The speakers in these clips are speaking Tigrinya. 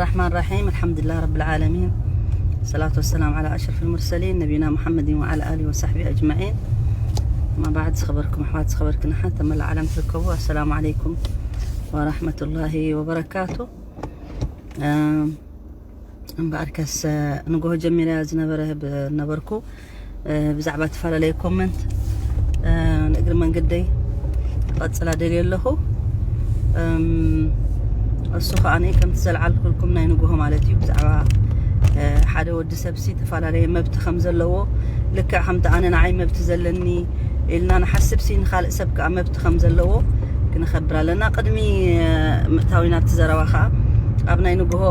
الرحمن الرحيم. الحمد لله رب العالمين. الصلاة والسلام على أشرف المرسلين نبينا محمد وعلى آله وصحبه أجمعين. ما بعد، ዝኸበርኩም ኣሕዋት፣ ዝኸበርክን ኣሓት ኣብ መላእ ዓለም ትርከቡ፣ السلام عليكم ورحمة الله وبركاته. እምበኣርከስ ንግሆ ጀሚረ ዝነበረ ነበርኩ ብዛዕባ እተፈላለየ ኮመንት ንእግሪ መንገደይ ክቐጽላ ደልየ ኣለኹ። እሱ ከኣ ከምቲ ዘልዓልኩልኩም ናይ ንግሆ ማለት እዩ፣ ብዛዕባ ሓደ ወዲ ሰብሲ እተፈላለየ መብቲ ከም ዘለዎ፣ ልክዕ ከምቲ ኣነ ንዓይ መብቲ ዘለኒ ኢልና ንሓስብሲ ንኻልእ ሰብ ከኣ መብቲ ከም ዘለዎ ክነኸብር ኣለና። ቅድሚ ምእታዊ ናብቲ ዘረባ ከኣ ኣብ ናይ ንግሆ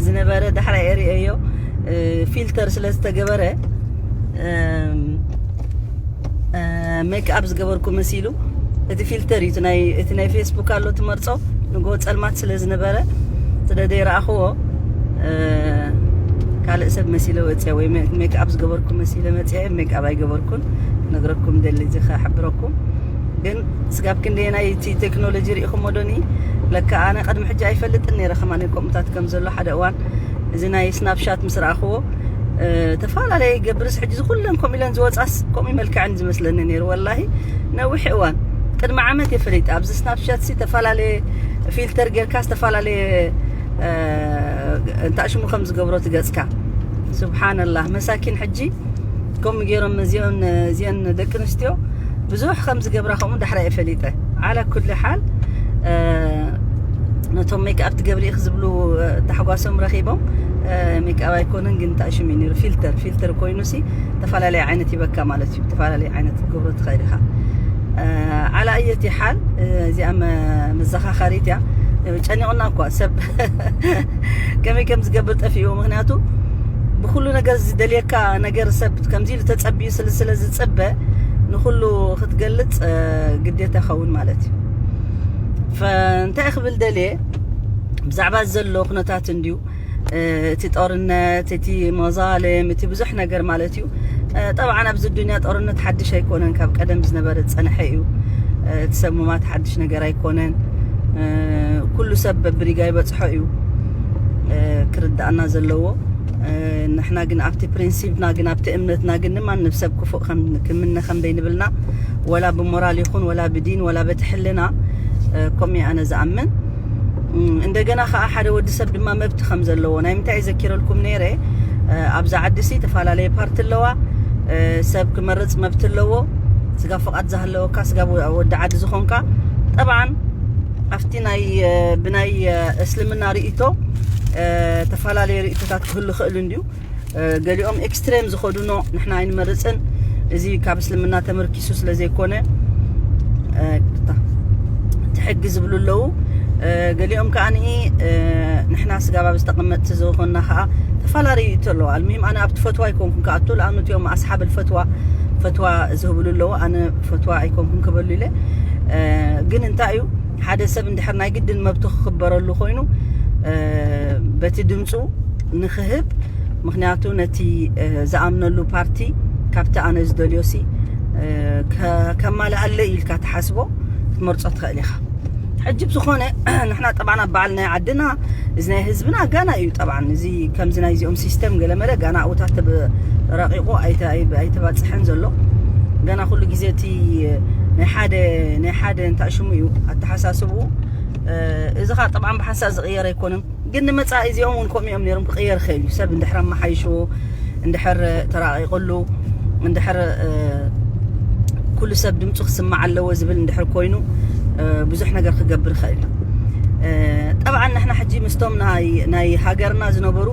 ዝነበረ ዳሕራይ ርእየዮ ፊልተር ስለ ዝተገበረ ሜክኣፕ ዝገበርኩ መሲሉ፣ እቲ ፊልተር እዩ፣ እቲ ናይ ፌስቡክ ኣሎ ትመርጾ፣ ንግሆ ጸልማት ስለ ዝነበረ ትደደይ ረኣኽዎ። ካልእ ሰብ መሲለ ወፅያ ወይ ሜክኣፕ ዝገበርኩ መሲለ መፅያ፣ ሜክኣፕ ኣይገበርኩን። ነግረኩም ደሊ እዚ ከሕብረኩም። ግን ስጋብ ክንደየናይ እቲ ቴክኖሎጂ ርኢኹሞ ዶኒ? ለካ ኣነ ቅድሚ ሕጂ ኣይፈልጥን ነይረ ከማን ከምኡታት ከም ዘሎ። ሓደ እዋን እዚ ናይ ስናፕሻት ምስ ረኣኽዎ ተፈላለየ ይገብርስ፣ ሕጂ ዝኩለን ከምኡ ኢለን ዝወፃስ ከምኡ መልክዐን ዝመስለኒ ነይሩ። ወላሂ ነዊሕ እዋን ቅድሚ ዓመት የፈሊጥ ኣብዚ ስናፕሻት ሲ ተፈላለየ ፊልተር ጌርካ ዝተፈላለየ እንታይ ሽሙ ከም ዝገብሮ ትገፅካ። ስብሓንላህ፣ መሳኪን ሕጂ ከምኡ ገይሮም እዚኦን እዚአን ደቂ ኣንስትዮ ብዙሕ ከም ዝገብራ ከምኡ ዳሕራ እየ ፈሊጠ። ዓላ ኩሉ ሓል ነቶም ሜክኣፕ ትገብሪ ኢኺ ዝብሉ ታሕጓሶም ረኺቦም። ሜክኣፕ ኣይኮነን ግን እንታይ ሽሙ እዩ ነይሩ፣ ፊልተር ፊልተር ኮይኑ ሲ ተፈላለየ ዓይነት ይበካ ማለት እዩ። ተፈላለየ ዓይነት ክትገብሮ ትኽእል ኢኻ። ዓላ እየቲ ሓል እዚኣ መዘኻኸሪት እያ። ጨኒቑና እኳ ሰብ ከመይ ከም ዝገብር ጠፊኡ። ምክንያቱ ብኩሉ ነገር ዝደልየካ ነገር ሰብ ከምዚ ኢሉ ተጸቢዩ ስለ ዝጽበ ንኩሉ ክትገልጽ ግዴታ ይኸውን ማለት እዩ። ፈእንታይ ክብል ደልየ ብዛዕባ ዘሎ ኩነታት እንድዩ እቲ ጦርነት፣ እቲ መዛልም፣ እቲ ብዙሕ ነገር ማለት እዩ። ጠብዓን ኣብዚ ዱንያ ጦርነት ሓድሽ ኣይኮነን፣ ካብ ቀደም ዝነበረ ዝጸንሐ እዩ። እቲ ሰብ ሙማት ሓድሽ ነገር ኣይኮነን። ኩሉ ሰብ በብሪጋ ይበጽሖ እዩ ክርዳእና ዘለዎ። ንሕና ግን ኣብቲ ፕሪንሲፕና ግን ኣብቲ እምነትና ግን ንማንም ሰብ ክፉእ ክምነ ከም ደይንብልና፣ ወላ ብሞራል ይኹን ወላ ብዲን ወላ በቲ ሕልና፣ ከምኡ ኣነ ዝኣምን። እንደገና ከዓ ሓደ ወዲ ሰብ ድማ መብቲ ከም ዘለዎ ናይ ምንታይ ዘኪረልኩም ነይረ። ኣብዚ ዓዲ ሲ ተፈላለየ ፓርቲ ኣለዋ። ሰብ ክመርፅ መብቲ ኣለዎ። ስጋ ፍቓድ ዝሃለወካ ስጋ ወዲ ዓዲ ዝኾንካ ጠብዓን ኣብቲ ናይ ብናይ እስልምና ርእቶ ተፈላለየ ርእቶታት ክህሉ ክእል እንድዩ። ገሊኦም ኤክስትሬም ዝኸዱኖ ንሕና ኣይንመርፅን። እዚ ካብ እስልምና ተመርኪሱ ስለ ዘይኮነ ትሕጊ ዝብሉ ኣለዉ። ገሊኦም ከዓ ንኢ ንሕና ስጋብ ኣብ ዝተቐመጥቲ ዝኾንና ከዓ ተፈላለዩ ይእቶ ኣለዋ። ኣልሙሂም ኣነ ኣብቲ ፈትዋ ኣይኮንኩን ክኣቱ፣ ለኣኑ እቲኦም ኣስሓብ ፈትዋ ፈትዋ ዝህብሉ ኣለዉ። ኣነ ፈትዋ ኣይኮንኩን ክበሉ ኢለ። ግን እንታይ እዩ ሓደ ሰብ እንድሕር ናይ ግድን መብቱ ክክበረሉ ኮይኑ በቲ ድምፁ ንክህብ፣ ምክንያቱ ነቲ ዝኣምነሉ ፓርቲ ካብቲ ኣነ ዝደልዮ ሲ ከማልኣለ ኢልካ ትሓስቦ ክትመርፆ ትኽእል ኢኻ። ሕጂ ብዝኾነ ንሕና ጠብዓና በዓል ናይ ዓድና እዚ ናይ ህዝብና ጋና እዩ። ጠብዓን እዚ ከምዚ ናይዚኦም ሲስተም ገለመለ ጋና ኣብታት ረቂቑ ኣይተባፅሐን ዘሎ። ገና ኩሉ ግዜ እቲ ናይ ሓደ ናይ ሓደ እንታይ ሽሙ እዩ ኣተሓሳስብኡ። እዚ ኸዓ ጠብዓን ብሓንሳእ ዝቕየር ኣይኮነን። ግን ንመጻኢ እዚኦም እውን ከምኡ እዮም ነይሮም። ክቕየር ይኽእል እዩ። ሰብ እንድሕር ኣመሓይሽዎ፣ እንድሕር ተራቒቕሉ፣ እንድሕር ኩሉ ሰብ ድምፁ ክስማዕ ኣለዎ ዝብል እንድሕር ኮይኑ ብዙሕ ነገር ክገብር ይኽእል እዩ። ጠብዓን ንሕና ሕጂ ምስቶም ናይ ሃገርና ዝነበሩ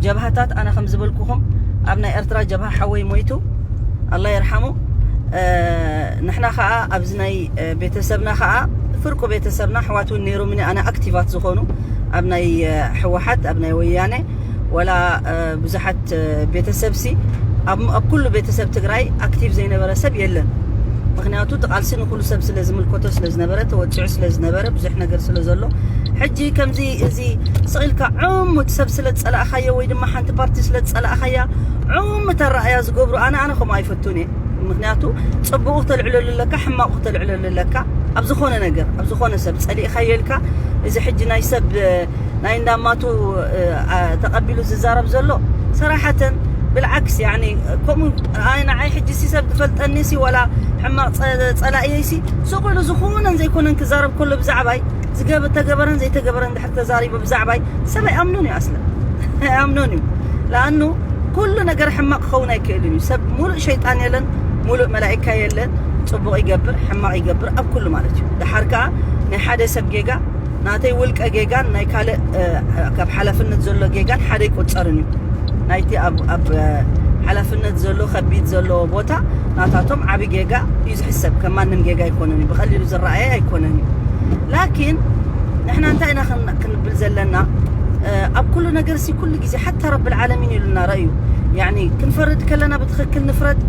ጀብሃታት ኣነ ከም ዝበልኩኹም ኣብ ናይ ኤርትራ ጀብሃ ሓወይ ሞይቱ ኣላ ይርሓሙ። ንሕና ከዓ ኣብዚ ናይ ቤተሰብና ከዓ ፍርቁ ቤተሰብና ኣሕዋት እውን ነይሮምኒ ኣነ ኣክቲቫት ዝኾኑ ኣብ ናይ ሕወሓት ኣብ ናይ ወያነ ወላ ብዙሓት ቤተሰብሲ ኣብ ኩሉ ቤተሰብ ትግራይ ኣክቲቭ ዘይነበረ ሰብ የለን። ምክንያቱ እቲ ቃልሲ ንኩሉ ሰብ ስለ ዝምልከቶ ስለ ዝነበረ ተወፂዑ ስለ ዝነበረ ብዙሕ ነገር ስለ ዘሎ ሕጂ ከምዚ እዚ ስቕ ኢልካ ዕሙት ሰብ ስለ ዝፀላእኻዮ ወይ ድማ ሓንቲ ፓርቲ ስለ ዝፀላእኻያ ዕሙት ኣረኣያ ዝገብሩ ኣነ ኣነ ከምኡ ኣይፈቱን እየ። ምክንያቱ ፅቡቑ ክተልዕለሉ ኣለካ፣ ሕማቑ ክተልዕለሉ ኣለካ። ኣብ ዝኾነ ነገር ኣብ ዝኾነ ሰብ ፀሊእኻዮ ኢልካ እዚ ሕጂ ናይ ሰብ ናይ እንዳማቱ ተቐቢሉ ዝዛረብ ዘሎ ሰራሓተን ብልዓክስ ያኒ ከምኡ ንዓይ ሕጂ ሲ ሰብ ዝፈልጠኒ ሲ ወላ ሕማቕ ጸላእየይ ሲ ስቕ ኢሉ ዝኾነን ዘይኮነን ክዛረብ ከሎ ብዛዕባይ ዝገበ ተገበረን ዘይተገበረን ድሕር ተዛሪቡ ብዛዕባይ ሰብ ኣይኣምኖን እዩ ኣስለ ኣይኣምኖን እዩ። ለኣኑ ኩሉ ነገር ሕማቕ ክኸውን ኣይክእልን እዩ። ሰብ ሙሉእ ሸይጣን የለን፣ ሙሉእ መላእካ የለን። ጽቡቕ ይገብር ሕማቕ ይገብር ኣብ ኩሉ ማለት እዩ። ድሓር ከኣ ናይ ሓደ ሰብ ጌጋ ናተይ ውልቀ ጌጋን ናይ ካልእ ካብ ሓላፍነት ዘሎ ጌጋን ሓደ ይቆጸርን እዩ። ናይቲ ኣብ ሓላፍነት ዘሎ ከቢድ ዘለዎ ቦታ ናታቶም ዓቢ ጌጋ እዩ ዝሕሰብ። ከም ማንም ጌጋ ኣይኮነን እዩ፣ ብቐሊሉ ዝረኣየ ኣይኮነን እዩ። ላኪን ንሕና እንታይ ኢና ክንብል ዘለና? ኣብ ኩሉ ነገር ሲ ኩሉ ግዜ ሓታ ረብል ዓለሚን ኢሉና ረእዩ። ያኒ ክንፈርድ ከለና ብትኽክል ንፍረድ።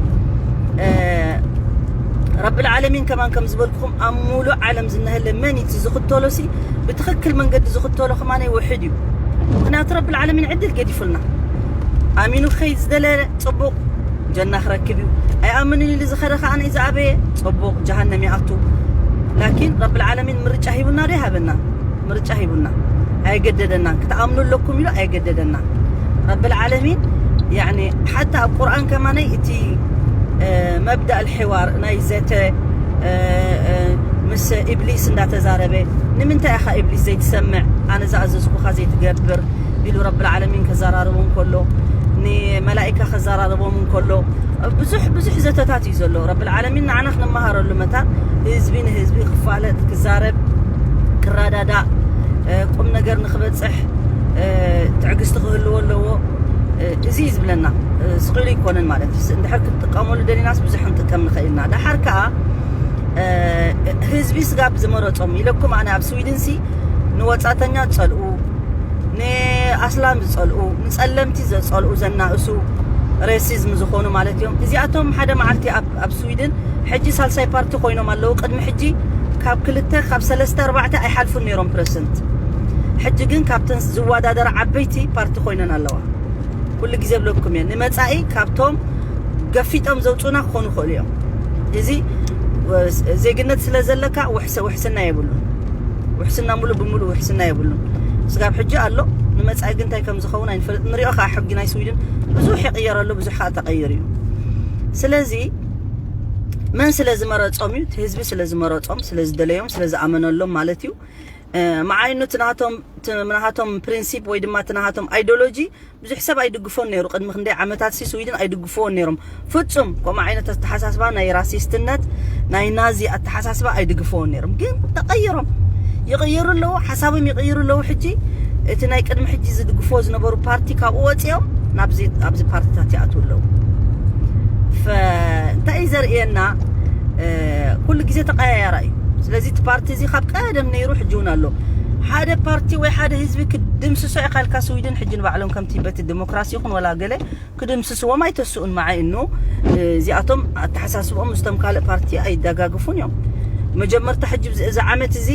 ረብል ዓለሚን ከማን ከም ዝበልኩኹም ኣብ ሙሉእ ዓለም ዝነህለ መን እቲ ዝኽተሎ ሲ ብትኽክል መንገዲ ዝኽተሎ ከማን ይውሕድ እዩ። ምክንያቱ ረብል ዓለሚን ዕድል ገዲፉልና ኣሚኑ ክኸይድ ዝደለ ጽቡቕ ጀና ክረክብ እዩ። ኣይኣምንን ኢሉ ዝኸደ ከኣ ናይ ዝኣበየ ጽቡቕ ጀሃነም ይኣቱ። ላኪን ረብል ዓለሚን ምርጫ ሂቡና ዶ ይሃበና? ምርጫ ሂቡና ኣይገደደና። ክትኣምኑ ኣለኩም ኢሉ ኣይገደደና። ረብል ዓለሚን ያኒ ሓታ ኣብ ቁርኣን ከማነይ እቲ መብዳእ ልሕዋር ናይ ዘተ ምስ ኢብሊስ እንዳተዛረበ ንምንታይ ኢኻ ኢብሊስ ዘይትሰምዕ ኣነ ዝኣዘዝኩኻ ዘይትገብር ኢሉ ረብል ዓለሚን ከዘራርቦም ከሎ ንመላኢካ ከዘራርቦም እንከሎ ብዙሕ ብዙሕ ዘተታት እዩ ዘሎ። ረብል ዓለሚን ንዓና ክንመሃረሉ መታን ህዝቢ ንህዝቢ ክፋለጥ ክዛረብ ክረዳዳእ ቁም ነገር ንክበፅሕ ትዕግስቲ ክህልዎ ኣለዎ። እዚ እዩ ዝብለና። ስቕ ኢሉ ይኮነን ማለት እዩ። እንድሕር ክንጥቀመሉ ደሊናስ ብዙሕ ክንጥቀም ንኽእል ኢና። ደሓር ከዓ ህዝቢ ስጋብ ዝመረፆም ኢለኩም ኣነ ኣብ ስዊድን ሲ ንወፃተኛ ዝፀልኡ ንኣስላም ዝፀልኡ ንፀለምቲ ዘፀልኡ ዘናእሱ ሬሲዝም ዝኾኑ ማለት እዮም። እዚኣቶም ሓደ መዓልቲ ኣብ ስዊድን ሕጂ ሳልሳይ ፓርቲ ኮይኖም ኣለዉ። ቅድሚ ሕጂ ካብ ክልተ ካብ ሰለስተ ኣርባዕተ ኣይሓልፉን ነይሮም ፕረሰንት። ሕጂ ግን ካብተን ዝወዳደራ ዓበይቲ ፓርቲ ኮይነን ኣለዋ። ኩሉ ግዜ ብለኩም እየ ንመፃኢ ካብቶም ገፊጦም ዘውፁና ክኾኑ ይኽእሉ እዮም። እዚ ዜግነት ስለ ዘለካ ውሕስና የብሉን። ውሕስና ሙሉእ ብሙሉእ ውሕስና የብሉን። ስጋብ ሕጂ ኣሎ። ንመፃኢ ግን እንታይ ከም ዝኸውን ኣይንፈልጥ። ንሪኦ ከዓ ሕጊ ናይ ስዊድን ብዙሕ ይቕየር ኣሎ፣ ብዙሕ ከዓ ተቐይሩ እዩ። ስለዚ መን ስለ ዝመረፆም እዩ? እቲ ህዝቢ ስለ ዝመረፆም፣ ስለ ዝደለዮም፣ ስለ ዝኣመነሎም ማለት እዩ። መዓይኑ ትናቶም ትናሃቶም ፕሪንሲፕ ወይ ድማ ትናሃቶም ኣይዲዮሎጂ ብዙሕ ሰብ ኣይድግፎን ነይሩ። ቅድሚ ክንደይ ዓመታት ሲ ስዊድን ኣይድግፍዎን ነይሮም ፍጹም። ከምኡ ዓይነት ኣተሓሳስባ ናይ ራሲስትነት ናይ ናዚ ኣተሓሳስባ ኣይድግፍዎን ነይሮም። ግን ተቐይሮም ይቕይሩ ኣለዉ፣ ሓሳቦም ይቕይሩ ኣለዉ። ሕጂ እቲ ናይ ቅድሚ ሕጂ ዝድግፍዎ ዝነበሩ ፓርቲ ካብኡ ወፂኦም ናብዚ ኣብዚ ፓርቲታት ይኣትዉ ኣለዉ። እንታይ እዩ ዘርእየና? ኩሉ ግዜ ተቀያያራ እዩ። ስለዚ እቲ ፓርቲ እዚ ካብ ቀደም ነይሩ ሕጂ እውን ኣሎ። ሓደ ፓርቲ ወይ ሓደ ህዝቢ ክድምስሶ ኢኻ ኢልካ ስዊድን ሕጂ ንባዕሎም ከምቲ በቲ ዲሞክራሲ ይኹን ወላ ገለ ክድምስስዎም ኣይተስኡን። መዓይ እኑ እዚኣቶም ኣተሓሳስቦም ምስቶም ካልእ ፓርቲ ኣይደጋግፉን እዮም። መጀመርታ ሕጂ እዚ ዓመት እዚ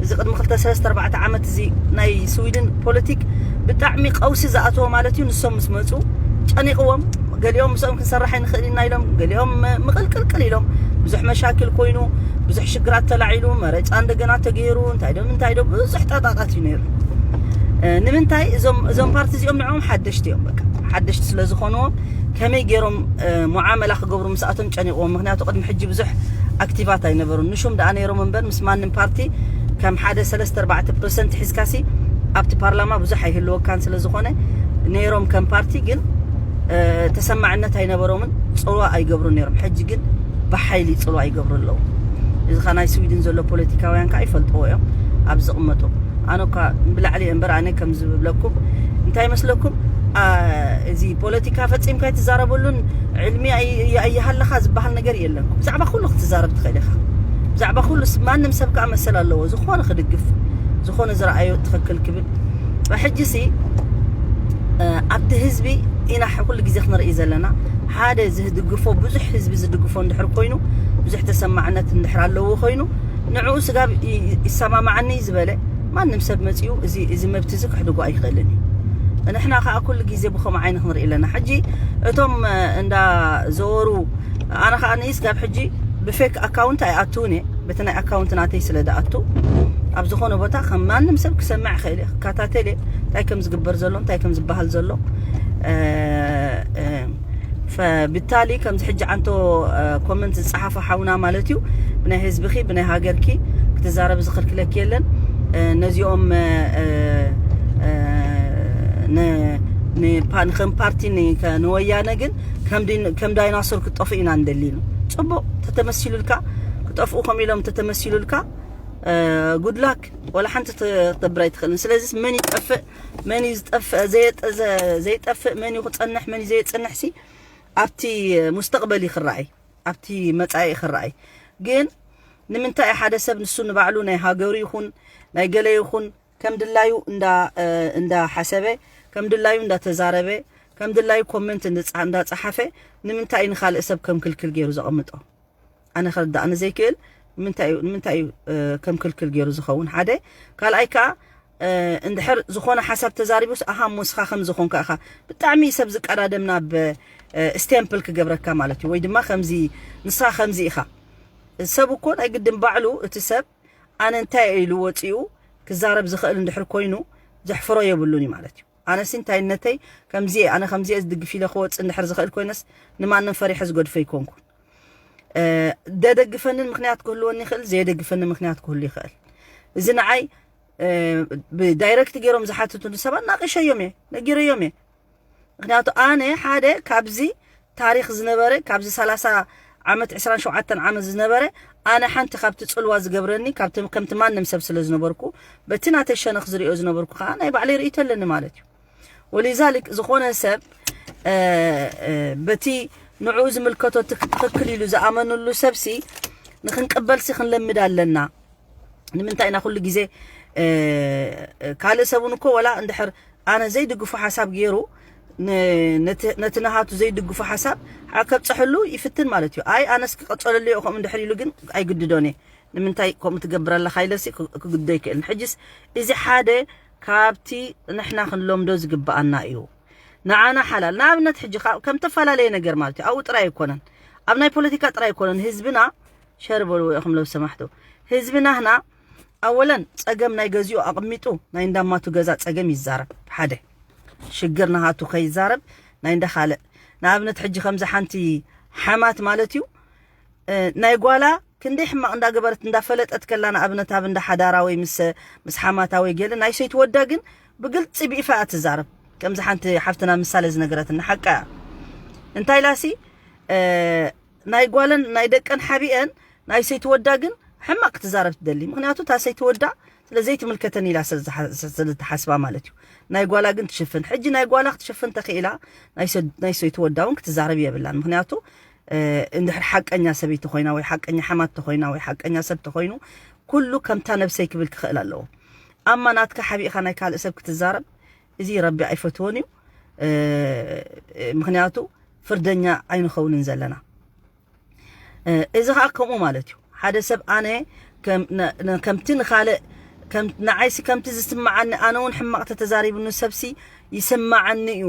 እዚ ቅድሚ ክልተ ሰለስተ ኣርባዕተ ዓመት እዚ ናይ ስዊድን ፖለቲክ ብጣዕሚ ቀውሲ ዝኣተዎ ማለት እዩ። ንሶም ምስ መፁ ጨኒቕዎም ገሊኦም ምስኦም ክንሰርሕ ኣይንኽእል ኢና ኢሎም፣ ገሊኦም ምቕልቅልቅል ኢሎም። ብዙሕ መሻክል ኮይኑ፣ ብዙሕ ሽግራት ተላዒሉ፣ መረጫ እንደገና ተገይሩ፣ እንታይ ዶ ምንታይ ዶ ብዙሕ ጣጣጣት እዩ ነይሩ። ንምንታይ እዞም ፓርቲ እዚኦም ንዕኦም ሓደሽቲ እዮም። በቃ ሓደሽቲ ስለ ዝኾንዎም ከመይ ገይሮም ሙዓመላ ክገብሩ ምስኣቶም ጨኒቕዎም። ምክንያቱ ቅድሚ ሕጂ ብዙሕ ኣክቲቫት ኣይነበሩን። ንሹም ደኣ ነይሮም እምበር ምስ ማንም ፓርቲ ከም ሓደ ሰለስተ ኣርባዕተ ፐርሰንት ሒዝካሲ ኣብቲ ፓርላማ ብዙሕ ኣይህልወካን ስለ ዝኾነ ነይሮም ከም ፓርቲ ግን ተሰማዕነት ኣይነበሮምን። ፅልዋ ኣይገብሩ ነይሮም። ሕጂ ግን ብሓይሊ ፅልዋ ይገብሩ ኣለዉ። እዚ ካ ናይ ስዊድን ዘሎ ፖለቲካውያን ከዓ ይፈልጥዎ እዮም ኣብ ዝቕመጡ። ኣነ እኳ ብላዕሊ እምበር ኣነ ከም ዝብለኩም እንታይ ይመስለኩም? እዚ ፖለቲካ ፈፂምካ ኣይትዛረበሉን ዕልሚ ኣይሃለካ ዝበሃል ነገር የለን። ብዛዕባ ኩሉ ክትዛረብ ትኽእል ኢኻ። ብዛዕባ ኩሉ ማንም ሰብ ከዓ መሰል ኣለዎ ዝኾነ ክድግፍ ዝኾነ ዝረኣዮ ትኽክል ክብል። ሕጂ ሲ ኣብቲ ህዝቢ ኢና ኩሉ ግዜ ክንርኢ ዘለና። ሓደ ዝድግፎ ብዙሕ ህዝቢ ዝድግፎ እንድሕር ኮይኑ ብዙሕ ተሰማዕነት እንድሕር ኣለዎ ኮይኑ ንዕኡ ስጋብ ይሰማማዓኒ ዝበለ ማንም ሰብ መፂኡ እዚ መብት እዚ ክሕድጎ ኣይኽእልን እዩ። ንሕና ከዓ ኩሉ ግዜ ብኸም ዓይኒ ክንርኢ ኣለና። ሕጂ እቶም እንዳ ዘወሩ ኣነ ከዓ ንኢስ ጋብ ሕጂ ብፌክ ኣካውንት ኣይኣትውን እየ። በቲ ናይ ኣካውንት ናተይ ስለ ዝኣቱ ኣብ ዝኾነ ቦታ ከም ማንም ሰብ ክሰምዕ ይኽእል እየ፣ ክከታተል እየ፣ እንታይ ከም ዝግበር ዘሎ፣ እንታይ ከም ዝበሃል ዘሎ። እ፣ እ፣ ፈብታሊ ከምዚ ሕጂ ዓንቶ፣ እ፣ ኮመንት ዝጸሓፈ ሓውና ማለት እዩ፣ ብናይ ህዝብኺ፣ ብናይ ሃገርኪ ክትዛረቢ ዝኽልክለኪ የለን። እ፣ ነዚኦም፣ እ፣ እ፣ እ፣ ን-፣ ንፓ-፣ ንከም ፓርቲ ን-፣ ከ-፣ ንወያነ ግን ከም ዲን-፣ ከም ዳይናሶር ክጠፍኡ ኢና ንደሊ ኢሉ። ጽቡቕ ተተመሲሉልካ፣ ክጠፍኡ ከም ኢሎም ተተመሲሉልካ፣ እ፣ ጉድላክ ወላ ሓንቲ ተ-፣ ክትገብር ኣይትኽእልን። ስለዚስ መን ይጠፍእ፣ መን እዩ ዝጠፍእ፣ ዘየጠ-፣ ዘ-፣ ዘይጠፍእ፣ መን እዩ ክጸንሕ፣ መን እዩ ዘየጸንሕሲ ኣብቲ ሙስተቕበል እዩ ክረኣይ፣ ኣብቲ መጻኢ እዩ ክረኣይ። ግን ንምንታይ ሓደ ሰብ ንሱ ንባዕሉ ናይ ሃገሩ ይኹን ናይ ገለ ይኹን ከም ድላዩ እንዳ፣ እ፣ እንዳሓሰበ፣ ከም ድላዩ እንዳተዛረበ፣ ከም ድላዩ ኮመንት እንዳ-፣ እንዳጸሓፈ ንምንታይ እዩ ንኻልእ ሰብ ከም ክልክል ገይሩ ዘቐምጦ? ኣነ ከርዳእኒ ዘይክእል ንምንታይ እዩ፣ ንምንታይ እዩ፣ እ፣ ከም ክልክል ገይሩ ዝኸውን? ሓደ። ካልኣይ ከኣ፣ እ፣ እንድሕር ዝኾነ ሓሳብ ተዛሪቡስ፣ ኣሃ፣ እሞ ንስኻ ከምዚ ኾንካ ኢኻ። ብጣዕሚ ሰብ ዝቀዳደም ናብ፣ እ፣ ስቴምፕል ክገብረካ ማለት እዩ። ወይ ድማ ከምዚ፣ ንስኻ ከምዚ ኢኻ። ሰብ እኮ ናይ ግድን ባዕሉ፣ እቲ ሰብ ኣነ እንታይ እየ ኢሉ ወፂኡ ክዛረብ ዝኽእል እንድሕር ኮይኑ፣ ዘሕፍሮ የብሉን እዩ ማለት እዩ። ኣነሲ እንታይነተይ ከምዚ እየ፣ ኣነ ከምዚ እየ ዝድግፍ ኢለ ክወፅእ እንድሕር ዝኽእል ኮይነስ፣ ንማንም ፈሪሐ ዝገድፎ ኣይኮንኩን። እ፣ ደደግፈንን ምኽንያት ክህልወኒ ይኽእል፣ ዘየደግፈኒ ምኽንያት ክህሉ ይኽእል። እዚ ንዓይ፣ እ፣ ብዳይረክት ገይሮም ዝሓትቱኒ ሰባት ናቂሸዮም እየ፣ ነጊረዮም እየ። ምኽንያቱ ኣነ ሓደ ካብዚ ታሪኽ ዝነበረ፣ ካብዚ ሰላሳ ዓመት፣ ዕስራን ሸውዓተን ዓመት ዝነበረ፣ ኣነ ሓንቲ ካብቲ ጽልዋ ዝገብረኒ፣ ካብቲ፣ ከምቲ ማንም ሰብ ስለ ዝነበርኩ፣ በቲ ናተይ ሸነኽ ዝሪኦ ዝነበርኩ ከኣ ናይ ባዕለይ ርእይቶ ኣለኒ ማለት እዩ። ወሊዛሊክ ዝኾነ ሰብ፣ እ፣ እ፣ በቲ ንዕኡ ዝምልከቶ ትክ-፣ ትኽክል ኢሉ ዝኣመንሉ ሰብሲ ንኽንቅበልሲ ክንለምድ ኣለና። ንምንታይ ኢና ኩሉ ግዜ፣ እ፣ ካልእ ሰብ እውን እኮ ወላ እንድሕር ኣነ ዘይድግፎ ሓሳብ ገይሩ ን-፣ ነቲ፣ ነቲ ናሃቱ ዘይድግፎ ሓሳብ ሓ-፣ ከብጽሐሉ ይፍትን ማለት እዩ። ኣይ ኣነስ ክቐጸለሉ እየ ከምኡ እንድሕር ኢሉ ግን ኣይግድዶን እየ። ንምንታይ ከምኡ ትገብር ኣለኻ ኢለሲ ክ-፣ ክግድዶ ኣይክእልን። ሕጅስ እዚ ሓደ ካብቲ ንሕና ክንለምዶ ዝግብኣና እዩ። ንዓና ሓላል። ንኣብነት ሕጂ ካ-፣ ከም ተፈላለየ ነገር ማለት እዩ። ኣብኡ ጥራይ ኣይኮነን። ኣብ ናይ ፖለቲካ ጥራይ ኣይኮነን። ህዝብና ሸር በልዎ ኢኹም ለው ሰማሕቱ። ህዝቢ ናህና ኣወለን ጸገም ናይ ገዚኡ ኣቕሚጡ ናይ እንዳማቱ ገዛ ጸገም ይዛረብ። ሓደ ሽግር ናሃቱ ከይዛረብ ናይ እንዳ ካልእ። ንኣብነት ሕጂ ከምዚ ሓንቲ ሓማት ማለት እዩ፣ እ፣ ናይ ጓላ ክንደይ ሕማቕ እንዳገበረት እንዳፈለጠት ከላ ንኣብነት ኣብ እንዳ ሓዳራ ወይ ምስ፣ ምስ ሓማታ ወይ ገለ ናይ ሰይትወዳ ግን ብግልጺ ብይፋ እያ ትዛረብ። ከምዚ ሓንቲ ሓፍትና ምሳሌ ዝነገረትና ሓቃ እያ። እንታይ ኢላሲ፣ እ፣ ናይ ጓለን ናይ ደቀን ሓቢአን ናይ ሰይትወዳ ግን ሕማቕ ክትዛረብ ትደሊ። ምኽንያቱ እታ ሰይትወዳ ስለ ዘይትምልከተን ኢላ ስለ ዝሓ-፣ ስለ ዝሓስባ ማለት እዩ። ናይ ጓላ ግን ትሽፍን። ሕጂ ናይ ጓላ ክትሽፍን ተኽኢላ ናይ ሰ-፣ ናይ ሰይትወዳ እውን ክትዛረብ የብላን። ምኽንያቱ፣ እ፣ እንድሕር ሓቀኛ ሰበይቲ ኮይና ወይ ሓቀኛ ሓማት ተኾይና ወይ ሓቀኛ ሰብ ተኾይኑ ኩሉ ከምታ ነብሰይ ክብል ክኽእል ኣለዎ። ኣማ ናትካ ሓቢእኻ ናይ ካልእ ሰብ ክትዛረብ እዚ ረቢ ኣይፈትዎን እዩ። እ፣ ምኽንያቱ ፍርደኛ ኣይንኸውንን ዘለና። እ፣ እዚ ኸኣ ከምኡ ማለት እዩ። ሓደ ሰብ ኣነ ከም፣ ነ-፣ ነ-፣ ከምቲ ንኻልእ፣ ከም፣ ንዓይሲ ከምቲ ዝስምዓኒ ኣነ እውን ሕማቕ ተተዛሪቡኒ ሰብሲ ይስምዓኒ እዩ።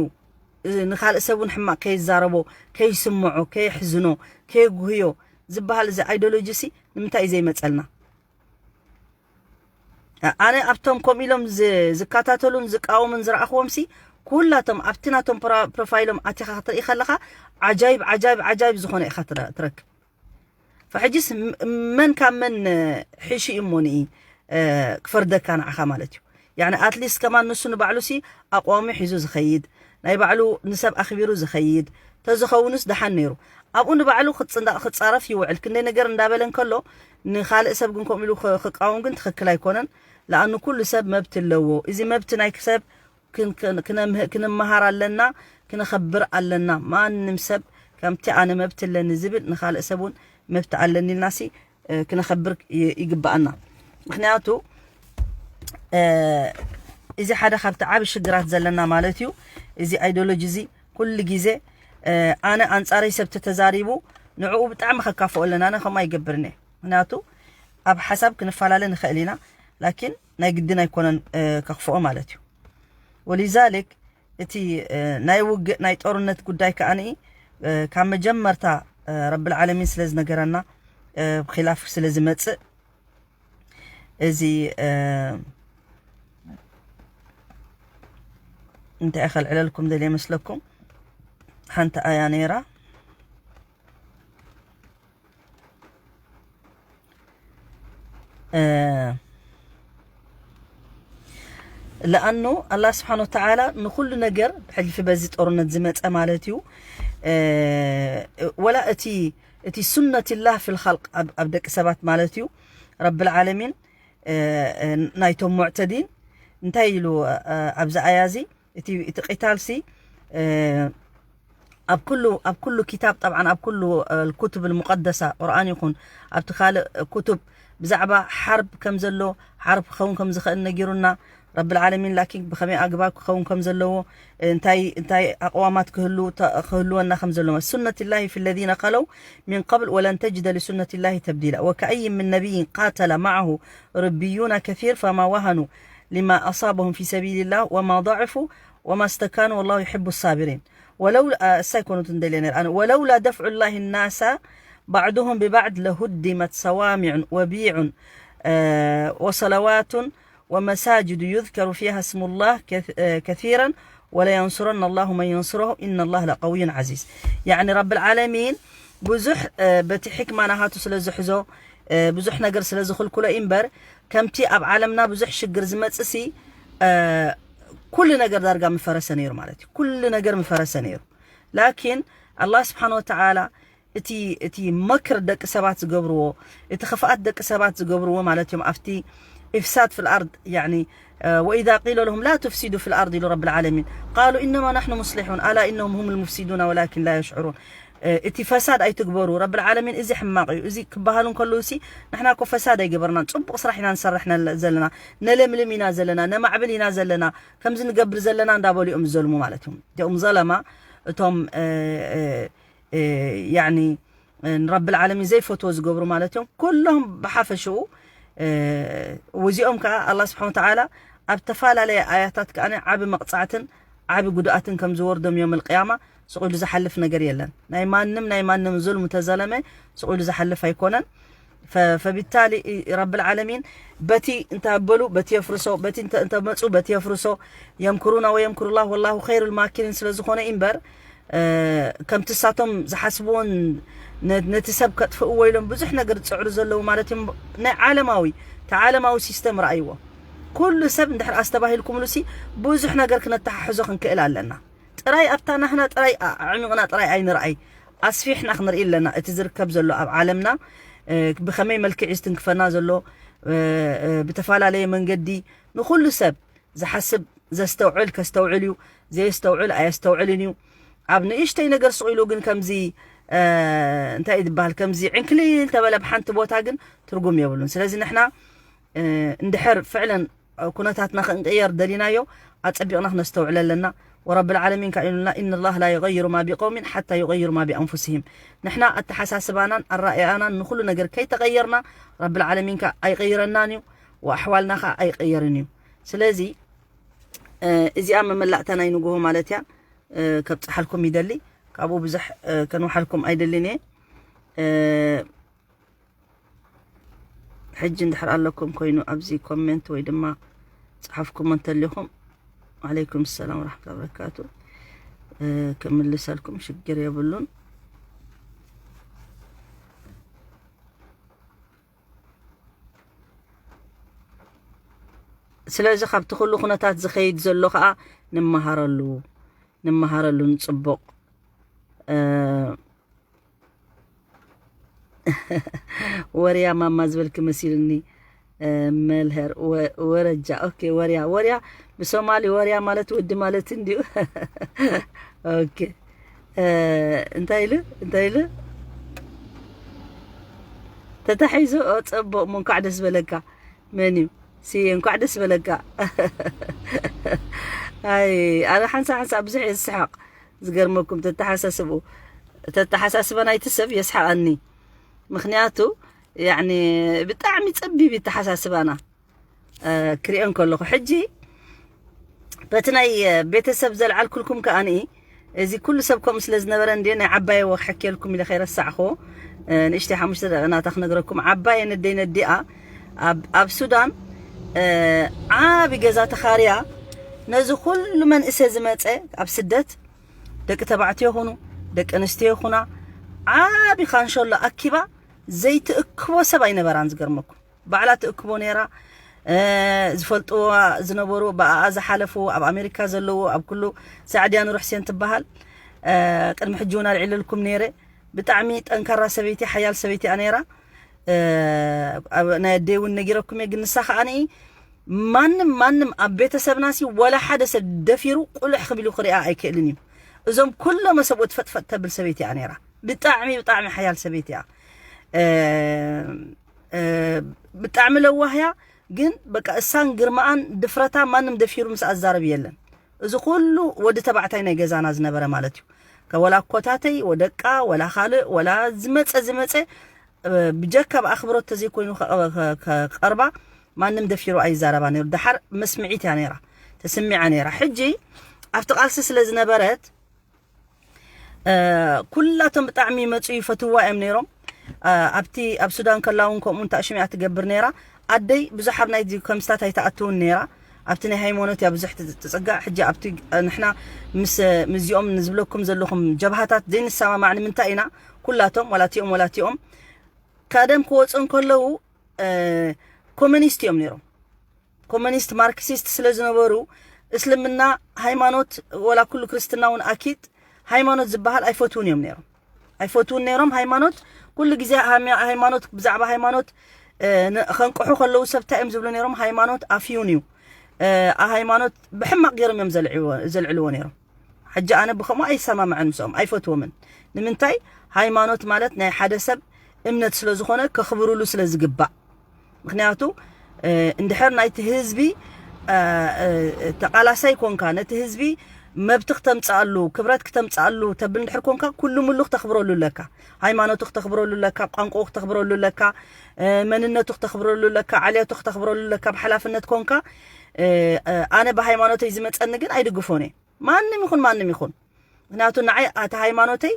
እ፣ ንኻልእ ሰብ እውን ሕማቕ ከይዛረቦ፣ ከይስምዖ፣ ከየሕዝኖ፣ ከየጉህዮ ዝበሃል እዚ ኣይዶሎጂሲ ንምንታይ እዩ ዘይመጸልና? ኣነ ኣብቶም ከምኡ ኢሎም ዝ-፣ ዝከታተሉን ዝቃወሙን ዝረኣኽዎም ሲ ኩላቶም ኣብቲ ናቶም ፕራ-፣ ፕሮፋይሎም ኣቲኻ ክትርኢ ከለኻ ዓጃይብ፣ ዓጃይብ፣ ዓጃይብ ዝኾነ ኢኻ ትረ-፣ ትረክብ። ፈሕጂስ ም-፣ መን ካብ መን፣ እ፣ ሒሹ እዩ እሞ ንኢ፣ እ፣ ክፈርደካ ንዓኻ ማለት እዩ። ያዕኒ ኣትሊስት ከማን ንሱ ንባዕሉ ሲ ኣቋሚ ሒዙ ዝኸይድ፣ ናይ ባዕሉ ንሰብ ኣኽቢሩ ዝኸይድ ተዝኸውንስ ደሓን ነይሩ። ኣብኡ ንባዕሉ ክጽንዳ-፣ ክጻረፍ ይውዕል። ክንደይ ነገር እንዳበለ እንከሎ ንኻልእ ሰብ ግን ከምኡ ኢሉ ክ-፣ ክቃወም ግን ትኽክል ኣይኮነን። ለኣኑ ኩሉ ሰብ መብት ኣለዎ። እዚ መብት ናይ ሰብ ክን-፣ ክን-፣ ክነምህ-፣ ክንመሃር ኣለና፣ ክነኸብር ኣለና። ማንም ሰብ ከምቲ ኣነ መብት ኣለኒ ዝብል ንኻልእ ሰብ እውን መብት ኣለኒ ኢልናሲ፣ እ፣ ክነኸብር ይ-፣ ይግብኣና። ምኽንያቱ፣ እ፣ እዚ ሓደ ካብቲ ዓቢ ሽግራት ዘለና ማለት እዩ። እዚ ኣይዲዮሎጂ እዚ ኩሉ ግዜ፣ እ፣ ኣነ ኣንጻረይ ሰብ ተተዛሪቡ ንዕኡ ብጣዕሚ ከካፍኦ ኣለና። ኣነ ከምኡ ኣይገብርን እየ። ምኽንያቱ ኣብ ሓሳብ ክንፈላለ ንኽእል ኢና፣ ላኪን ናይ ግድን ኣይኮነን፣ እ፣ ከኽፍኦ ማለት እዩ። ወሊዛሊክ እቲ፣ እ፣ ናይ ውግእ ናይ ጦርነት ጉዳይ ከኣ፣ እ፣ ካብ መጀመርታ፣ እ፣ ረብል ዓለሚን ስለ ዝነገረና፣ እ፣ ብኺላፍ ስለ ዝመጽእ፣ እዚ እንታይ ከልዕለልኩም ደልየ መስለኩም? ሓንቲ ኣያ ነይራ። ለኣኑ ኣላህ ስብሓን ወተዓላ ንኩሉ ነገር ሕልፊ በዚ ጦርነት ዝመፀ ማለት እዩ። ወላ እቲ እቲ ሱነትላህ ፊል ኸልቅ ኣብ ደቂ ሰባት ማለት እዩ። ረብል ዓለሚን ናይቶም ሙዕተዲን እንታይ ኢሉ ኣብዚ ኣያ እዚ እቲ እቲ ቂታልሲ ኣብ ኩሉ ኣብ ኩሉ ኪታብ ጠብዓን ኣብ ኩሉ ኩቱብ ሙቀደሳ ቁርኣን ይኹን ኣብቲ ካልእ ኩቱብ ብዛዕባ ሓርብ ከም ዘሎ ሓርብ ክኸውን ከም ዝኽእል ነጊሩና ረብል ዓለሚን ላኪን ብኸመይ ኣግባብ ክኸውን ከም ዘለዎ እንታይ እንታይ ኣቅዋማት ክህሉ ክህልወና ከም ዘለዎ ሱነት ላሂ ፊ ለዚነ ከለው ሚን ቀብል ወለን ተጅደ ሊሱነት ላሂ ተብዲላ ወከአይ ምን ነቢይን ቃተለ ማዓሁ ርብዩና ከሲር ፈማ ወሀኑ ሊማ ኣሳበሁም ፊ ሰቢልላህ ወማ ضعفوا وما استكانوا والله يحب الصابرين ولولا السايكونوت ندلين الآن ولولا دفع الله الناس بعضهم ببعض لهدمت صوامع وبيع وصلوات ومساجد يذكر فيها اسم الله كثيرا ولينصرن الله من ينصره إن الله لقوي عزيز. يعني رب العالمين بزح بتحكمة نهاتو سلزحزو ብዙሕ ነገር ስለ ዝኽልክሎ እምበር ከምቲ ኣብ ዓለምና ብዙሕ ሽግር ዝመጽሲ ኩሉ ነገር ዳርጋ ምፈረሰ ነይሩ ማለት እዩ። ኩሉ ነገር ምፈረሰ ነይሩ። ላኪን ኣላህ ስብሓን ወተዓላ እቲ እቲ መክር ደቂ ሰባት ዝገብርዎ እቲ ክፍኣት ደቂ ሰባት ዝገብርዎ ማለት እዮም ኣብቲ ኢፍሳድ ፊል ኣርድ ያኒ ወኢዛ ቂለ ለሁም ላ ቱፍሲዱ ፊል ኣርድ ኢሉ ረብል ዓለሚን ቃሉ ኢነማ ናሕኑ ሙስሊሑን ኣላ ኢነሁም ሁም ልሙፍሲዱና ወላኪን ላ የሽዕሩን እቲ ፈሳድ ኣይትግበሩ ረብል ዓለሚን እዚ ሕማቕ እዩ እዚ ክበሃል እንከለዉ ሲ ንሕና እኮ ፈሳድ ኣይገበርናን ጽቡቕ ስራሕ ኢና ንሰርሕ ዘለና ነለምልም ኢና ዘለና ነማዕብል ኢና ዘለና ከምዚ ንገብር ዘለና እንዳበሉ እዮም ዝዘልሙ ማለት እዮም እዚኦም ዘለማ እቶም ያኒ ንረብል ዓለሚን ዘይፈትዎ ዝገብሩ ማለት እዮም ኩሎም ብሓፈሽኡ እዚኦም ከዓ ኣላ ስብሓን ተዓላ ኣብ ተፈላለየ ኣያታት ከዓ ዓብ መቕፃዕትን ዓብ ጉድኣትን ከም ዝወርዶም ዮም ልቅያማ ስቕ ኢሉ ዝሓልፍ ነገር የለን ናይ ማንም ናይ ማንም ዙልም ተዘለመ ስቕ ኢሉ ዝሓልፍ ኣይኮነን ፈቢታሊ ረብል ዓለሚን በቲ እንተበሉ በቲ የፍርሶ በቲ እንተመፁ በቲ የፍርሶ የምክሩና ወየምክሩ ላህ ወላሁ ኸይሩ ልማኪሪን ስለ ዝኾነ እምበር ከምቲ ሳቶም ዝሓስብዎን ነቲ ሰብ ከጥፍእዎ ኢሎም ብዙሕ ነገር ዝፅዕሩ ዘለዉ ማለት እዮም ናይ ዓለማዊ እቲ ዓለማዊ ሲስተም ረኣይዎ ኩሉ ሰብ እንድሕር ኣስተባሂልኩምሉ ሲ ብዙሕ ነገር ክነተሓሕዞ ክንክእል ኣለና ጥራይ ኣብታ ናህና ጥራይ ኣዕሚቕና ጥራይ ኣይንርኣይ ኣስፊሕና ክንርኢ ኣለና እቲ ዝርከብ ዘሎ ኣብ ዓለምና ብኸመይ መልክዕ ዝትንክፈና ዘሎ ብተፈላለየ መንገዲ ንኹሉ ሰብ ዝሓስብ ዘስተውዕል ከስተውዕል እዩ ዘየስተውዕል ኣየስተውዕልን እዩ ኣብ ንእሽተይ ነገር ስቕ ኢሉ ግን ከምዚ እንታይ ዝበሃል ከምዚ ዕንክሊል ተበለ ብሓንቲ ቦታ ግን ትርጉም የብሉን ስለዚ ንሕና እንድሕር ፍዕለን ኩነታትና ክንቅየር ደሊናዮ ኣጸቢቕና ክነስተውዕል ኣለና ወረብ ልዓለሚን ከ ኢሉና إن الله لا يغير ما بقوم حتى يغيروا ما بأنفسهم ንሕና ኣተሓሳስባናን ኣራእያናን ንኹሉ ነገር ከይተቐየርና ረብ ልዓለሚን ከ ኣይቐይረናን እዩ ወኣሕዋልና ከ ኣይቐየርን እዩ ስለዚ እዚኣ መመላእታ ናይ ንግሆ ማለት እያ ከብፅሓልኩም ይደሊ ካብኡ ብዙሕ ከንውሓልኩም ኣይደልን እየ ሕጂ እንድሕር ኣለኩም ኮይኑ ኣብዚ ኮሜንት ወይ ድማ ፅሓፍኩም እንተሊኹም ዓለይኩም ሰላም ወራሕመቱላ በረካቱ ክምልሰልኩም ሽግር የብሉን ስለዚ ካብቲ ኩሉ ኩነታት ዝኸይድ ዘሎ ከዓ ንመሃረሉ ንመሃረሉ ንፅቡቕ ወርያ ማማ ዝበልክ መሲልኒ መልሀር ወረጃ ኦኬ ወርያ ወርያ ብሶማሊ ወርያ ማለት ወዲ ማለት እንዲዩ ኦኬ እንታይ ኢሉ እንታይ ኢሉ ተታሒዙ ኦ፣ ጽቡቕ እሞ እንኳዕ ደስ በለካ። መን እዩ? ስየ እንኳዕ ደስ በለካ። ኣይ ኣነ ሓንሳ ሓንሳ ብዙሕ እየ ዝስሕቕ። ዝገርመኩም ተተሓሳስብኡ ተተሓሳስበ ናይቲ ሰብ የስሕቐኒ። ምኽንያቱ ያዕኒ ብጣዕሚ ጸቢብ እዩ ተሓሳስባና። ክሪኦ እንከለኹ ሕጂ በቲ ናይ ቤተሰብ ዘልዓልኩልኩም ከኣ ንኢ እዚ ኩሉ ሰብ ከምኡ ስለ ዝነበረ እንድየ ናይ ዓባየ ወክሐክየልኩም ኢለ ከይረሳዕኹ ንእሽተይ ሓሙሽተ ደቂ ናታ ክነግረኩም ዓባየ ነደይ ነዲኣ ኣብ ሱዳን ዓቢ ገዛ ተኻርያ ነዚ ኩሉ መንእሰ ዝመጸ ኣብ ስደት ደቂ ተባዕትዮ ይኹኑ ደቂ ኣንስትዮ ይኹና ዓቢ ካንሸሎ ኣኪባ ዘይትእክቦ ሰብ ኣይነበራን። ዝገርመኩም ባዕላ ትእክቦ ነይራ። ዝፈልጥዎ ዝነበሩ ብኣኣ ዝሓለፉ ኣብ ኣሜሪካ ዘለዉ ኣብ ኩሉ ሳዕድያ ኑር ሕሴን ትበሃል። ቅድሚ ሕጂ እውን ኣልዒለልኩም ነይረ። ብጣዕሚ ጠንካራ ሰበይቲ ሓያል ሰበይቲ እያ ነይራ። ናይ ኣደይ እውን ነጊረኩም እየ ግን ንሳ ከዓ ማንም ማንም ኣብ ቤተሰብና ሲ ወላ ሓደ ሰብ ደፊሩ ቁልሕ ክብል ክሪኣ ኣይክእልን እዩ። እዞም ኩሎም ሰብኡት ፈጥፈጥ ተብል ሰበይቲ እያ ነይራ። ብጣዕሚ ብጣዕሚ ሓያል ሰበይቲ እያ። ብጣዕሚ ለዋህያ ግን በቃ እሳን ግርማኣን ድፍረታ ማንም ደፊሩ ምስ ኣዛረብ የለን። እዚ ኩሉ ወዲ ተባዕታይ ናይ ገዛና ዝነበረ ማለት እዩ። ከወላ ኮታተይ ወደቃ ወላ ካልእ ወላ ዝመፀ ዝመፀ ብጀካ ብኣኽብሮት ተዘይኮይኑ ከቐርባ ማንም ደፊሩ ኣይዛረባ ነይሩ። ደሓር መስምዒት እያ ነይራ ተስሚዓ ነይራ። ሕጂ ኣብቲ ቃልሲ ስለ ዝነበረት ኩላቶም ብጣዕሚ ይመፁ ይፈትዋ እዮም ነይሮም። ኣብቲ ኣብ ሱዳን ከላ እውን ከምኡ እንታሽም እያ ትገብር ነይራ። ኣደይ ብዙሕ ኣብ ናይ ከምስታት ኣይተኣትውን ነይራ። ኣብቲ ናይ ሃይማኖት እያ ብዙሕ ትፅጋዕ። ሕጂ ኣብቲ ንሕና ምስ ምስዚኦም ንዝብለኩም ዘለኹም ጀብሃታት ዘይንሰማማዕ ንምንታይ ኢና? ኩላቶም ዋላቲኦም ዋላቲኦም ቀደም ክወፁ እንከለዉ ኮሚኒስት እዮም ነይሮም። ኮሚኒስት ማርክሲስት ስለ ዝነበሩ እስልምና ሃይማኖት ወላ ኩሉ ክርስትና እውን ኣኪድ ሃይማኖት ዝበሃል ኣይፈትውን እዮም ነይሮም። ኣይፈትውን ነይሮም ሃይማኖት። ኩሉ ግዜ ሃይማኖት ብዛዕባ ሃይማኖት ከንቅሑ ከለዉ ሰብ እንታይ እዮም ዝብሉ ነይሮም? ሃይማኖት ኣፍዩን እዩ። ሃይማኖት ብሕማቅ ገይሮም እዮም ዘልዕልዎ ነይሮም። ሕጂ ኣነ ብከምኡ ኣይሰማምዐን ምስኦም ኣይፈትዎምን። ንምንታይ? ሃይማኖት ማለት ናይ ሓደ ሰብ እምነት ስለ ዝኾነ ከኽብሩሉ ስለ ዝግባእ። ምክንያቱ እንድሕር ናይቲ ህዝቢ ተቃላሳይ ኮንካ ነቲ ህዝቢ መብቲ ክተምፅኣሉ ክብረት ክተምፅኣሉ ተብል እንድሕር ኮንካ ኩሉ ምሉ ክተኽብረሉ ኣለካ። ሃይማኖቱ ክተኽብረሉ ኣለካ፣ ቋንቋኡ ክተኽብረሉ ኣለካ፣ መንነቱ ክተኽብረሉ ኣለካ፣ ዓልየቱ ክተኽብረሉ ኣለካ ብሓላፍነት ኮንካ። ኣነ ብሃይማኖተይ ዝመፀኒ ግን ኣይድግፎን እየ። ማንም ይኹን ማንም ይኹን ምክንያቱ ንዓይ ኣቲ ሃይማኖተይ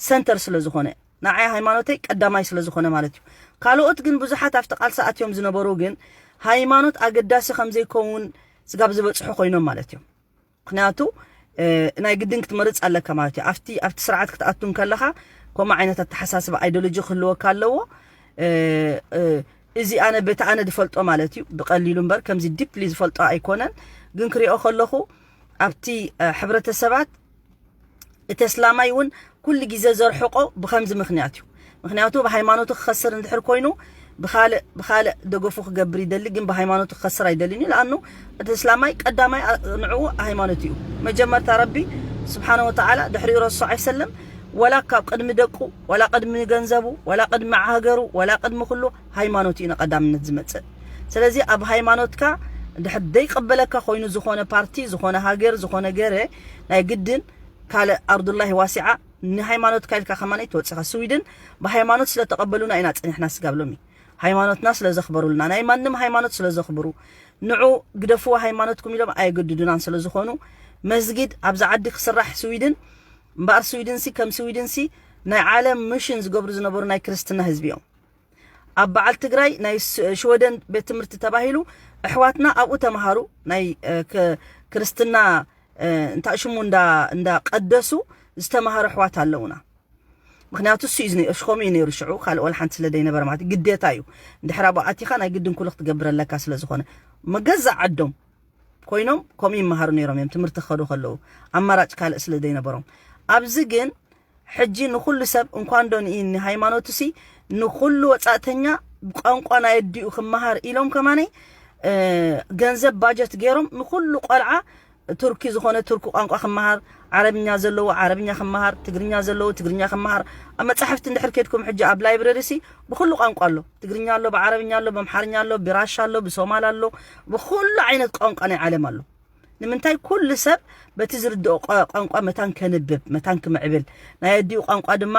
ሰንተር ስለ ዝኾነ ንዓይ ሃይማኖተይ ቀዳማይ ስለ ዝኾነ ማለት እዩ። ካልኦት ግን ብዙሓት ኣብቲ ቃልሲ ኣትዮም ዝነበሩ ግን ሃይማኖት ኣገዳሲ ከም ዘይከውን ስጋብ ዝበፅሑ ኮይኖም ማለት እዮም። ምክንያቱ ናይ ግድን ክትመርፅ ኣለካ ማለት እዩ። ኣብቲ ኣብቲ ስርዓት ክትኣቱ ከለኻ ከምኡ ዓይነት ኣተሓሳስባ ኣይዲዮሎጂ ክህልወካ ኣለዎ። እዚ ኣነ በቲ ኣነ ዝፈልጦ ማለት እዩ ብቀሊሉ እምበር ከምዚ ዲፕሊ ዝፈልጦ ኣይኮነን። ግን ክሪኦ ከለኹ ኣብቲ ሕብረተሰባት እቲ ኣስላማይ እውን ኩሉ ግዜ ዘርሕቆ ብከምዚ ምክንያት እዩ። ምክንያቱ ብሃይማኖቱ ክኸስር እንድሕር ኮይኑ ብካልእ ብካልእ ደገፉ ክገብር ይደሊ ግን ብሃይማኖቱ ክኸስር ኣይደልን እዩ። ለኣኑ እቲ እስላማይ ቀዳማይ ንዕኡ ሃይማኖት እዩ። መጀመርታ ረቢ ስብሓነ ወተዓላ ድሕሪኡ ረሱ ዓ ሰለም ወላ ካብ ቅድሚ ደቁ ወላ ቅድሚ ገንዘቡ ወላ ቅድሚ ሃገሩ ወላ ቅድሚ ኩሉ ሃይማኖት እዩ ንቀዳምነት ዝመፅእ። ስለዚ ኣብ ሃይማኖትካ ድሕር ዘይቀበለካ ኮይኑ ዝኾነ ፓርቲ ዝኾነ ሃገር ዝኾነ ገረ ናይ ግድን ካልእ ኣርዱላሂ ዋሲዓ ንሃይማኖትካ ኢልካ ከማነይ ትወፅኻ። ስዊድን ብሃይማኖት ስለተቐበሉና ኢና ፀኒሕና ስጋብ ሎሚ ሃይማኖትና ስለዘኽበሩልና ናይ ማንም ሃይማኖት ስለዘኽብሩ ንዑ ግደፍዎ ሃይማኖትኩም ኢሎም ኣየገድዱናን ስለዝኾኑ መስጊድ ኣብዚ ዓዲ ክስራሕ ስዊድን እምበኣር ስዊድንሲ ከም ስዊድንሲ ናይ ዓለም ምሽን ዝገብሩ ዝነበሩ ናይ ክርስትና ህዝቢ እዮም። ኣብ በዓል ትግራይ ናይ ሽወደን ቤት ትምህርቲ ተባሂሉ ኣሕዋትና ኣብኡ ተምሃሩ ናይ ክርስትና እንታይ ሽሙ እንዳቀደሱ ዝተምሃሩ ኣሕዋት ኣለውና። ምክንያቱ እሱ እዩ ዝነ- እሱ ከምኡ እዩ ነይሩ ሽዑ ካልእ ወላ ሓንቲ ስለ ዘይነበረ ማለት እዩ። ግዴታ እዩ እንድሕር ኣብኡ ኣቲኻ ናይ ግድን ኩሉ ክትገብር ኣለካ ስለ ዝኾነ መገዛእ ዓዶም ኮይኖም ከምኡ ይመሃሩ ነይሮም እዮም ትምህርቲ ክኸዱ ከለዉ ኣማራጭ ካልእ ስለ ዘይነበሮም። ኣብዚ ግን ሕጂ ንኩሉ ሰብ እንኳን ዶ ንኢ ንሃይማኖቱ ሲ ንኩሉ ወፃእተኛ ቋንቋ ናይ ኣዲኡ ክመሃር ኢሎም ከማነይ ገንዘብ ባጀት ገይሮም ንኩሉ ቆልዓ ቱርኪ ዝኾነ ቱርኪ ቋንቋ ክመሃር ዓረብኛ ዘለዎ ዓረብኛ ክመሃር ትግርኛ ዘለዎ ትግርኛ ክመሃር ኣብ መፃሕፍቲ እንድሕር ኬድኩም ሕጂ ኣብ ላይብረሪ ሲ ብኩሉ ቋንቋ ኣሎ። ትግርኛ ኣሎ ብዓረብኛ ኣሎ ብኣምሓርኛ ኣሎ ብራሻ ኣሎ ብሶማል ኣሎ ብኩሉ ዓይነት ቋንቋ ናይ ዓለም ኣሎ። ንምንታይ ኩሉ ሰብ በቲ ዝርድኦ ቋንቋ መታን ከንብብ መታን ክምዕብል ናይ ኣዲኡ ቋንቋ ድማ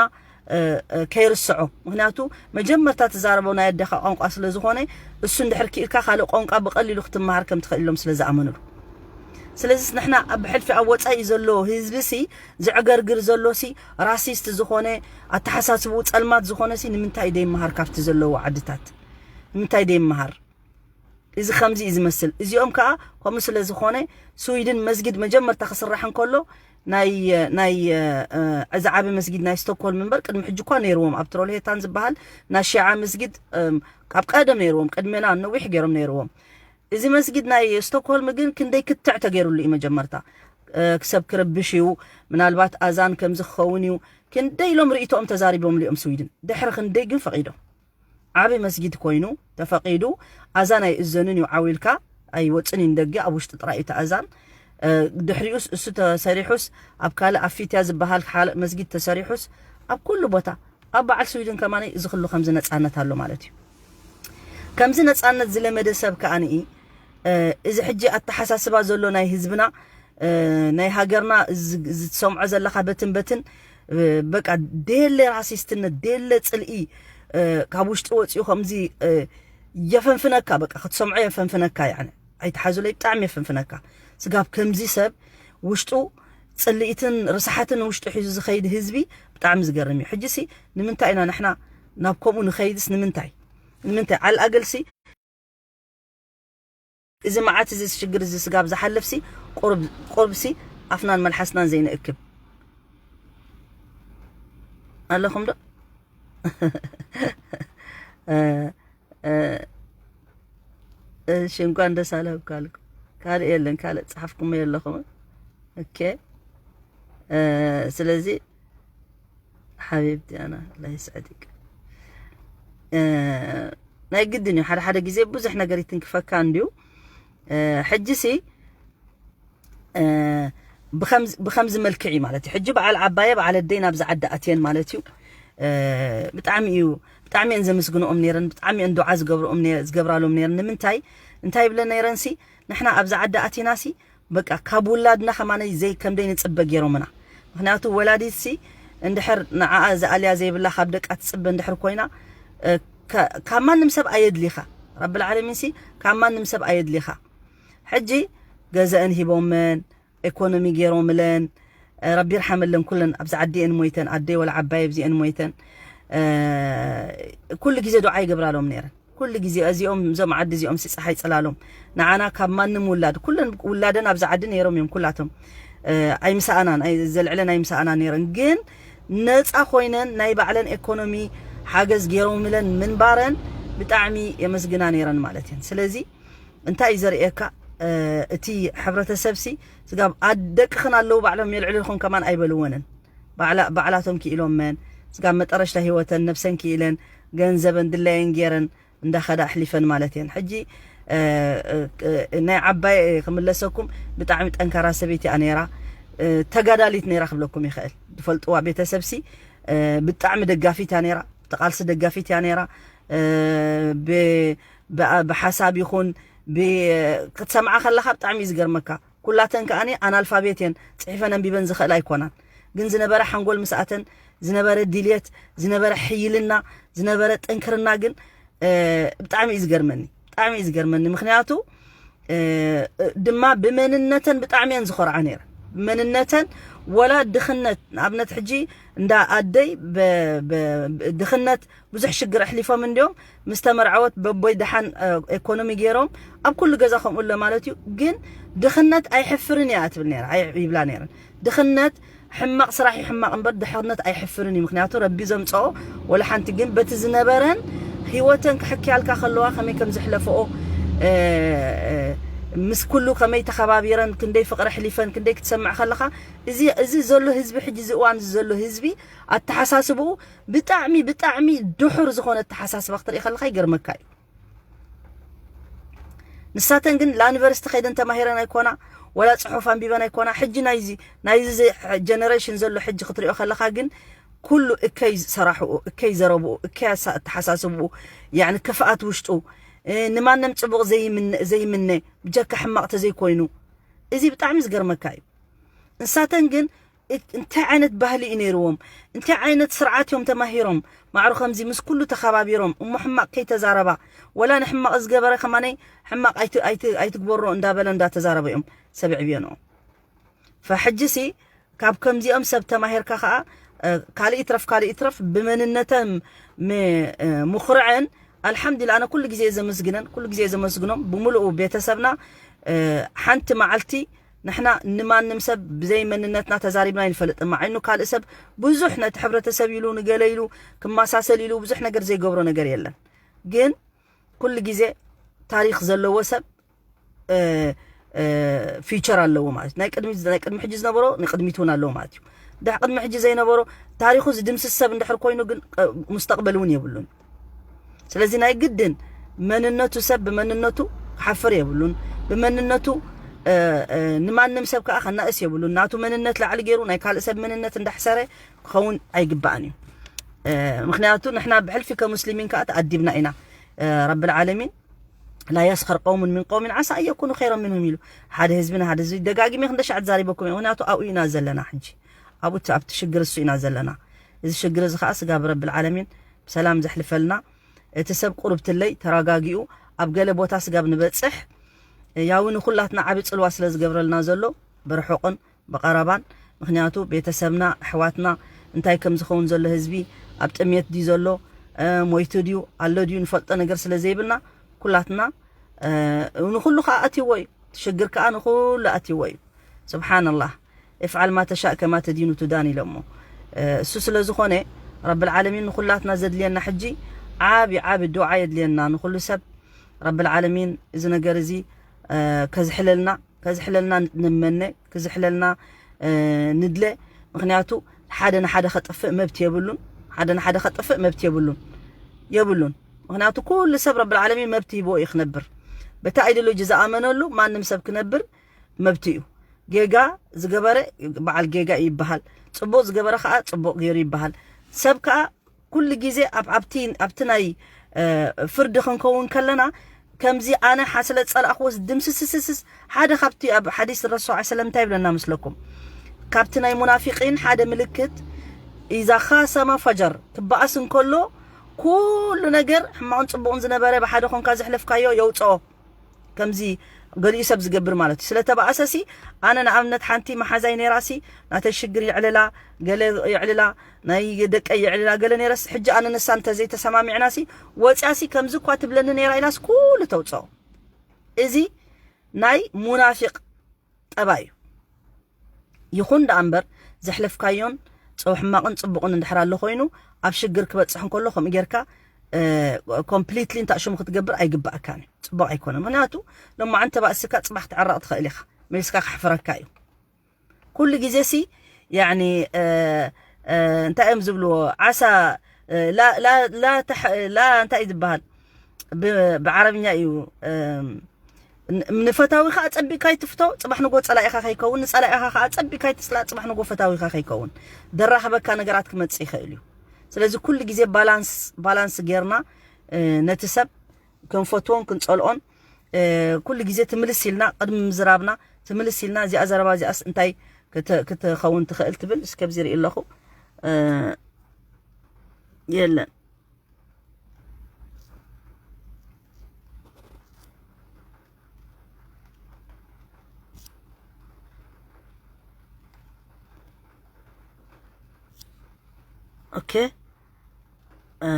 ከይርስዖ። ምክንያቱ መጀመርታ ትዛረቦ ናይ ኣደኻ ቋንቋ ስለ ዝኾነ እሱ እንድሕር ክኢልካ ካልእ ቋንቋ ብቀሊሉ ክትመሃር ከም ትኽእል ኢሎም ስለ ዝኣመኑሉ። ስለዚስ ንሕና ኣብ ሕልፊ ኣብ ወፃኢ ዘሎ ህዝቢ ሲ ዝዕገርግር ዘሎ ሲ ራሲስት ዝኾነ ኣተሓሳስብኡ ፀልማት ዝኾነ ሲ ንምንታይ ደይመሃር ካብቲ ዘለዎ ዓድታት ንምንታይ ደይመሃር? እዚ ከምዚ እዩ ዝመስል። እዚኦም ከዓ ከምኡ ስለ ዝኾነ ስዊድን መስጊድ መጀመርታ ክስራሕ እንከሎ ናይ ናይ እዚ ዓቢ መስጊድ ናይ ስቶክሆልም እምበር ቅድሚ ሕጂ እኳ ነይርዎም ኣብ ትሮልሄታን ዝበሃል ናይ ሺዓ መስጊድ ካብ ቀደም ነይርዎም ቅድሜና ነዊሕ ገይሮም ነይርዎም። እዚ መስጊድ ናይ ስቶክሆልም ግን ክንደይ ክትዕ ተገይሩሉ እዩ መጀመርታ ክሰብ ክርብሽ እዩ። ምናልባት ኣዛን ከምዚ ክኸውን እዩ ክንደይ ኢሎም ርእይቶኦም ተዛሪቦምሉ እዮም ስዊድን። ድሕሪ ክንደይ ግን ፈቒዶም ዓቢ መስጊድ ኮይኑ ተፈቒዱ ኣዛን ኣይእዘንን እዩ ዓው ኢልካ ኣይወፅን እዩ ንደገ ኣብ ውሽጢ ጥራይ እዩ እቲ ኣዛን። ድሕሪኡስ እሱ ተሰሪሑስ ኣብ ካልእ ኣብ ፊትያ ዝበሃል ካልእ መስጊድ ተሰሪሑስ ኣብ ኩሉ ቦታ ኣብ በዓል ስዊድን ከማን እዚ ኩሉ ከምዚ ነፃነት ኣሎ ማለት እዩ። ከምዚ ነፃነት ዝለመደ ሰብ ከኣ ንኢ እዚ ሕጂ ኣተሓሳስባ ዘሎ ናይ ህዝብና ናይ ሃገርና ዝትሰምዖ ዘለካ በትን በትን በቃ ደየለ ራሲስትነት ደየለ ፅልኢ ካብ ውሽጢ ወፂኡ ከምዚ የፈንፍነካ በቃ ክትሰምዖ የፈንፍነካ ያ ኣይትሓዙለይ ብጣዕሚ የፈንፍነካ ስጋብ ከምዚ ሰብ ውሽጡ ፅልኢትን ርስሓትን ውሽጡ ሒዙ ዝኸይድ ህዝቢ ብጣዕሚ ዝገርም እዩ ሕጂ ሲ ንምንታይ ኢና ንሕና ናብ ከምኡ ንኸይድስ ንምንታይ ንምንታይ ዓልኣገልሲ እዚ መዓት እዚ ሽግር እዚ ስጋብ ዝሓልፍሲ ቁርብሲ ኣፍናን መልሓስናን ዘይንእክብ ኣለኹም ዶ እሺ እንኳን ደስ ኣለብካልኩ ካልእ የለን ካልእ ጸሓፍኩም የለኹም ኦኬ ስለዚ ሓቢብቲ ኣና ላ ይስዕድክ ናይ ግድን እዩ ሓደ ሓደ ግዜ ብዙሕ ነገር ይትንክፈካ እንድዩ ሕጂ ሲ ብከምዚ መልክዕ እዩ ማለት እዩ ሕጂ በዓል ዓባየ በዓል ኣደይ ናብዚ ዓዲ ኣትየን ማለት እዩ ብጣዕሚ እዩ ብጣዕሚ እየን ዘመስግንኦም ነይረን ብጣዕሚ እየን ዱዓ ዝገብርኦም ዝገብራሎም ነይረን ንምንታይ እንታይ ይብለ ነይረን ሲ ንሕና ኣብዚ ዓዲ ኣቲና ሲ በቃ ካብ ውላድና ከማነይ ዘይ ከም ደይ ንጽበ ገይሮምና ምክንያቱ ወላዲት ሲ እንድሕር ንዓኣ ዝኣልያ ዘይብላ ካብ ደቃ ትጽበ እንድሕር ኮይና ካብ ማንም ሰብ ኣየድሊኻ ረብል ዓለሚን ሲ ካብ ማንም ሰብ ኣየድሊኻ ሕጂ ገዘአን ሂቦመን ኢኮኖሚ ገይሮምለን ረቢ ይርሓመለን ኩለን ኣብዚ ዓዲአን ሞይተን ኣደይ ወላ ዓባይ ኣብዚአን ሞይተን ኩሉ ግዜ ዱዓ ይገብራሎም ነይረን ኩሉ ግዜ እዚኦም እዞም ዓዲ እዚኦም ሲ ፀሓይ ፅላሎም ንዓና ካብ ማንም ውላድ ኩለን ውላደን ኣብዚ ዓዲ ነይሮም እዮም ኩላቶም ኣይምሰኣናን ዘልዕለን ኣይምሰኣና ነይረን ግን ነፃ ኮይነን ናይ ባዕለን ኤኮኖሚ ሓገዝ ገይሮምለን ምንባረን ብጣዕሚ የመስግና ነይረን ማለት እየን ስለዚ እንታይ እዩ ዘርእየካ እቲ ሕብረተሰብ ሲ ስጋብ ኣደቅኽን ኣለዉ ባዕሎም የልዕልኹም ከማን ኣይበልወንን ባዕላቶም ክኢሎመን ስጋብ መጠረሽታ ህይወተን ነብሰን ክኢለን ገንዘበን ድላየን ገይረን እንዳኸዳ ኣሕሊፈን ማለት እየን ሕጂ ናይ ዓባይ ክምለሰኩም ብጣዕሚ ጠንካራ ሰበይቲ እያ ነይራ ተጋዳሊት ነይራ ክብለኩም ይኽእል ዝፈልጥዋ ቤተሰብ ሲ ብጣዕሚ ደጋፊት እያ ነይራ ተቃልሲ ደጋፊት እያ ነይራ ብሓሳብ ይኹን ክትሰምዓ ከለካ ብጣዕሚ እዩ ዝገርመካ ኩላተን ከኣ ኣናልፋቤት እየን ፅሒፈን ኣንቢበን ዝኽእላ ኣይኮናን ግን ዝነበረ ሓንጎል ምስኣተን ዝነበረ ድልየት ዝነበረ ሕይልና ዝነበረ ጥንክርና ግን ብጣዕሚ እዩ ዝገርመኒ ብጣዕሚ እዩ ዝገርመኒ ምክንያቱ ድማ ብመንነተን ብጣዕሚ እየን ዝኮርዓ ነይረን ብመንነተን ወላ ድኽነት ንኣብነት ሕጂ እንዳ ኣደይ ድኽነት ብዙሕ ሽግር ኣሕሊፎም እንዲዮም ምስ ተመርዓወት በቦይ ደሓን ኤኮኖሚ ገይሮም ኣብ ኩሉ ገዛ ከምኡ ኣሎ ማለት እዩ ግን ድኽነት ኣይሕፍርን እያ ትብል ነራ ይብላ ነረን ድኽነት ሕማቕ ስራሕ እዩ ሕማቕ እምበር ድሕነት ኣይሕፍርን እዩ ምክንያቱ ረቢ ዘምፀኦ ወላ ሓንቲ ግን በቲ ዝነበረን ህይወተን ክሕክያልካ ከለዋ ከመይ ከም ዘሕለፈኦ ምስ ኩሉ ከመይ ተኸባቢረን ክንደይ ፍቕሪ ኣሕሊፈን ክንደይ ክትሰምዕ ከለኻ እዚ እዚ ዘሎ ህዝቢ ሕጂ እዚ እዋን እዚ ዘሎ ህዝቢ ኣተሓሳስብኡ ብጣዕሚ ብጣዕሚ ድሑር ዝኾነ ኣተሓሳስባ ክትርኢ ከለኻ ይገርመካ እዩ ንሳተን ግን ላ ዩኒቨርሲቲ ከይደን ተማሂረን ኣይኮና ወላ ፅሑፍ ኣንቢበን ኣይኮና ሕጂ ናይዚ ናይዚ ጀነሬሽን ዘሎ ሕጂ ክትሪኦ ከለካ ግን ኩሉ እከይ ሰራሕኡ እከይ ዘረብኡ እከይ ኣተሓሳስብኡ ያኒ ክፍኣት ውሽጡ ንማንም ፅቡቕ ዘይምነ ብጀካ ሕማቕ ተዘይኮይኑ እዚ ብጣዕሚ ዝገርመካ እዩ ንሳተን ግን እንታይ ዓይነት ባህሊ እዩ ነይርዎም እንታይ ዓይነት ስርዓት እዮም ተማሂሮም ማዕሩ ከምዚ ምስ ኩሉ ተኸባቢሮም እሞ ሕማቕ ከይተዛረባ ወላ ንሕማቕ ዝገበረ ከማነይ ሕማቕ ኣይትግበሮ እንዳበለ እንዳተዛረበ እዮም ሰብ ዕብየንኦም ፈሕጂ ሲ ካብ ከምዚኦም ሰብ ተማሂርካ ከዓ ካልእ ይትረፍ ካልእ ይትረፍ ብመንነተን ምኹርዐን ኣልሓምዱሊላህ፣ ኣነ ኩሉ ግዜ ዘመስግነን፣ ኩሉ ግዜ ዘመስግኖም ብምሉኡ ቤተሰብና። እ፣ ሓንቲ መዓልቲ ንሕና ንማንም ሰብ ብዘይ መንነትና ተዛሪብና ኣይንፈልጥን። ማዕኑ ካልእ ሰብ ብዙሕ ነቲ ሕብረተሰብ ኢሉ፣ ንገለ ኢሉ፣ ክመሳሰል ኢሉ ብዙሕ ነገር ዘይገብሮ ነገር የለን። ግን ኩሉ ግዜ ታሪኽ ዘለዎ ሰብ፣ እ፣ እ፣ ፊውቸር ኣለዎ ማለት እዩ። ናይ ቅድሚ፣ ናይ ቅድሚ ሕጂ ዝነበሮ ንቅድሚት እውን ኣለዎ ማለት እዩ። ድሕ ቅድሚ ሕጂ ዘይነበሮ ታሪኹ ዝድምስስ ሰብ እንድሕር ኮይኑ ግን፣ እ፣ ሙስተቅበል እውን የብሉን። ስለዚ ናይ ግድን መንነቱ፣ ሰብ ብመንነቱ ክሓፍር የብሉን። ብመንነቱ፣ እ፣ እ፣ ንማንም ሰብ ከዓ ከናእስ የብሉን። ናቱ መንነት ላዕሊ ገይሩ ናይ ካልእ ሰብ መንነት እንዳሕሰረ ክኸውን ኣይግባእን እዩ። እ፣ ምክንያቱ ንሕና ብሕልፊ ከሙስሊሚን ከዓ ተኣዲብና ኢና። እ፣ ረብል ዓለሚን ላ የስኸር ቀውሙን ሚን ቀውሚን ዓሳ ኣን የኩኑ ኸይረን ሚንሁም ኢሉ። ሓደ ህዝቢ ንሓደ ህዝቢ ደጋጊመ ክንደሻዕ ተዛሪበኩም እየ። ምክንያቱ ኣብኡ ኢና ዘለና ሕጂ። ኣብኡ እቲ፣ ኣብቲ ሽግር እሱ ኢና ዘለና። እዚ ሽግር እዚ ከዓ ስጋብ ረብል ዓለሚን ብሰላም ዘሕልፈልና። እቲ ሰብ ቁርብትለይ ተረጋጊኡ ኣብ ገለ ቦታ ስጋብ ንበጽሕ፣ ያው ንኹላትና ዓቢ ጽልዋ ስለ ዝገብረልና ዘሎ ብርሑቕን ብቐረባን፣ ምክንያቱ ቤተሰብና፣ ኣሕዋትና፣ እንታይ ከም ዝኸውን ዘሎ ህዝቢ፣ ኣብ ጥሜት ድዩ ዘሎ፣ እ፣ ሞይቱ ድዩ ኣሎ ድዩ ንፈልጦ ነገር ስለ ዘይብልና፣ ኩላትና፣ እ፣ ንኹሉ ከኣ ኣትይዎ እዩ። ሽግር ከኣ ንኹሉ ኣትይዎ እዩ። ስብሓንላህ። እፍዓል ማ ተሻእ ከማ ተዲኑ ቱዳን ኢሎሞ። እ፣ እሱ ስለ ዝኾነ ረብል ዓለሚን ንኹላትና ዘድልየና ሕጂ ዓቢ ዓቢ ዱዓ የድልየና ንኹሉ ሰብ። ረብል ዓለሚን እዚ ነገር እዚ፣ እ፣ ከዝሕለልና፣ ከዝሕለልና ንመነ፣ ክዝሕለልና፣ እ፣ ንድለ። ምክንያቱ ሓደ ንሓደ ከጥፍእ መብት የብሉን። ሓደ ንሓደ ከጥፍእ መብት የብሉን። የብሉን። ምክንያቱ ኩሉ ሰብ ረብል ዓለሚን መብት ሂብዎ እዩ ክነብር። በቲ ኣይዲዮሎጂ ዝኣመነሉ ማንም ሰብ ክነብር መብት እዩ። ጌጋ ዝገበረ በዓል ጌጋ እዩ ይበሃል። ጽቡቕ ዝገበረ ከኣ ጽቡቕ ገይሩ ይበሃል። ሰብ ከኣ ኩሉ ግዜ ኣብ፣ ኣብቲ፣ ኣብቲ ናይ፣ እ፣ ፍርዲ ክንከውን ከለና ከምዚ ኣነ ሓ-፣ ስለ ዝጸላእክዎስ ድምስስስስስ። ሓደ ካብቲ ኣብ ሓዲስ ረሱል ሰለላሁ ዐለይሂ ወሰለም እንታይ ይብለና መስለኩም? ካብቲ ናይ ሙናፊቂን ሓደ ምልክት፣ ኢዛ ኻሰመ ፈጀር፣ ክበኣስ እንከሎ ኩሉ ነገር ሕማቕን ጽቡቕን ዝነበረ ብሓደ ኮንካ ዘሕለፍካዮ የውጽኦ። ከምዚ ገሊኡ ሰብ ዝገብር ማለት እዩ። ስለ ተባእሰሲ፣ ኣነ ንኣብነት ሓንቲ መሓዛይ ነይራሲ፣ ናተይ ሽግር የዕልላ፣ ገለ የዕልላ፣ ናይ ደቀይ የዕልላ፣ ገለ ነይረስ፣ ሕጂ ኣነ ንሳ እንተ ዘይተሰማሚዕናሲ፣ ወጽያሲ ከምዚ እኳ ትብለኒ ነይራ ኢላስ ኩሉ ተውጽኦ። እዚ ናይ ሙናፊቕ ጠባይ እዩ። ይኹን ደኣ እምበር፣ ዘሕለፍካዮን ጽው-፣ ሕማቕን ጽቡቕን እንድሕር ኣሎ ኮይኑ፣ ኣብ ሽግር ክበጽሕ እንከሎ ከምኡ ጌርካ፣ እ፣ ኮምፕሊትሊ እንታይ ሽሙ ክትገብር ኣይግባእካን እዩ። ጽቡቕ ኣይኮነን። ምኽንያቱ፣ ሎማዓንቲ ተባእስካ ጽባሕ ትዕረቕ ትኽእል ኢኻ። መሊስካ ከሕፍረካ እዩ። ኩሉ ግዜሲ፣ ያዕኒ፣ እ፣ እ፣ እንታይ እዮም ዝብልዎ? ዓሳ፣ እ፣ ላ፣ ላ፣ ላ ተሕ-፣ ላ እንታይ እዩ ዝበሃል? ብ-፣ ብዓረብኛ እዩ። እ፣ ን-፣ ንፈታዊኻ ኣጸቢቕካ ኣይትፍቶ፣ ጽባሕ ንጎ ጸላኢኻ ከይከውን፣ ንጸላኢኻ ከኣ ኣጸቢቕካ ኣይትጽላእ፣ ጽባሕ ንጎ ፈታዊኻ ከይከውን። ደራኸበካ ነገራት ክመጽእ ይኽእል እዩ። ስለዚ ኩሉ ግዜ ባላንስ፣ ባላንስ ጌርና፣ እ፣ ነቲ ሰብ ክንፈትዎን ክንጸልኦን፣ እ፣ ኩሉ ግዜ ትምልስ ኢልና፣ ቅድሚ ምዝራብና ትምልስ ኢልና፣ እዚኣ ዘረባ እዚኣስ እንታይ ክተ-፣ ክትኸውን ትኽእል ትብል፣ እስከ ኣብዚ ርኢ ኣለኹ። እ፣ የለን። ኦኬ። እ፣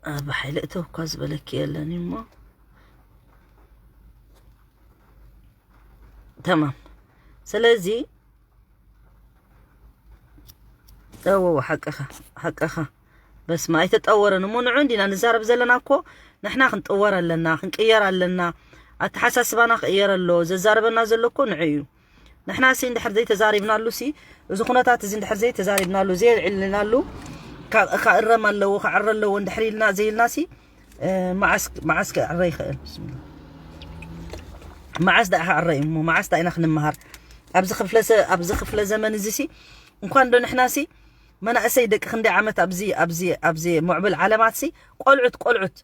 እ፣ ብሓይሊ እተው እኳ ዝበለኪ የለን እሞ። ተማም። ስለዚ፣ እወ፣ ሓቅኻ፣ ሓቅኻ። በስመ፣ ኣይተጠወረን እሞ፣ ንዑ እንዲና ንዛረብ ዘለና እኮ። ንሕና ክንጥወር ኣለና፣ ክንቅየር ኣለና። ኣተሓሳስባና ክቕየር ኣሎ። ዘዛርበና ዘሎ እኮ ንዑ እዩ። ንሕና ሲ እንድሕር ዘይተዛሪብናሉ ሲ፣ እዚ ኩነታት እዚ እንድሕር ዘይተዛሪብናሉ፣ ዘየልዕልናሉ፣ ካ-፣ ካእረም ኣለዎ፣ ክዕረ ኣለዎ እንድሕር ኢልና፣ ዘይልናሲ፣ እ፣ መዓስ፣ መዓስ ክዕረ ይኽእል? ብስሚላ። መዓስ ደኣ ክዕረ እዩ እሞ? መዓስ ደኣ ኢና ክንመሃር? ኣብዚ ክፍለ ሰ-፣ ኣብዚ ክፍለ ዘመን እዚ ሲ፣ እንኳን ዶ ንሕና ሲ፣ መናእሰይ ደቂ ክንደይ ዓመት ኣብዚ፣ ኣብዚ፣ ኣብዚ ምዕቡል ዓለማት ሲ፣ ቆልዑት፣ ቆልዑት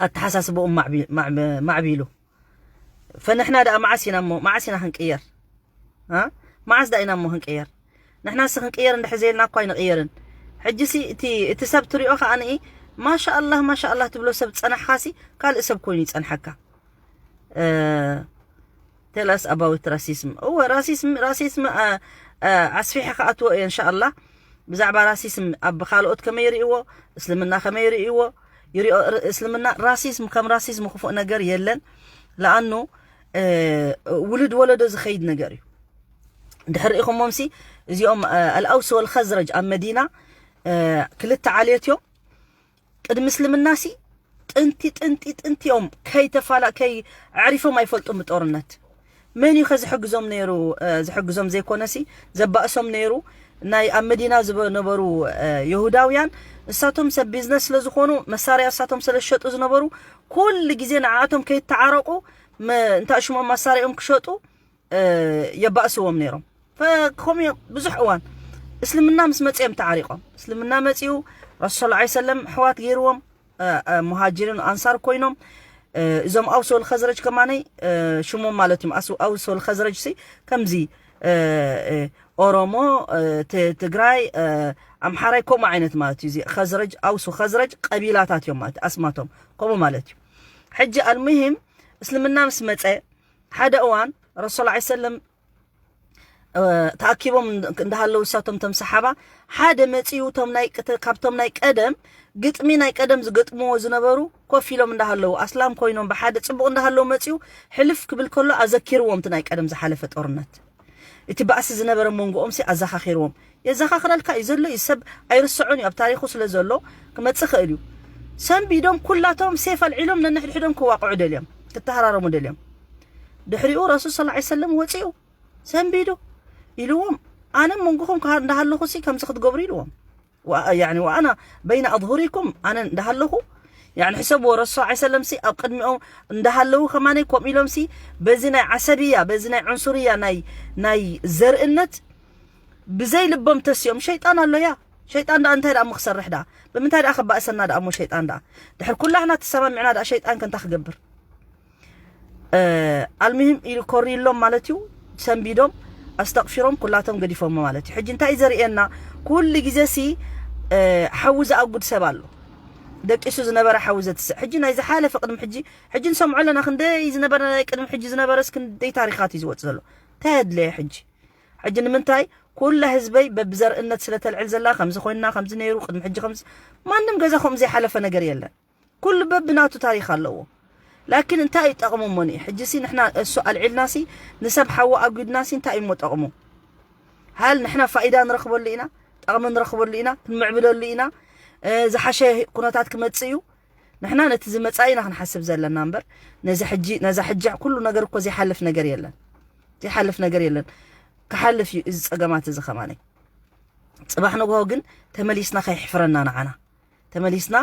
ኣተሓሳስብኦም ማዕቢ-፣ ማዕቢ-፣ ማዕቢሉ። ፈንሕና ደኣ መዓስ ኢና እሞ፣ መዓስ ኢና ክንቅየር? አ? መዓስ ደኣ ኢና እሞ ክንቅየር? ንሕናስ ክንቅየር እንድሕር ዘየልና እኮ ኣይንቕየርን። ሕጂሲ እቲ፣ እቲ ሰብ ትሪኦ ከኣ ንኢ፣ ማሻኣላህ፣ ማሻኣላህ ትብሎ ሰብ ጸናሕካሲ፣ ካልእ ሰብ ኮይኑ ይጸንሐካ። እ፣ tell us about racism። እወ፣ ራሲስም፣ ራሲስም፣ አ፣ አ፣ ኣስፊሐ ክኣትዎ እየ፣ እንሻኣላህ። ብዛዕባ ራሲስም ኣብ ካልኦት ከመይ ይርእዎ፣ እስልምና ከመይ ይርእዎ፣ ይርእዮ ር- እስልምና ራሲስም ከም ራሲስም ክፉእ ነገር የለን። ለኣኑ ውልድ ወለዶ ዝኸይድ ነገር እዩ። ድሕሪ ኢኹሞምሲ እዚኦም ኣልኣውስ ወልኸዝረጅ ኣብ መዲና ክልተ ዓሌት እዮም። ቅድሚ እስልምናሲ ጥንቲ ጥንቲ ጥንቲኦም ከይተፋላ ከይ ኣዕሪፎም ኣይፈልጡም ብጦርነት። መን እዩ ከዝሕግዞም ነይሩ? ዝሕግዞም ዘይኮነሲ ዘባእሶም ነይሩ። ናይ ኣብ መዲና ዝነበሩ የሁዳውያን እሳቶም ሰብ ቢዝነስ ስለ ዝኾኑ መሳርያ እሳቶም ስለ ዝሸጡ ዝነበሩ ኩሉ ግዜ ንዓኣቶም ከይተዓረቁ እንታ ሽሞም መሳርያኦም ክሸጡ የባእስዎም ነይሮም። ከምኡ ብዙሕ እዋን እስልምና ምስ መፅኦም ተዓሪቆም። እስልምና መፂኡ ረሱል ላ ሰለም ኣሕዋት ገይርዎም፣ ሙሃጅሪን ኣንሳር ኮይኖም። እዞም ኣውስ ወል ኸዝረጅ ከማነይ ሽሞም ማለት እዮም። ኣውስ ወል ኸዝረጅ ሲ ከምዚ ኦሮሞ፣ ትግራይ፣ ኣምሓራይ ከምኡ ዓይነት ማለት እዩ። እዚ ኸዝረጅ ኣውስ ኸዝረጅ ቀቢላታት እዮም ማለት ኣስማቶም ከምኡ ማለት እዩ። ሕጂ ኣልሙሂም እስልምና ምስ መፀ ሓደ እዋን ረሱል ላ ሰለም ተኣኪቦም እንዳሃለዉ እሳቶም ቶም ሰሓባ ሓደ መፂኡ ቶም ናይ ቅተ- ካብቶም ናይ ቀደም ግጥሚ ናይ ቀደም ዝገጥምዎ ዝነበሩ ኮፍ ኢሎም እንዳሃለዉ ኣስላም ኮይኖም ብሓደ ፅቡቅ እንዳሃለዉ መፂኡ ሕልፍ ክብል ከሎ ኣዘኪርዎም እቲ ናይ ቀደም ዝሓለፈ ጦርነት እቲ ባእሲ ዝነበረ መንጎኦም ሲ ኣዘኻኺርዎም የዘኻኽረልካ እዩ ዘሎ እዩ ሰብ ኣይርስዑን እዩ ኣብ ታሪኹ ስለ ዘሎ ክመፅእ ክእል እዩ ሰንቢዶም ኩላቶም ሴፍ ኣልዒሎም ነንሕድሕዶም ክዋቅዑ ደልዮም ክተሃራረሙ ደልዮም ድሕሪኡ ረሱል ስ ሰለም ወፂኡ ሰንቢዱ ኢልዎም ኣነ መንጎኹም እንዳሃለኹ ሲ ከምዚ ክትገብሩ ኢልዎም ወኣና በይነ ኣظሁሪኩም ኣነ እንዳሃለኹ ሕሰብዎ ረሱ ሰለም ሲ ኣብ ቅድሚኦም እንዳሃለዉ ከማነይ ከምኡ ኢሎም ሲ በዚ ናይ ዓሰብያ በዚ ናይ ዕንሱርያ ናይ ናይ ዘርእነት ብዘይ ልቦም ተሲኦም ሸይጣን ኣሎያ ሸይጣን ዳ እንታይ ዳ ክሰርሕ ዳ ብምንታይ ዳ ክባእሰና ዳ እሞ ሸይጣን ዳ ድሕር ኩላህና ተሰማሚዕና ዳ ሸይጣን ከንታ ክገብር ኣልሙሂም ኢሉ ኮሪሎም ማለት እዩ ሰንቢዶም ኣስተቕፊሮም ኩላቶም ገዲፎሞ ማለት እዩ ሕጂ እንታይ እዩ ዘርእየና ኩሉ ግዜ ሲ ሓዊ ዝኣጉድ ሰብ ኣሎ ደቂሱ ዝነበረ ሓዊ ዘትስእ ሕጂ ናይ ዝሓለፈ ቅድሚ ሕጂ ሕጂ ንሰምዖ ኣለና ክንደይ ዝነበረ ናይ ቅድሚ ሕጂ ዝነበረስ ክንደይ ታሪኻት እዩ ዝወፅ ዘሎ እንታይ ኣድለየ ሕጂ ሕጂ ንምንታይ ኩላ ህዝበይ በብዘርእነት ስለ ተልዕል ዘላ ከምዚ ኮይና ከምዚ ነይሩ ቅድሚ ሕጂ ከምዚ ማንም ገዛ ከምኡ ዘይሓለፈ ነገር የለን ኩሉ በብናቱ ታሪኽ ኣለዎ ላኪን እንታይ ይጠቕሙ እሞኒ ሕጂ ሲ ንሕና እሱ ኣልዒልና ሲ ንሰብ ሓዊ ኣጒድና ሲ እንታይ እሞ ጠቕሙ ሃል ንሕና ፋኢዳ ንረኽበሉ ኢና ጠቕሚ ንረኽበሉ ኢና ክንምዕብለሉ ኢና ዝሓሸ ኩነታት ክመጽእ እዩ ንሕና ነቲ ዝመጻእ ኢና ክንሓስብ ዘለና እምበር ነዚ ሕጂ ነዛ ሕጂ ኩሉ ነገር እኮ ዘይሓልፍ ነገር የለን ዘይሓልፍ ነገር የለን ክሓልፍ እዩ እዚ ጸገማት እዚ ከማነይ ጽባሕ ንግሆ ግን ተመሊስና ከይሕፍረና ንዓና ተመሊስና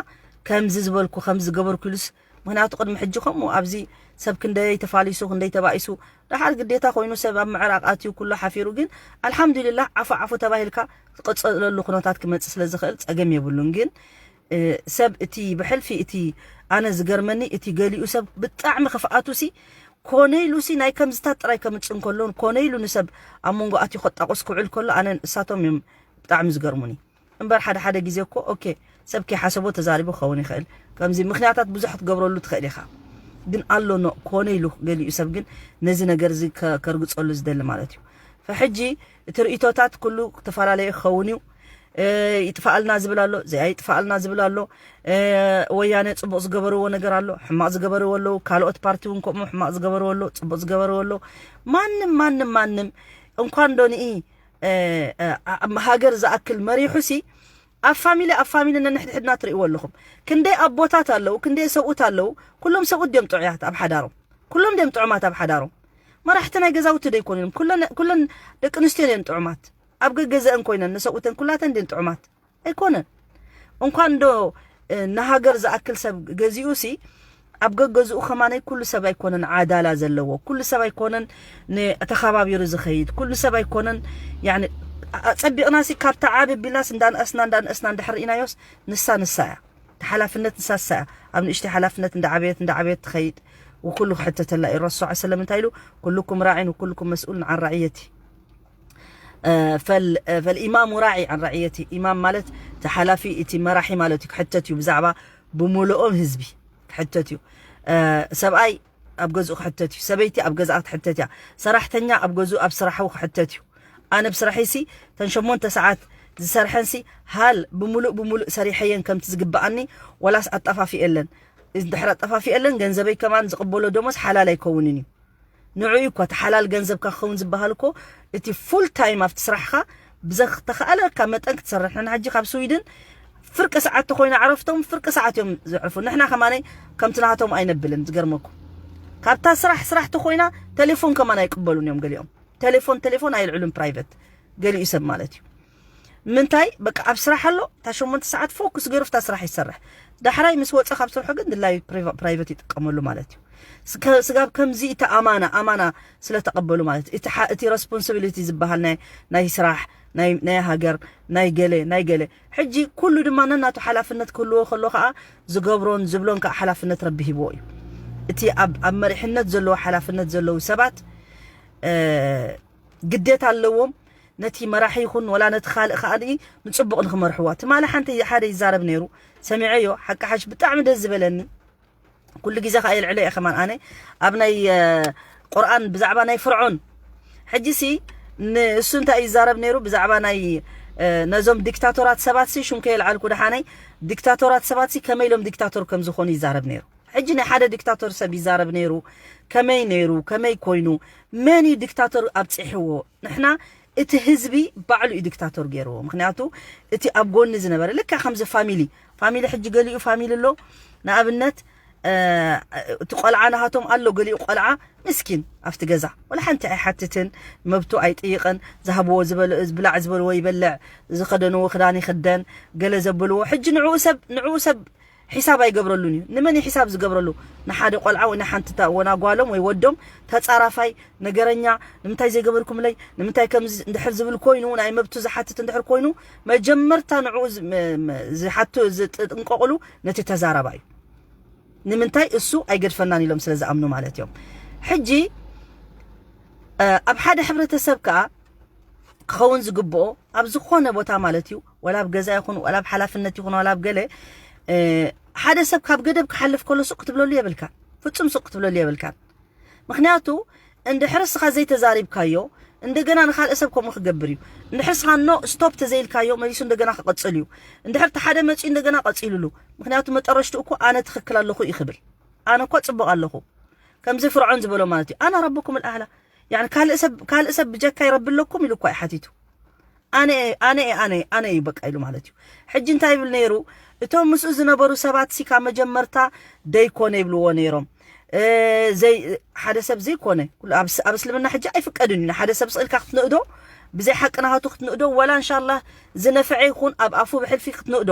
ከምዚ ዝበልኩ ከምዚ ዝገበርኩ ኢሉስ ምክንያቱ ቅድሚ ሕጂ ከምኡ ኣብዚ ሰብ ክንደይ ተፋሊሱ ክንደይ ተባኢሱ ደሓር ግዴታ ኮይኑ ሰብ ኣብ ምዕራቅ ኣትዩ ኩሉ ሓፊሩ ግን ኣልሓምዱሊላህ ዓፉ ዓፉ ተባሂልካ ዝቀፀለሉ ኩነታት ክመፅእ ስለ ዝኽእል ፀገም የብሉን ግን ሰብ እቲ ብሕልፊ እቲ ኣነ ዝገርመኒ እቲ ገሊኡ ሰብ ብጣዕሚ ክፍኣቱ ሲ ኮነ ኢሉ ሲ ናይ ከምዝታት ጥራይ ከምፅእ እንከሎን ኮነ ኢሉ ንሰብ ኣብ መንጎ ኣትዩ ከጣቁስ ክውዕል ከሎ ኣነ እሳቶም እዮም ብጣዕሚ ዝገርሙኒ እምበር ሓደ ሓደ ግዜ እኮ ኦኬ ሰብ ከይሓሰቦ ተዛሪቡ ክኸውን ይኽእል ከምዚ ምክንያታት ብዙሕ ክትገብረሉ ትኽእል ኢኻ ግን ኣሎ ኖ ኮነ ኢሉ ገሊኡ ሰብ ግን ነዚ ነገር እዚ ከርግፀሉ ዝደሊ ማለት እዩ ፈሕጂ እቲ ርእቶታት ኩሉ ዝተፈላለየ ክኸውን እዩ ይጥፋኣልና ዝብል ኣሎ ዘይኣይጥፋኣልና ዝብል ኣሎ ወያነ ፅቡቅ ዝገበርዎ ነገር ኣሎ ሕማቅ ዝገበርዎ ኣለዉ ካልኦት ፓርቲ እውን ከምኡ ሕማቅ ዝገበርዎ ኣሎ ፅቡቅ ዝገበርዎ ኣሎ ማንም ማንም ማንም እንኳን ዶ ንኢ ሃገር ዝኣክል መሪሑ ሲ ኣብ ፋሚሊ ኣብ ፋሚሊ ነንሕድሕድና ትርእይዎ ኣለኹም ክንደይ ኣቦታት ኣለዉ ክንደይ ሰብኡት ኣለዉ ኩሎም ሰብኡት ድዮም ጥዑያት ኣብ ሓዳሮም ኩሎም ድዮም ጥዑማት ኣብ ሓዳሮም መራሕቲ ናይ ገዛውቲ ዶ ይኮኑን ኩለን ደቂ ኣንስትዮ ድየን ጥዑማት ኣብ ገገዘአን ኮይነን ንሰብኡተን ኩላተን ድየን ጥዑማት ኣይኮነን እንኳን ዶ ንሃገር ዝኣክል ሰብ ገዚኡ ሲ ኣብ ገገዝኡ ከማነይ ኩሉ ሰብ ኣይኮነን ዓዳላ ዘለዎ ኩሉ ሰብ ኣይኮነን ንተኸባቢሩ ዝኸይድ ኩሉ ሰብ ኣይኮነን ያኒ ጸቢቕና ሲ ካብታ ዓብ ቢላስ እንዳንኣስና እንዳንኣስና እንድሕር ርኢናዮስ ንሳ ንሳ እያ ተሓላፍነት ንሳ ንሳ እያ ኣብ ንእሽተይ ሓላፍነት እንዳዓበየት እንዳዓበየት ትኸይድ ወኩሉ ክሕተተላ እዩ ረሱ ሰለም እንታይ ኢሉ ኩልኩም ራዒን ወኩልኩም መስኡልን ዓን ራዕየቲ ፈልኢማሙ ራዒ ን ራዕየቲ ኢማም ማለት እቲ ሓላፊ እቲ መራሒ ማለት እዩ ክሕተት እዩ ብዛዕባ ብምልኦም ህዝቢ ክሕተት እዩ ሰብኣይ ኣብ ገዝኡ ክሕተት እዩ ሰበይቲ ኣብ ገዝኣ ክትሕተት እያ ሰራሕተኛ ኣብ ገዝኡ ኣብ ስራሑ ክሕተት እዩ ኣነ ብስራሒሲ ተን ሸሞንተ ሰዓት ዝሰርሐንሲ፣ ሃል ብምሉእ ብምሉእ ሰሪሐየን ከምቲ ዝግብኣኒ፣ ወላስ ኣጠፋፊኤለን? እንድሕር ኣጠፋፊኤለን፣ ገንዘበይ ከማን ዝቕበሎ ደሞዝ ሓላል ኣይከውንን እዩ። ንዑ እዩ እኳ እቲ ሓላል ገንዘብካ ክኸውን ዝበሃል እኮ፣ እቲ ፉል ታይም ኣብቲ ስራሕኻ ብዘተኻእለካ መጠን ክትሰርሕ። ንሕና ሕጂ ካብ ስዊድን ፍርቂ ሰዓት ተኾይና ዕረፍቶም ፍርቂ ሰዓት እዮም ዘዕርፉ። ንሕና ከማነይ ከምቲ ናቶም ኣይነብልን። ዝገርመኩም፣ ካብታ ስራሕ ስራሕ ተኾይና ቴሌፎን ከማን ኣይቅበሉን እዮም ገሊኦም። ቴሌፎን ቴሌፎን ኣይልዕሉን፣ ፕራይቨት፣ ገሊኡ ሰብ ማለት እዩ። ምንታይ በቃ ኣብ ስራሕ ኣሎ፣ እታ ሸሞንተ ሰዓት ፎኩስ ገይሩ ፍታ ስራሕ ይሰርሕ። ዳሕራይ ምስ ወፀ ካብ ስርሑ ግን ድላይ ፕራይቨ-፣ ፕራይቨት ይጥቀመሉ ማለት እዩ። ስከ-፣ ስጋብ ከምዚ እቲ ኣማና ኣማና ስለ ተቐበሉ ማለት እዩ። እቲ ሓ-፣ እቲ ረስፖንሲቢሊቲ ዝበሃል ናይ፣ ናይ ስራሕ፣ ናይ፣ ናይ ሃገር፣ ናይ ገለ ናይ ገለ፣ ሕጂ ኩሉ ድማ ነናቱ ሓላፍነት ክህልዎ ከሎ ከዓ ዝገብሮን ዝብሎን ከዓ ሓላፍነት ረቢ ሂብዎ እዩ። እቲ ኣብ፣ ኣብ መሪሕነት ዘለዎ ሓላፍነት ዘለዉ ሰባት ግዴታ ኣለዎም። ነቲ መራሒ ይኹን ወላ ነቲ ካልእ ከዓ ንፅቡቕ ንክመርሕዋ። ትማሊ ሓንቲ ሓደ ይዛረብ ነይሩ፣ ሰሚዐዮ። ሓቂ ሓሽ ብጣዕሚ ደስ ዝበለኒ። ኩሉ ግዜ ከዓ የልዕሎ እየ ከማን ኣነ ኣብ ናይ ቁርኣን ብዛዕባ ናይ ፍርዖን። ሕጂ ሲ ንእሱ እንታይ ይዛረብ ነይሩ ብዛዕባ ናይ ነዞም ዲክታቶራት ሰባት ሲ፣ ሹም ከየልዓልኩ ደሓነይ፣ ዲክታቶራት ሰባት ሲ ከመይ ኢሎም ዲክታቶር ከም ዝኾኑ ይዛረብ ነይሩ። ሕጂ ናይ ሓደ ዲክታቶር ሰብ ይዛረብ ነይሩ። ከመይ ነይሩ፣ ከመይ ኮይኑ፣ መን እዩ ዲክታቶር ኣብፂሕዎ? ንሕና እቲ ህዝቢ ባዕሉ እዩ ዲክታቶር ገይርዎ። ምክንያቱ እቲ ኣብ ጎኒ ዝነበረ፣ ልካ ከምዚ ፋሚሊ፣ ፋሚሊ ሕጂ ገሊኡ ፋሚሊ ኣሎ። ንኣብነት እቲ ቆልዓ ናሃቶም ኣሎ፣ ገሊኡ ቆልዓ ምስኪን ኣብቲ ገዛ ወላ ሓንቲ ኣይሓትትን፣ መብቱ ኣይጥይቕን። ዝሃብዎ ዝበለ-፣ ብላዕ ዝበልዎ ይበልዕ፣ ዝኸደንዎ ክዳን ይኽደን፣ ገለ ዘብልዎ። ሕጂ ንዕኡ ሰብ፣ ንዕኡ ሰብ ሒሳብ ኣይገብረሉን እዩ። ንመን እዩ ሒሳብ ዝገብረሉ? ንሓደ ቆልዓ ወይ ንሓንቲ ወና ጓሎም ወይ ወዶም ተጻራፋይ፣ ነገረኛ፣ ንምንታይ ዘይገበርኩምለይ፣ ንምንታይ ከምዚ እንድሕር ዝብል ኮይኑ፣ ናይ መብቱ ዝሓትት እንድሕር ኮይኑ፣ መጀመርታ ንዕኡ ዝሓቱ ዝጥንቀቕሉ ነቲ ተዛራባይ እዩ። ንምንታይ? እሱ ኣይገድፈናን ኢሎም ስለ ዝኣምኑ ማለት እዮም። ሕጂ ኣብ ሓደ ሕብረተሰብ ከኣ ክኸውን ዝግብኦ ኣብ ዝኾነ ቦታ ማለት እዩ፣ ወላ ኣብ ገዛ ይኹን፣ ወላ ኣብ ሓላፍነት ይኹን፣ ወላ ኣብ ገለ፣ ሓደ ሰብ ካብ ገደብ ክሓልፍ ከሎ ሱቕ ክትብለሉ የብልካን። ፍጹም ሱቕ ክትብለሉ የብልካን። ምክንያቱ እንድሕር እስኻ ዘይተዛሪብካዮ፣ እንደገና ንኻልእ ሰብ ከምኡ ክገብር እዩ። እንድሕር እስኻ ኖ ስቶፕ ተዘይልካዮ፣ መሊሱ እንደገና ክቕጽል እዩ። እንድሕር እቲ ሓደ መጺኡ እንደገና ቀጺሉሉ። ምክንያቱ መጠረሽትኡ እኮ ኣነ ትኽክል ኣለኹ እዩ ክብል። ኣነ እኮ ጽቡቕ ኣለኹ። ከምዚ ፍርዖን ዝበሎ ማለት እዩ። ኣና ረብኩም ኣልኣዕላ። ያኒ ካልእ ሰብ፣ ካልእ ሰብ ብጀካይ ረቢ ኣለኩም ኢሉ እኳ እዩ ሓቲቱ። ኣነ፣ ኣነ፣ ኣነ፣ ኣነ እዩ በቃ ኢሉ ማለት እዩ። ሕጂ እንታይ ይብል ነይሩ? እቶም ምስኡ ዝነበሩ ሰባት ሲ ካብ መጀመርታ ደይኮነ ይብልዎ ነይሮም። እ፣ ዘይ-፣ ሓደ ሰብ ዘይኮነ፣ ኩሉ ኣብ ስ-፣ ኣብ እስልምና ሕጂ ኣይፍቀድን እዩ። ንሓደ ሰብ ስቕ ኢልካ ክትንእዶ፣ ብዘይ ሓቂ ናሃቱ ክትንእዶ፣ ወላ እንሻላህ ዝነፍዐ ይኹን ኣብ ኣፉ ብሕልፊ ክትንእዶ፣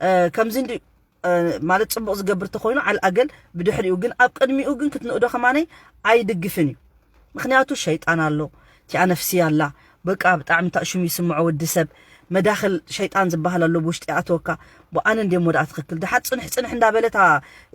እ፣ ከምዚ እንዲ-፣ እ፣ ማለት ጽቡቕ ዝገብር ተኾይኑ ዓል ኣገል ብድሕሪኡ ግን ኣብ ቅድሚኡ ግን ክትንእዶ ከማነይ ኣይድግፍን እዩ። ምኽንያቱ ሸይጣን ኣሎ፣ እቲኣ ነፍሲ ኣላ። በቃ ብጣዕሚ ታእሹም ይስምዖ ወዲ ሰብ። መዳኽል ሸይጣን ዝበሃል ኣሎ ብውሽጢ ኣተወካ። ብኣነ እንድየ ወድኣ ትኽክል። ደሓር ጽንሕ ጽንሕ እንዳበለታ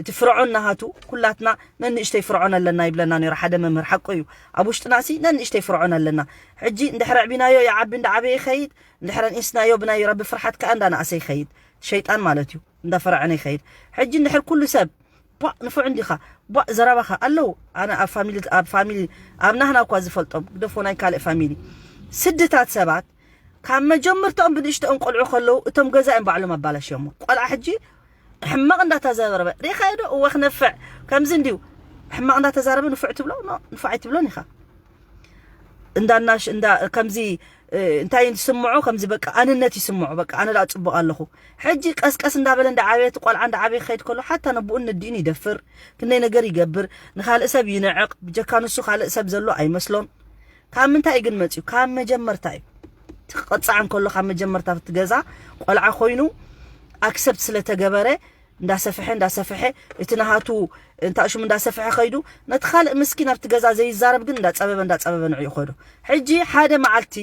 እቲ ፍርዖን ናሃቱ ኩላትና ነንእሽተይ ፍርዖን ኣለና ይብለና ነይሩ ሓደ መምህር። ሓቁ እዩ። ኣብ ውሽጥና ሲ ነንእሽተይ ፍርዖን ኣለና። ሕጂ እንድሕር ኣዕቢናዮ ይዓቢ እንዳዓበየ ይኸይድ፣ እንድሕር ኣንኢስናዮ ብናይ ረቢ ፍርሓት ከኣ እንዳነኣሰ ይኸይድ። ሸይጣን ማለት እዩ። እንዳፈርዐነ ይኸይድ። ሕጂ እንድሕር ኩሉ ሰብ ቧእ ንፉዕ እንዲኻ፣ ቧእ ዘረባኻ ኣለዉ። ኣነ ኣብ ፋሚሊ፣ ኣብ ፋሚሊ፣ ኣብ ናህና እኳ ዝፈልጦም፣ ግደፎ ናይ ካልእ ፋሚሊ። ስድታት ሰባት ካብ መጀመርታኦም ብንእሽቶኦም ቆልዑ ከለዉ እቶም ገዛ እዮም ባዕሎም ኣባላሽዮሞ። ቆልዓ ሕጂ ሕማቕ እንዳተዛረበ ሪኻዮ ዶ? እወ ክነፍዕ ከምዚ እንድዩ። ሕማቕ እንዳተዛረበ ንፉዕ ትብሎ? ኖ፣ ንፉዕ ኣይትብሎን ኢኻ። እንዳናሽ-፣ እንዳ-፣ ከምዚ፣ እ፣ እንታይ ይስምዖ? ከምዚ በቃ ኣንነት ይስምዖ። በቃ ኣነ ደኣ ጽቡቕ ኣለኹ። ሕጂ ቀስቀስ እንዳበለ እንዳዓበየ፣ እቲ ቆልዓ እንዳዓበየ ክኸይድ ከሎ፣ ሓታ ነብኡን ነዲኡን ይደፍር፣ ክንደይ ነገር ይገብር፣ ንኻልእ ሰብ ይንዕቕ፣ ብጀካ ንሱ ካልእ ሰብ ዘሎ ኣይመስሎን። ካብ ምንታይ እዩ ግን መጺኡ? ካብ መጀመርታ እዩ። እቲ ክቐጻዕ እንከሎ ካብ መጀመርታ ኣብቲ ገዛ ቆልዓ ኮይኑ ኣክሰፕት ስለ ተገበረ፣ እንዳሰፍሐ፣ እንዳሰፍሐ፣ እቲ ናሃቱ እንታሽሙ እንዳሰፍሐ ከይዱ፣ ነቲ ካልእ ምስኪን ኣብቲ ገዛ ዘይዛረብ ግን እንዳጸበበ፣ እንዳጸበበ ንዕኡ ይኸዶ። ሕጂ ሓደ መዓልቲ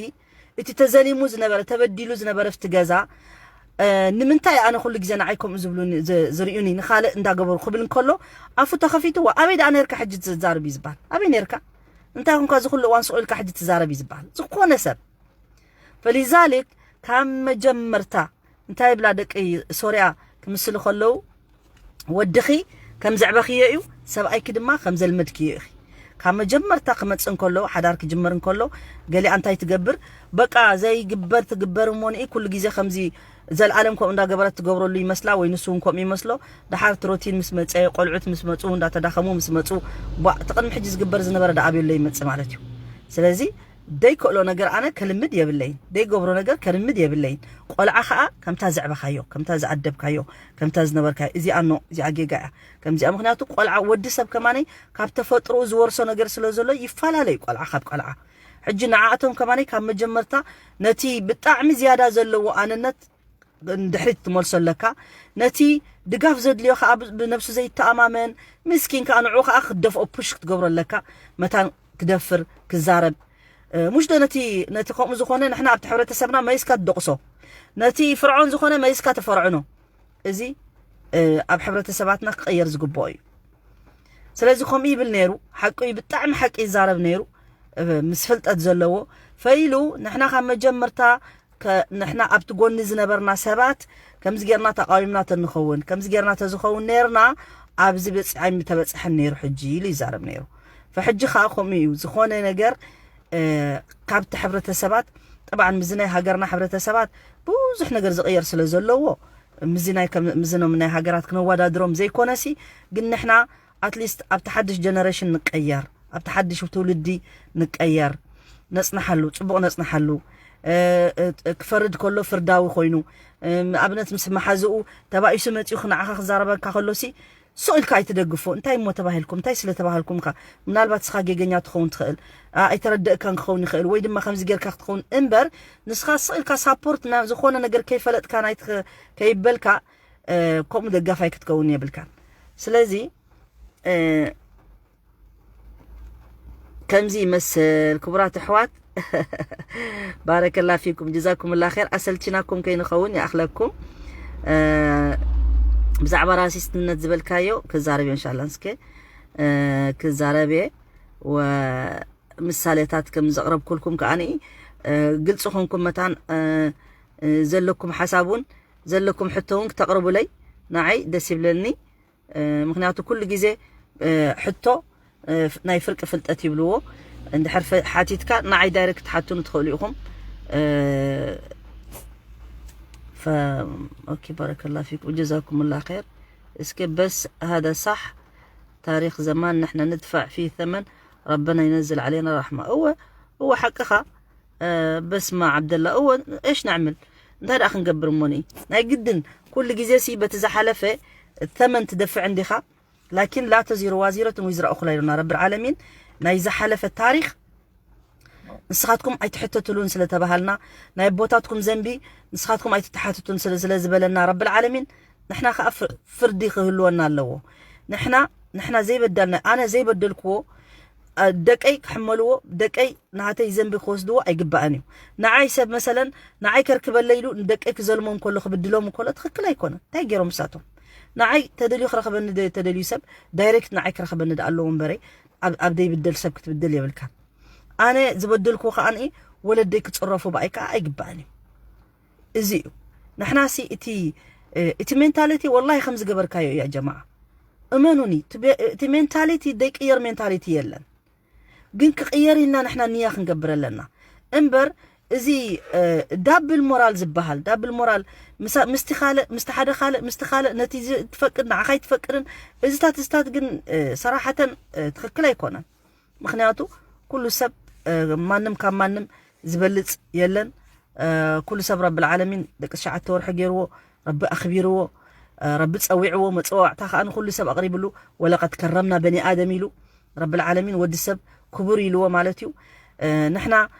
እቲ ተዘሊሙ ዝነበረ፣ ተበዲሉ ዝነበረ ኣብቲ ገዛ፣ እ፣ ንምንታይ ኣነ ኩሉ ግዜ ንዓይ ከምኡ ዝብሉኒ፣ ዝ-፣ ዝርእዩኒ፣ ንኻልእ እንዳገበሩ ክብል እንከሎ፣ ኣፉ ተኸፊትዎ፣ ኣበይ ደኣ ነርካ ሕጂ ትዛረብ እዩ ዝበሃል? ኣበይ ነርካ? እንታይ ኮንካ እዚ ኩሉ እዋን ስቕ ኢልካ ሕጂ ትዛረብ እዩ ዝበሃል? ዝኾነ ሰብ። ፈሊዛሊክ ካብ መጀመርታ እንታይ ይብላ ደቂ ሶርያ ክምስሉ ከለዉ፣ ወድኺ ከም ዘዕበኽዮ እዩ፣ ሰብኣይኪ ድማ ከም ዘልመድክዮ ኢኺ። ካብ መጀመርታ ክመጽእ እንከሎ፣ ሓዳር ክጅመር እንከሎ፣ ገሊኣ እንታይ ትገብር? በቃ ዘይግበር ትግበር እሞ ንኢ ኩሉ ግዜ ከምዚ ዘልኣለም ከምኡ እንዳገበረት ትገብረሉ ይመስላ፣ ወይ ንሱ እውን ከምኡ ይመስሎ። ደሓር እቲ ሮቲን ምስ መጸ፣ ቆልዑት ምስ መጹ፣ እንዳተዳኸሙ ምስ መጹ፣ ቧ፣ እቲ ቅድሚ ሕጂ ዝግበር ዝነበረ ደኣ ኣበየሎ ይመጽእ ማለት እዩ። ስለዚ ደይክእሎ ነገር ኣነ ከልምድ የብለይን፣ ደይገብሮ ነገር ከልምድ የብለይን። ቆልዓ ኸኣ ከምታ ዘዕበኻዮ፣ ከምታ ዝኣደብካዮ፣ ከምታ ዝነበርካዮ፣ እዚኣ ኖ፣ እዚኣ ጌጋ እያ። ከምዚኣ፣ ምኽንያቱ ቆልዓ፣ ወዲ ሰብ ከማነይ ካብ ተፈጥሮኡ ዝወርሶ ነገር ስለ ዘሎ ይፈላለ እዩ ቆልዓ ካብ ቆልዓ። ሕጂ ንዓኣቶም ከማነይ ካብ መጀመርታ ነቲ ብጣዕሚ ዝያዳ ዘለዎ ኣነነት ንድሕሪት ትመልሶ ኣለካ። ነቲ ድጋፍ ዘድልዮ ከኣ ብ-፣ ብነብሱ ዘይተኣማመን ምስኪን ከኣ ንዕኡ ከኣ ክትደፍኦ ፑሽ ክትገብሮ ኣለካ። መታን ክደፍር፣ ክዛረብ፣ እ፣ ሙሽ ዶ ነቲ፣ ነቲ ከምኡ ዝኾነ ንሕና ኣብቲ ሕብረተሰብና መሊስካ ትደቕሶ። ነቲ ፍርዖን ዝኾነ መሊስካ ተፈርዕኖ። እዚ፣ እ፣ ኣብ ሕብረተሰባትና ክቕየር ዝግብኦ እዩ። ስለዚ ከምኡ ይብል ነይሩ። ሓቂ እዩ፣ ብጣዕሚ ሓቂ ይዛረብ ነይሩ። እ፣ ምስ ፍልጠት ዘለዎ ፈይሉ ንሕና ካብ መጀመርታ ከ-፣ ንሕና ኣብቲ ጎኒ ዝነበርና ሰባት ከምዚ ጌርና ተቃዊምና ተንኸውን፣ ከምዚ ጌርና ተዝኸውን ነይርና ኣብዚ በጺሕ ኣይምተበጽሐን ነይሩ ሕጂ ኢሉ ይዛረብ ነይሩ። ፈሕጂ ከኣ ከምኡ እዩ። ዝኾነ ነገር፣ እ፣ ካብቲ ሕብረተሰባት፣ ጠብዓን ምስዚ ናይ ሃገርና ሕብረተሰባት ብዙሕ ነገር ዝቕየር ስለ ዘለዎ፣ ምስዚ ናይ ከም-፣ ምስዚ ኖም ናይ ሃገራት ክነወዳድሮም ዘይኮነሲ፣ ግን ንሕና ኣትሊስት ኣብቲ ሓድሽ ጀነሬሽን ንቀየር፣ ኣብቲ ሓድሽ ትውልዲ ንቀየር። ነጽንሓሉ፣ ጽቡቕ ነጽንሓሉ። እ፣ እ፣ ክፈርድ ከሎ ፍርዳዊ ኮይኑ፣ እ፣ ንኣብነት ምስ መሓዝኡ ተባኢሱ መጺኡ ንዓኻ ክዛረበካ ከሎሲ፣ ስቕ ኢልካ ኣይትደግፎ። እንታይ እሞ ተባሂልኩም? እንታይ ስለ ተባሃልኩም ኢኻ? ምናልባት ንስኻ ጌገኛ ትኸውን ትኽእል። ኣ-፣ ኣይተረደእካን ክኸውን ይኽእል፣ ወይ ድማ ከምዚ ጌርካ ክትኸውን እምበር፣ ንስኻ ስቕ ኢልካ ሳፖርት ና-፣ ዝኾነ ነገር ከይፈለጥካ ናይ ትኸ-፣ ከይበልካ፣ እ፣ ከምኡ ደጋፋይ ክትከውን የብልካን። ስለዚ፣ እ፣ ከምዚ ይመስል ክቡራት ኣሕዋት። ባረከላ ፊኩም ጀዛኩምላ ኸይር። ኣሰልቺናኩም ከይንኸውን ይኣኽለኩም። እ፣ ብዛዕባ ራሲስትነት ዝበልካዮ ክዛረብ እየ እንሻላ። እስከ፣ እ፣ ክዛረብ እየ። ወ-፣ ምሳሌታት ከም ዘቕረብኩልኩም ከኣ፣ እ፣ ግልጺ ኮንኩም መታን፣ እ፣ እ፣ ዘለኩም ሓሳብ እውን ዘለኩም ሕቶ እውን ክተቕርቡለይ ንዓይ ደስ ይብለኒ። እ፣ ምኽንያቱ ኩሉ ግዜ፣ እ፣ ሕቶ፣ እ፣ ፍ-፣ ናይ ፍርቂ ፍልጠት ይብልዎ። እንድሕር ፈ-፣ ሓቲትካ ንዓይ ዳይሬክት ትሓቱኒ ትኽእሉ ኢኹም። እ፣ ፈ-፣ ኦኬ፣ ባረከላ ፊኩም፣ ጀዛኩምላ ኸይር። እስከ በስ ሃደ ሳሕ ታሪኽ ዘማን ንሕና ንድፋዕ ፊ ተመን ረበና ይነዝል ዓለይና ራሕማ። እወ፣ እወ፣ ሓቅኻ። እ፣ በስማ ዓብደላ፣ እወ፣ እሽ ነዕምል። እንታይ ደኣ ክንገብር እሞ ንኢ? ናይ ግድን ኩሉ ግዜ ሲ በቲ ዝሓለፈ ተመን ትደፍዕ እንዲኻ። ላኪን ላ ተዚሩ ዋዚረቱን ዊዝራ እኹላ ኢሉና ረብል ዓለሚን። ናይ ዝሓለፈ ታሪኽ ንስኻትኩም ኣይትሕተትሉን ስለ ተባሃልና፣ ናይ ኣቦታትኩም ዘንቢ ንስኻትኩም ኣይትተሓትቱን ስለ፣ ስለ ዝበለና ረብል ዓለሚን፣ ንሕና ከኣ ፍር-፣ ፍርዲ ክህልወና ኣለዎ። ንሕና፣ ንሕና ዘይበዳልና፣ ኣነ ዘይበደልክዎ፣ እ፣ ደቀይ ክሕመልዎ፣ ደቀይ ናተይ ዘንቢ ክወስድዎ ኣይግባእን እዩ። ንዓይ ሰብ መሰለን፣ ንዓይ ከርክበለይ ኢሉ ንደቀይ ክዘልሞም ከሎ፣ ክብድሎም ከሎ ትኽክል ኣይኮነን። እንታይ ገይሮም ንሳቶም? ንዓይ ተደልዩ ክረኽበኒ ደ-፣ ተደልዩ ሰብ ዳይሬክት ንዓይ ክረኽበኒ ደኣ ኣለዎ እምበረይ፣ ኣብ፣ ኣብ ደይብደል ሰብ ክትብድል የብልካን። ኣነ ዝበደልክዎ ከኣ ንኢ ወለደይ ክጽረፉ ብኣይ ከኣ ኣይግባእን እዩ። እዚ እዩ። ንሕናሲ እቲ፣ እ፣ እቲ ሜንታሊቲ ወላሂ ከም ዝገበርካዮ እዩ ያ ጀማዓ። እመኑኒ፣ እቲ ቤ-፣ እቲ ሜንታሊቲ ደይቅየር ሜንታሊቲ የለን። ግን ክቕየር ኢልና ንሕና ንያ ክንገብር ኣለና። እምበር እዚ፣ እ፣ ዳብል ሞራል ዝበሃል፣ ዳብል ሞራል ምሳ-፣ ምስቲ ካልእ፣ ምስቲ ሓደ ካልእ፣ ምስቲ ካልእ፣ ነቲ ዝ-፣ ትፈቅድ ንዓኻ ኣይትፈቅድን፣ እዚታት፣ እዚታት ግን፣ እ፣ ሰራሓተን፣ እ፣ ትኽክል ኣይኮነን። ምኽንያቱ ኩሉ ሰብ፣ እ፣ ማንም ካብ ማንም ዝበልጽ የለን። እ፣ ኩሉ ሰብ ረብል ዓለሚን ደቂ ትሽዓተ ወርሒ ገይርዎ፣ ረቢ ኣኽቢርዎ፣ እ፣ ረቢ ጸዊዕዎ፣ መጸዋዕታ ከኣ ንኹሉ ሰብ ኣቕሪብሉ፣ "ወለቀድ ከረምና በኒ ኣደም" ኢሉ ረብል ዓለሚን ወዲ ሰብ ክቡር ኢልዎ ማለት እዩ። እ፣ ንሕና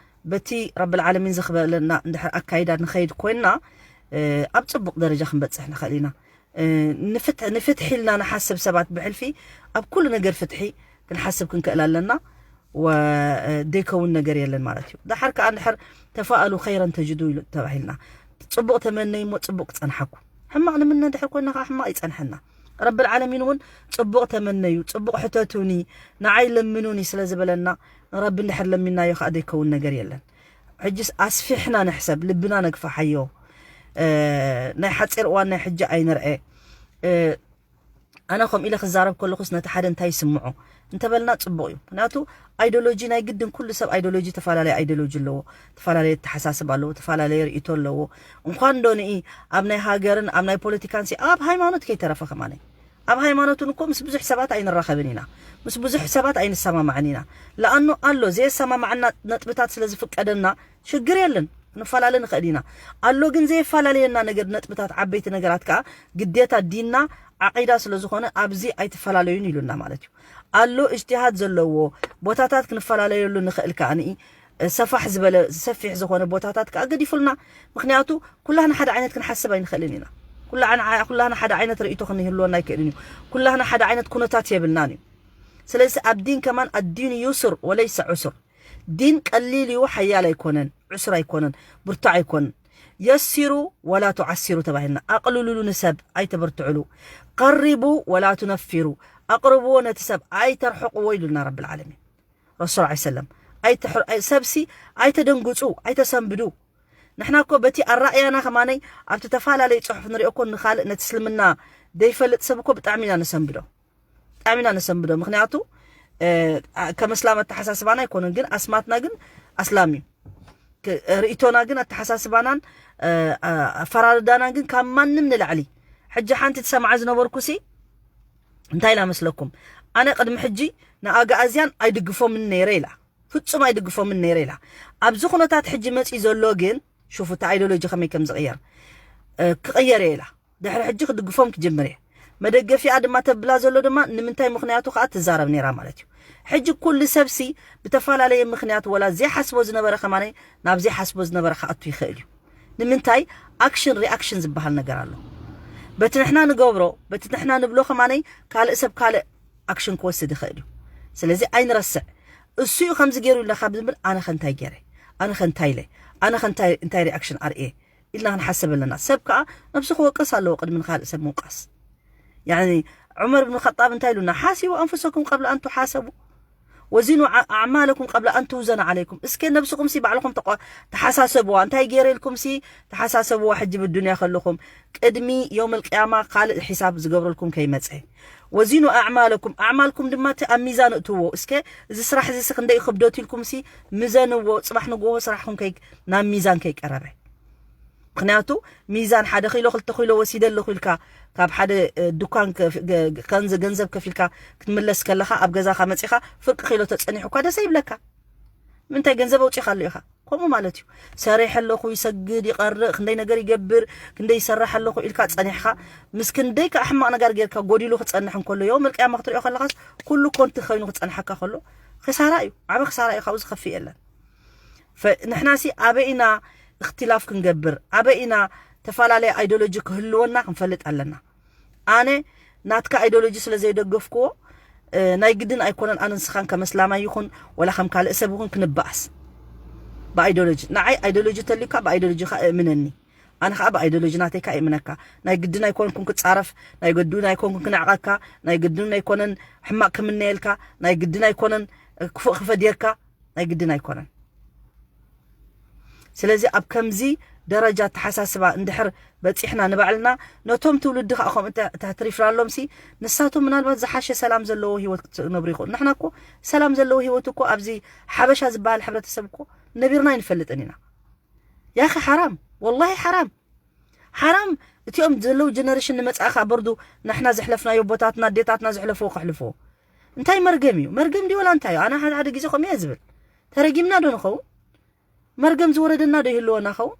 በቲ ረብል ዓለሚን ዘኽበለና እንድሕር ኣካይዳ ንኸይድ ኮይንና፣ እ፣ ኣብ ጽቡቕ ደረጃ ክንበጽሕ ንኽእል ኢና። እ፣ ንፍት-፣ ንፍትሒ ኢልና ንሓስብ ሰባት ብሕልፊ ኣብ ኩሉ ነገር ፍትሒ ክንሓስብ ክንክእል ኣለና። ወ-፣ እ፣ ደይከውን ነገር የለን ማለት እዩ። ደሓር ከኣ እንድሕር "ተፋኣሉ ኸይረን ተጅዱ" ኢሉ ተባሂልና፣ ጽቡቕ ተመነዩ እሞ ጽቡቕ ክጸንሓኩም። ሕማቕ ንምነ እንድሕር ኮይንና ከኣ ሕማቕ ይጸንሐና። ረብል ዓለሚን እውን "ጽቡቕ ተመነዩ፣ ጽቡቕ ሕተቱኒ፣ ንዓይ ለምኑኒ" ስለ ዝበለና፣ ንረቢ እንድሕር ለሚንናዮ ከኣ ደይከውን ነገር የለን። ሕጅስ ኣስፊሕና ንሕሰብ፣ ልብና ነግፋሓዮ። እ፣ ናይ ሓጺር እዋን ናይ ሕጂ ኣይንርኤ። እ፣ ኣነ ከምኡ ኢለ ክዛረብ ከለኹስ ነቲ ሓደ እንታይ ይስምዖ እንተበልና ጽቡቕ እዩ። ምክንያቱ ኣይዲዮሎጂ ናይ ግድን ኩሉ ሰብ ኣይዲዮሎጂ፣ ተፈላለየ ኣይዲዮሎጂ ኣለዎ፣ ተፈላለየ ኣተሓሳስብ ኣለዎ፣ ተፈላለየ ርእይቶ ኣለዎ። እንኳን ዶ ንኢ ኣብ ናይ ሃገርን ኣብ ናይ ፖለቲካን ሲ ኣብ ሃይማኖት ከይተረፈ ከማነ ኣብ ሃይማኖትን እኮ ምስ ብዙሕ ሰባት ኣይንራኸብን ኢና፣ ምስ ብዙሕ ሰባት ኣይንሰማማዕን ኢና። ለኣኑ ኣሎ ዘየሰማማዕና ነጥብታት ስለ ዝፍቀደና ሽግር የለን፣ ክንፈላለ ንኽእል ኢና። ኣሎ ግን ዘየፈላለየና ነገር ነጥብታት፣ ዓበይቲ ነገራት ከዓ ግዴታ ዲንና ዓቂዳ ስለ ዝኾነ ኣብዚ ኣይትፈላለዩን ኢሉና ማለት እዩ። ኣሎ እጅትሃድ ዘለዎ ቦታታት ክንፈላለየሉ ንኽእል ከዓ ንኢ ሰፋሕ ዝበለ ሰፊሕ ዝኾነ ቦታታት ከዓ ገዲፉልና። ምክንያቱ ኩላህና ሓደ ዓይነት ክንሓስብ ኣይንኽእልን ኢና። ኩላህና ሓደ ዓይነት ርእይቶ ክንህልወና ኣይክእልን እዩ። ኩላህና ሓደ ዓይነት ኩነታት የብልናን እዩ። ስለዚ ኣብ ዲን ከማን ኣዲን ዩስር ወለይሰ ዑስር፣ ዲን ቀሊል እዩ፣ ሓያል ኣይኮነን፣ ዕሱር ኣይኮነን፣ ብርቱዕ ኣይኮነን። የሲሩ ወላ ቱዓሲሩ ተባሂልና፣ ኣቕልሉሉ ንሰብ ኣይተበርትዕሉ። ቀሪቡ ወላ ቱነፊሩ፣ ኣቕርብዎ ነቲ ሰብ ኣይተርሕቕዎ ኢሉና ረብል ዓለሚን። ረሱል ዐለይሂ ሰላም ኣይተሕር- ኣይ- ሰብሲ ኣይተደንግጹ፣ ኣይተሰንብዱ። ንሕና እኮ በቲ ኣራእያና ከማነይ ኣብቲ ተፈላለየ ጽሑፍ ንሪኦ እኮ ንኻልእ ነቲ እስልምና ዘይፈልጥ ሰብ እኮ ብጣዕሚ ኢና ነሰንብዶ፣ ብጣዕሚ ኢና ነሰንብዶ። ምክንያቱ ከም እስላም ኣተሓሳስባና ኣይኮነን፣ ግን ኣስማትና ግን ኣስላም እዩ። ርኢቶና ግን ኣተሓሳስባናን ኣፈራርዳናን ግን ካብ ማንም ንላዕሊ። ሕጂ ሓንቲ ትሰምዓ ዝነበርኩ ሲ እንታይ ኢላ መስለኩም? ኣነ ቅድሚ ሕጂ ንኣግኣዝያን ኣይድግፎምን ነይረ ኢላ፣ ፍጹም ኣይድግፎምን ነይረ ኢላ። ኣብዚ ኩነታት ሕጂ መጺ ዘሎ ግን ሽፉ እቲ ኣይዲዮሎጂ ከመይ ከም ዝቕየር ክቕየር እየ ኢላ። ድሕሪ ሕጂ ክድግፎም ክጅምር እየ። መደገፊኣ ድማ ተብላ ዘሎ ድማ ንምንታይ ምኽንያቱ ከዓ ትዛረብ ነይራ ማለት እዩ። ሕጂ ኩሉ ሰብሲ ብተፈላለየ ምኽንያት ወላ ዘይሓስቦ ዝነበረ ከማነይ ናብ ዘይሓስቦ ዝነበረ ክኣቱ ይኽእል እዩ። ንምንታይ ኣክሽን ሪኣክሽን ዝበሃል ነገር ኣሎ። በቲ ንሕና ንገብሮ በቲ ንሕና ንብሎ ከማነይ ካልእ ሰብ ካልእ ኣክሽን ክወስድ ይኽእል እዩ። ስለዚ ኣይንረስዕ። እሱ እዩ ከምዚ ገይሩ ኢልና ካብ ዝብል ኣነ ከ እንታይ ገይረ፣ ኣነ ከ እንታይ ኢለ፣ ኣነ ከ እንታይ እንታይ ሪኣክሽን ኣርእየ ኢልና ክንሓስብ ኣለና። ሰብ ከዓ ነብሱ ክወቅስ ኣለዎ ቅድሚ ንካልእ ሰብ ምውቃስ። ያኒ ዑመር ብን ኸጣብ እንታይ ኢሉና? ሓሲቡ ኣንፍሰኩም ቀብለ ኣን ትሓሰቡ ወዚኑ ኣዕማለኩም ቀብለ ኣን ትውዘነ ዓለይኩም። እስከ ነብስኹም ሲ ባዕልኹም ተሓሳሰብዋ። እንታይ ገይረ ኢልኩም ሲ ተሓሳሰብዋ። ሕጂ ብዱንያ ከለኹም ቅድሚ የውም ልቅያማ ካልእ ሒሳብ ዝገብረልኩም ከይመፀ ወዚኑ ኣዕማለኩም ኣዕማልኩም ድማ እቲ ኣብ ሚዛን እትዎ። እስከ እዚ ስራሕ እዚ ሲ ክንደይ ክብደት ኢልኩም ሲ ምዘንዎ። ፅባሕ ንግሆ ስራሕኩም ከይ ናብ ሚዛን ከይቀረበ ምክንያቱ ሚዛን ሓደ ኪሎ ክልተ ኪሎ ወሲደ ኣለኹ ኢልካ ካብ ሓደ ድኳን ገንዘብ ከፊልካ ክትምለስ ከለኻ ኣብ ገዛኻ መፂኻ ፍርቂ ኪሎ ተፀኒሑ እኳ ደሰ ይብለካ። ምንታይ ገንዘብ ኣውፂኻ ኣሎ ኢኻ። ከምኡ ማለት እዩ። ሰሪሕ ኣለኹ፣ ይሰግድ፣ ይቐርእ፣ ክንደይ ነገር ይገብር፣ ክንደይ ይሰርሕ ኣለኹ ኢልካ ፀኒሕካ ምስ ክንደይ ከዓ ሕማቕ ነገር ጌርካ ጎዲሉ ክፀንሕ እንከሎ ዮም ልቅያማ ክትሪኦ ከለኻስ ኩሉ ኮንቲ ኮይኑ ክፀንሓካ ከሎ ክሳራ እዩ። ዓበ ክሳራ እዩ። ካብኡ ዝኸፍእ የለን። ንሕናሲ ኣበይ ኢና እክትላፍ ክንገብር? ኣበይ ኢና ተፈላለየ ኣይዲዮሎጂ ክህልወና ክንፈልጥ ኣለና። ኣነ ናትካ ኣይዲዮሎጂ ስለ ዘይደገፍክዎ ናይ ግድን ኣይኮነን ኣነ ንስኻን ከም ኣስላማይ ይኹን ወላ ከም ካልእ ሰብ ይኹን ክንበኣስ ብኣይዲዮሎጂ። ንዓይ ኣይዲዮሎጂ ተልዩካ ብኣይዲዮሎጂኻ እእምነኒ። ኣነ ከዓ ብኣይዲዮሎጂ ናተይካ እእምነካ። ናይ ግድን ኣይኮንኩን ክፃረፍ፣ ናይ ግድን ኣይኮንኩን ክነዕቐካ፣ ናይ ግድን ኣይኮነን ሕማቕ ክምነየልካ፣ ናይ ግድን ኣይኮነን ክፉእ ክፈድየካ። ናይ ግድን ኣይኮነን። ስለዚ ኣብ ከምዚ ደረጃ ኣተሓሳስባ እንድሕር በፂሕና ንባዕልና ነቶም ትውልዲ ከዓ ከምኡ ተትሪፍራሎም ሲ ንሳቶም ምናልባት ዝሓሸ ሰላም ዘለዎ ህይወት ክትነብሩ ይኽእሉ። ንሕና እኮ ሰላም ዘለዎ ህይወት እኮ ኣብዚ ሓበሻ ዝበሃል ሕብረተሰብ እኮ ነቢርና ኣይንፈልጥን ኢና። ያኺ ሓራም ወላሂ ሓራም ሓራም። እቲኦም ዘለዉ ጀነሬሽን ንመፃእኻ በርዱ ንሕና ዘሕለፍናዮ ቦታትና ኣዴታትና ዘሕለፍዎ ከሕልፍዎ እንታይ መርገም እዩ? መርገም ድዩ ወላ እንታይ እዩ? ኣነ ሓደ ሓደ ግዜ ከምኡ እየ ዝብል። ተረጊምና ዶ ንኸውን? መርገም ዝወረደና ዶ ይህልወና ኸውን?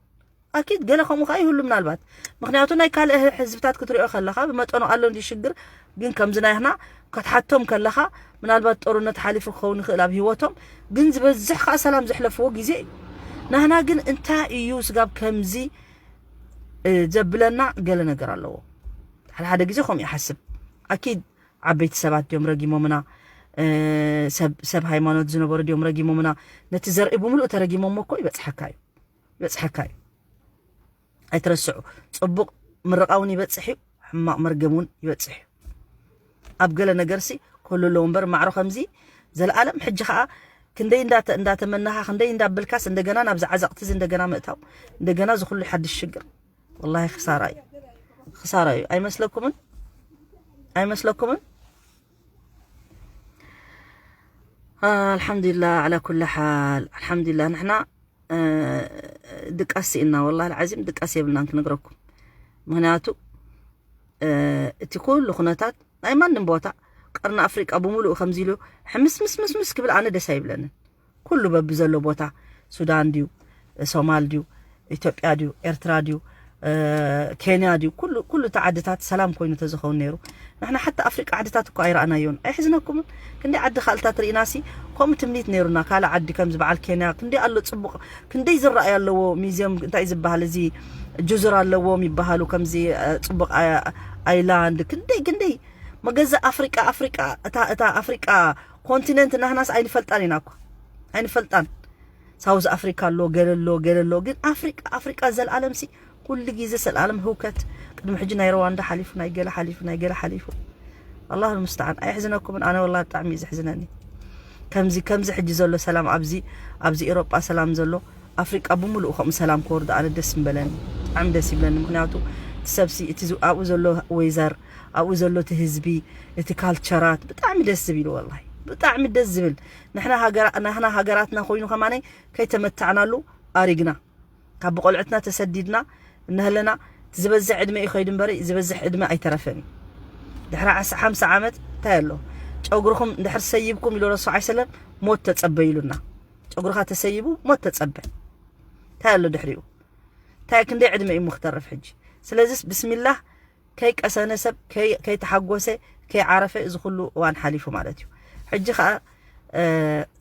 ኣኪድ ገለ ከምኡ ከዓ ይህሉ ምናልባት። ምክንያቱ ናይ ካልእ ህዝብታት ክትሪኦ ከለኻ ብመጠኑ ኣሎ እንዲ ሽግር ግን ከምዚ ናይና ክትሓቶም ከለኻ ምናልባት ጦርነት ሓሊፉ ክኸውን ይኽእል ኣብ ህይወቶም ግን ዝበዝሕ ከዓ ሰላም ዘሕለፍዎ ግዜ እዩ። ናህና ግን እንታይ እዩ ስጋብ ከምዚ ዘብለና ገለ ነገር ኣለዎ። ሓደ ሓደ ግዜ ከምኡ ይሓስብ። ኣኪድ ዓበይቲ ሰባት ድዮም ረጊሞምና፣ ሰብ ሃይማኖት ዝነበሩ ድዮም ረጊሞምና። ነቲ ዘርኢ ብምሉእ ተረጊሞሞ እኮ ይበፅሐካ እዩ ይበፅሐካ እዩ። ኣይትረስዑ። ፅቡቕ ምርቓ እውን ይበፅሕ እዩ፣ ሕማቕ መርገም እውን ይበፅሕ እዩ። ኣብ ገለ ነገርሲ ክህሉ ኣለዎ እምበር ማዕሮ ከምዚ ዘለኣለም ሕጂ ከዓ ክንደይ እንዳተመናኻ ክንደይ እንዳበልካስ እንደገና ናብዚ ዓዘቕቲ እዚ እንደገና ምእታው እንደገና ዝኩሉ ሓድሽ ሽግር ወላሂ ክሳራ እዩ ክሳራ እዩ ኣይመስለኩምን? ኣይመስለኩምን? ኣልሓምዱሊላህ ዓላ ኩሉ ሓል። ኣልሓምዱሊላህ ንሕና ድቃስ ስኢና፣ ወላሂ ዓዚም ድቃስ የብልናን ክነግረኩም። ምክንያቱ እቲ ኩሉ ኩነታት ናይ ማንም ቦታ፣ ቀርኒ ኣፍሪቃ ብምሉኡ ከምዚ ኢሉ ሕምስምስምስምስ ክብል ኣነ ደስ ኣይብለንን። ኩሉ በቢ ዘሎ ቦታ፣ ሱዳን ድዩ፣ ሶማል ድዩ፣ ኢትዮጵያ ድዩ፣ ኤርትራ ድዩ፣ ኬንያ ድዩ፣ ኩሉ ኩሉ እቲ ዓድታት ሰላም ኮይኑ ተዝኸውን ነይሩ። ንሕና ሓታ ኣፍሪቃ ዓድታት እኮ ኣይረኣናዮን። ኣይሕዝነኩምን? ክንደይ ዓዲ ካልታት ርኢናሲ፣ ከምኡ ትምኒት ነይሩና። ካልእ ዓዲ ከምዚ በዓል ኬንያ ክንደይ ኣሎ ጽቡቕ፣ ክንደይ ዝረኣይ ኣለዎ፣ ሚዚየም እንታይ ዝበሃል፣ እዚ ጁዝር ኣለዎም ይበሃሉ፣ ከምዚ ጽቡቕ ኣይላንድ፣ ክንደይ ክንደይ መገዛ ኣፍሪቃ ኣፍሪቃ እታ እታ ኣፍሪቃ ኮንቲነንት ናህናስ ኣይንፈልጣን ኢና እኮ፣ ኣይንፈልጣን። ሳውዝ ኣፍሪካ ኣሎ፣ ገለ ኣሎ፣ ገለ ኣሎ። ግን ኣፍሪቃ ኣፍሪቃ ዘልኣለም ሲ ኩሉ ግዜ ዘልኣለም ህውከት። ቅድሚ ሕጂ ናይ ሩዋንዳ ሓሊፉ፣ ናይ ገለ ሓሊፉ፣ ናይ ገለ ሓሊፉ። ኣላሁ ልሙስተዓን። ኣይሕዝነኩምን? ኣነ ወላ ብጣዕሚ እዩ ዘሕዝነኒ። ከምዚ ከምዚ ሕጂ ዘሎ ሰላም ኣብዚ ኣብዚ ኤሮጳ ሰላም ዘሎ ኣፍሪቃ ብምሉኡ ከምኡ ሰላም ክወርዶ ኣነ ደስ ምበለኒ። ብጣዕሚ ደስ ይብለኒ። ምክንያቱ እቲ ሰብሲ እቲ ዝ- ኣብኡ ዘሎ ወይዘር ኣብኡ ዘሎ እቲ ህዝቢ እቲ ካልቸራት ብጣዕሚ ደስ ዝብል ወላሂ ብጣዕሚ ደስ ዝብል። ንሕና ሃገራ ናህና ሃገራትና ኮይኑ ከማነይ ከይተመታዕናሉ ኣሪግና ካብ ብቆልዕትና ተሰዲድና እናሃለና ዝበዝሕ ዕድመ እዩ ከይዱ እምበሪ ዝበዝሕ ዕድመ ኣይተረፈን እዩ። ድሕሪ ዓስ ሓምሳ ዓመት እንታይ ኣሎ? ጨጉርኹም እንድሕር ሰይብኩም ኢሉ ረሱል ዓይ ሰለም ሞት ተጸበ ኢሉና። ጨጉርኻ ተሰይቡ ሞት ተጸበ። እንታይ ኣሎ ድሕሪኡ? እንታይ ክንደይ ዕድመ እዩ እሞ ክተርፍ ሕጂ? ስለዚስ ብስሚላህ ከይቀሰነ ሰብ ከይ- ከይተሓጎሰ ከይዓረፈ እዚ ኩሉ እዋን ሓሊፉ ማለት እዩ። ሕጂ ከዓ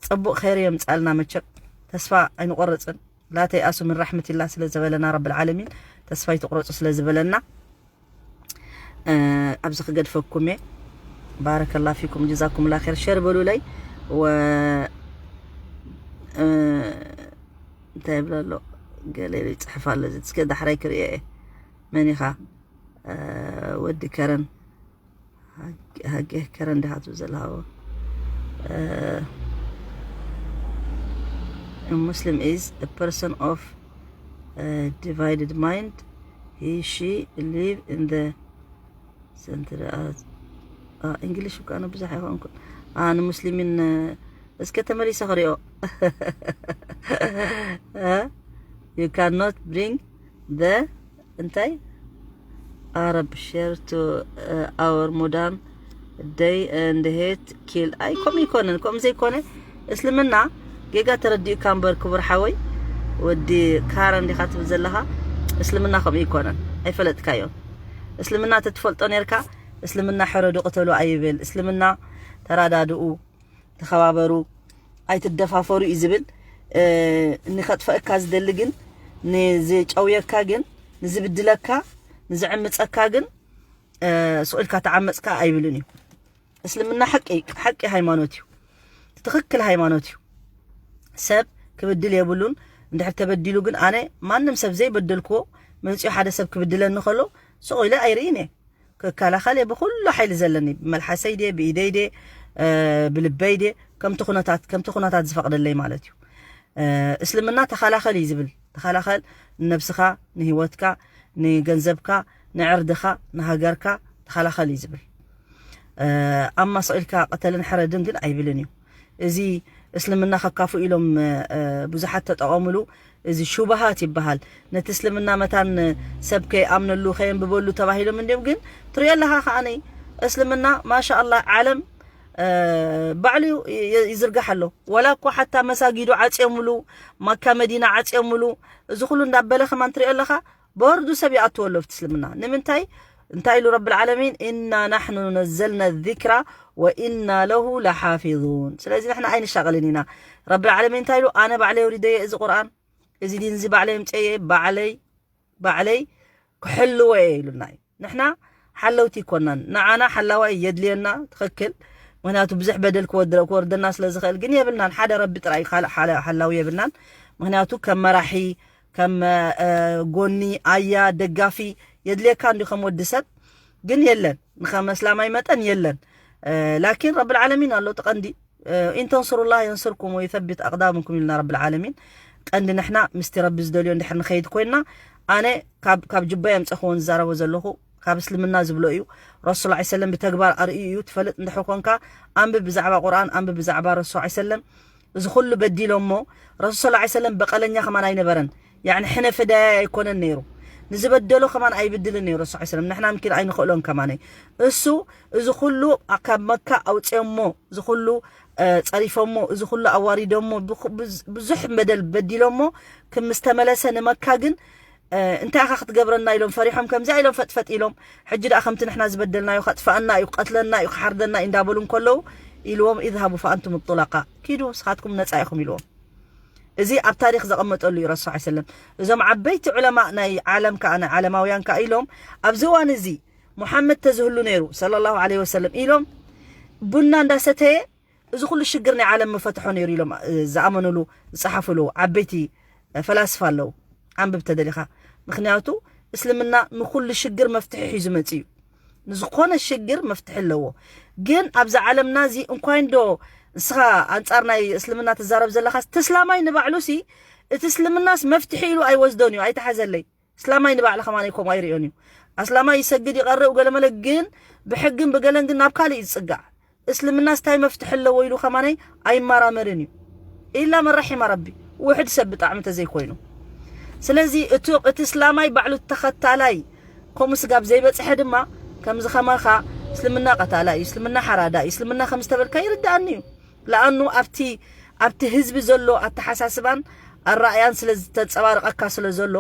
ፅቡቅ ኸይር የምፃልና። መቸም ተስፋ ኣይንቆርፅን። ላ ተይኣሱ ምን ራሕመቲላ ስለ ዝበለና ረብል ዓለሚን ተስፋ ይትቁረፁ ስለ ዝበለና ኣብዚ ክገድፈኩም እየ። ባረከላ ፊኩም ጀዛኩም ላ ር ሸር በሉለይ። እንታይ ይብላ ኣሎ ገለ ይፅሕፍ ኣሎ እዚ እስከ ዳሕራይ ክርእየ እየ። መን ኢኻ? ወዲ ከረን ሃጌ ከረን ዲኻ ትብል ዘለኻ? Muslim is a person of divided mind. He she live in the centre. English እኮ ኣነ ብዙሕ ኣይኮንኩን። ንሙስሊሚን እስከ ተመሊሰ ክሪኦ። You cannot bring the እንታይ Arab share to our modern day and hate kill. ኣይ ከምኡ ይኮነን። ከምኡ ዘይኮነ እስልምና ጌጋ ተረዲኡካ እምበር ክቡር ሓወይ ወዲ ካረን ዲኻ ትብል ዘለኻ? እስልምና ከምኡ ይኮነን። ኣይፈለጥካዮን። እስልምና ተትፈልጦ ነርካ እስልምና ሕረዱ ቅተሉ ኣይብል። እስልምና ተራዳድኡ ተኸባበሩ ኣይትደፋፈሩ እዩ ዝብል። ንኸጥፈእካ ዝደሊ ግን ንዝጨውየካ ግን ንዝብድለካ ንዝዕምፀካ ግን ስቕ ኢልካ ተዓመፅካ ኣይብልን እዩ። እስልምና ሓቂ ሓቂ ሃይማኖት እዩ። ትኽክል ሃይማኖት እዩ። ሰብ ክብድል የብሉን። እንድሕር ተበዲሉ ግን ኣነ ማንም ሰብ ዘይበደልክዎ መፂኡ ሓደ ሰብ ክብድለኒ ከሎ ስቕ ኢለ ኣይርእን እየ። ክከላኸል እየ ብኩሉ ሓይሊ ዘለኒ፣ ብመልሓሰይ ድየ፣ ብኢደይ ድየ፣ ብልበይ ድየ፣ ከምቲ ኩነታት ከምቲ ኩነታት ዝፈቕደለይ ማለት እዩ። እስልምና ተኸላኸል እዩ ዝብል። ተኸላኸል ንነብስኻ፣ ንህይወትካ፣ ንገንዘብካ፣ ንዕርድኻ፣ ንሃገርካ ተኸላኸል እዩ ዝብል። ኣማ ስቕ ኢልካ ቅተልን ሕረድን ግን ኣይብልን እዩ። እዚ እስልምና ከካፉ ኢሎም ብዙሓት ተጠቐምሉ። እዚ ሹባሃት ይበሃል። ነቲ እስልምና መታን ሰብ ከይኣምነሉ ከየንብበሉ ተባሂሎም እንዲም ግን ትሪኦ ኣለኻ ከዓኒ እስልምና ማሻ ኣላህ ዓለም ባዕሉ ይዝርጋሕ ኣሎ። ወላ እኮ ሓታ መሳጊዱ ዓፅዮምሉ፣ ማካ መዲና ዓፅዮምሉ፣ እዚ ኩሉ እንዳበለ ከማን ትሪኦ ኣለኻ። በወርዱ ሰብ ይኣትዎ ኣሎ ኣብቲ እስልምና። ንምንታይ? እንታይ ኢሉ ረብል ዓለሚን? ኢና ናሕኑ ነዘልና ዚክራ ወኢና ለሁ ለሓፊዙን። ስለዚ ንሕና ኣይንሻቐልን ኢና። ረብል ዓለሚን እንታይ ኢሉ? ኣነ ባዕለይ ወሪደየ እዚ ቁርኣን፣ እዚ ዲን እዚ ባዕለይ ኣምፀየ፣ ባዕለይ ባዕለይ ክሕልዎ እየ ኢሉና እዩ። ንሕና ሓለውቲ ይኮናን፣ ንዓና ሓላዋይ የድልየና። ትኽክል። ምክንያቱ ብዙሕ በደል ክወርደና ስለ ዝኽእል ግን የብልናን። ሓደ ረቢ ጥራይ፣ ካልእ ሓላዊ የብልናን። ምክንያቱ ከም መራሒ ከም ጎኒ ኣያ ደጋፊ የድልየካ እንዲ ከም ወዲ ሰብ ግን የለን። ንኸም እስላማይ መጠን የለን። ላኪን ረብል ዓለሚን ኣሎ እቲ ቀንዲ። ኢን ተንስሩላህ የንስርኩም ወዩሰቢት ኣቅዳምኩም ኢልና ረብል ዓለሚን። ቀንዲ ንሕና ምስቲ ረቢ ዝደልዮ እንድሕር ንኸይድ ኮይንና ኣነ ካብ ጅባይ ኣምፀኽዎን ዝዛረቦ ዘለኹ ካብ እስልምና ዝብሎ እዩ። ረሱል ላ ሰለም ብተግባር ኣርእዩ እዩ። ትፈልጥ እንድሕር ኮንካ፣ ኣንብብ ብዛዕባ ቁርኣን፣ ኣንብብ ብዛዕባ ረሱል ላ ሰለም። እዚ ኩሉ በዲሎሞ፣ ረሱል ላ ሰለም በቐለኛ ከማን ኣይነበረን። ያዕኒ ሕነ ፈዳያይ ኣይኮነን ነይሩ። ንዝበደሎ ከማን ኣይብድልን ነይሩ ረሱል ላ ሰለም። ንሕና ምኪን ኣይንኽእሎን ከማነይ። እሱ እዚ ኩሉ ካብ መካ ኣውፅዮሞ፣ እዚ ኩሉ ጸሪፎሞ፣ እዚ ኩሉ ኣዋሪዶሞ፣ ብዙሕ በደል በዲሎሞ፣ ክምስተመለሰ ንመካ ግን እንታይ ኢኻ ክትገብረና ኢሎም ፈሪሖም፣ ከምዚኣ ኢሎም ፈጥፈጥ ኢሎም። ሕጂ ደኣ ከምቲ ንሕና ዝበደልናዮ ከጥፋኣና እዩ፣ ክቀትለና እዩ፣ ክሓርደና እዩ እንዳበሉ እንከለዉ ኢልዎም፣ ኢዝሃቡ ፈኣንቱም ጡላቃ፣ ኪዱ ንስኻትኩም ነፃ ኢኹም ኢልዎም። እዚ ኣብ ታሪክ ዘቐመጠሉ እዩ ረሱል ሰለም። እዞም ዓበይቲ ዑለማ ናይ ዓለም ከዓ ናይ ዓለማውያን ከዓ ኢሎም ኣብዚ እዋን እዚ ሙሓመድ ተዝህሉ ነይሩ ሰለላሁ ዐለይሂ ወሰለም ኢሎም ቡና እንዳሰተየ እዚ ኩሉ ሽግር ናይ ዓለም ምፈትሖ ነይሩ ኢሎም ዝኣመኑሉ ዝፀሓፉሉ ዓበይቲ ፈላስፋ ኣለዉ። ኣንብብ ተደሊኻ። ምክንያቱ እስልምና ንኩሉ ሽግር መፍትሒ ሒዙ መፂኡ። ንዝኮነ ሽግር መፍትሒ ኣለዎ። ግን ኣብዚ ዓለምና እዚ እንኳይ እንዶ ንስኻ ኣንፃር ናይ እስልምና ትዛረብ ዘለኻ እቲ እስላማይ ንባዕሉ ሲ እቲ እስልምናስ መፍትሒ ኢሉ ኣይወስዶን እዩ። ኣይተሓዘለይ። እስላማይ ንባዕሉ ከማን ከምኡ ኣይርእዮን እዩ። ኣስላማይ ይሰግድ ይቐርእ ገለመለ ግን ብሕግን ብገለን ግን ናብ ካልእ እዩ ዝፅጋዕ። እስልምናስ እንታይ መፍትሒ ኣለዎ ኢሉ ከማነይ ኣይመራመርን እዩ። ኢላ መን ረሒማ ረቢ፣ ውሕድ ሰብ ብጣዕሚ ተዘይኮይኑ። ስለዚ እቲ እቲ እስላማይ ባዕሉ ተኸታላይ ከምኡ ስጋብ ዘይበፅሐ ድማ ከምዚ ከማኻ እስልምና ቀታላ እዩ፣ እስልምና ሓራዳ እዩ፣ እስልምና ከም ዝተበልካ ይርድኣኒ እዩ። ለኣኑ ኣብቲ ኣብቲ ህዝቢ ዘሎ ኣተሓሳስባን ኣረኣያን ስለ ዝተንፀባረቐካ ስለ ዘሎ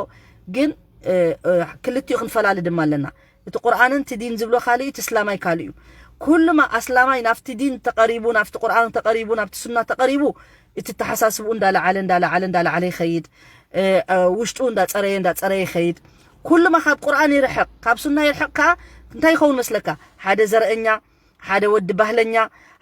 ግን ክልቲኡ ክንፈላሊ ድማ ኣለና። እቲ ቁርኣንን እቲ ዲን ዝብሎ ካልእ እዩ፣ እቲ እስላማይ ካልእ እዩ። ኩሉማ ኣስላማይ ናብቲ ዲን ተቐሪቡ፣ ናብቲ ቁርኣን ተቐሪቡ፣ ናብቲ ሱና ተቐሪቡ እቲ ተሓሳስብኡ እንዳለዓለ እንዳለዓለ እንዳለዓለ ይኸይድ። ውሽጡ እንዳፀረየ እንዳፀረየ ይኸይድ። ኩሉማ ካብ ቁርኣን ይርሕቕ፣ ካብ ሱና ይርሕቕ ከዓ እንታይ ይኸውን መስለካ? ሓደ ዘርእኛ፣ ሓደ ወዲ ባህለኛ፣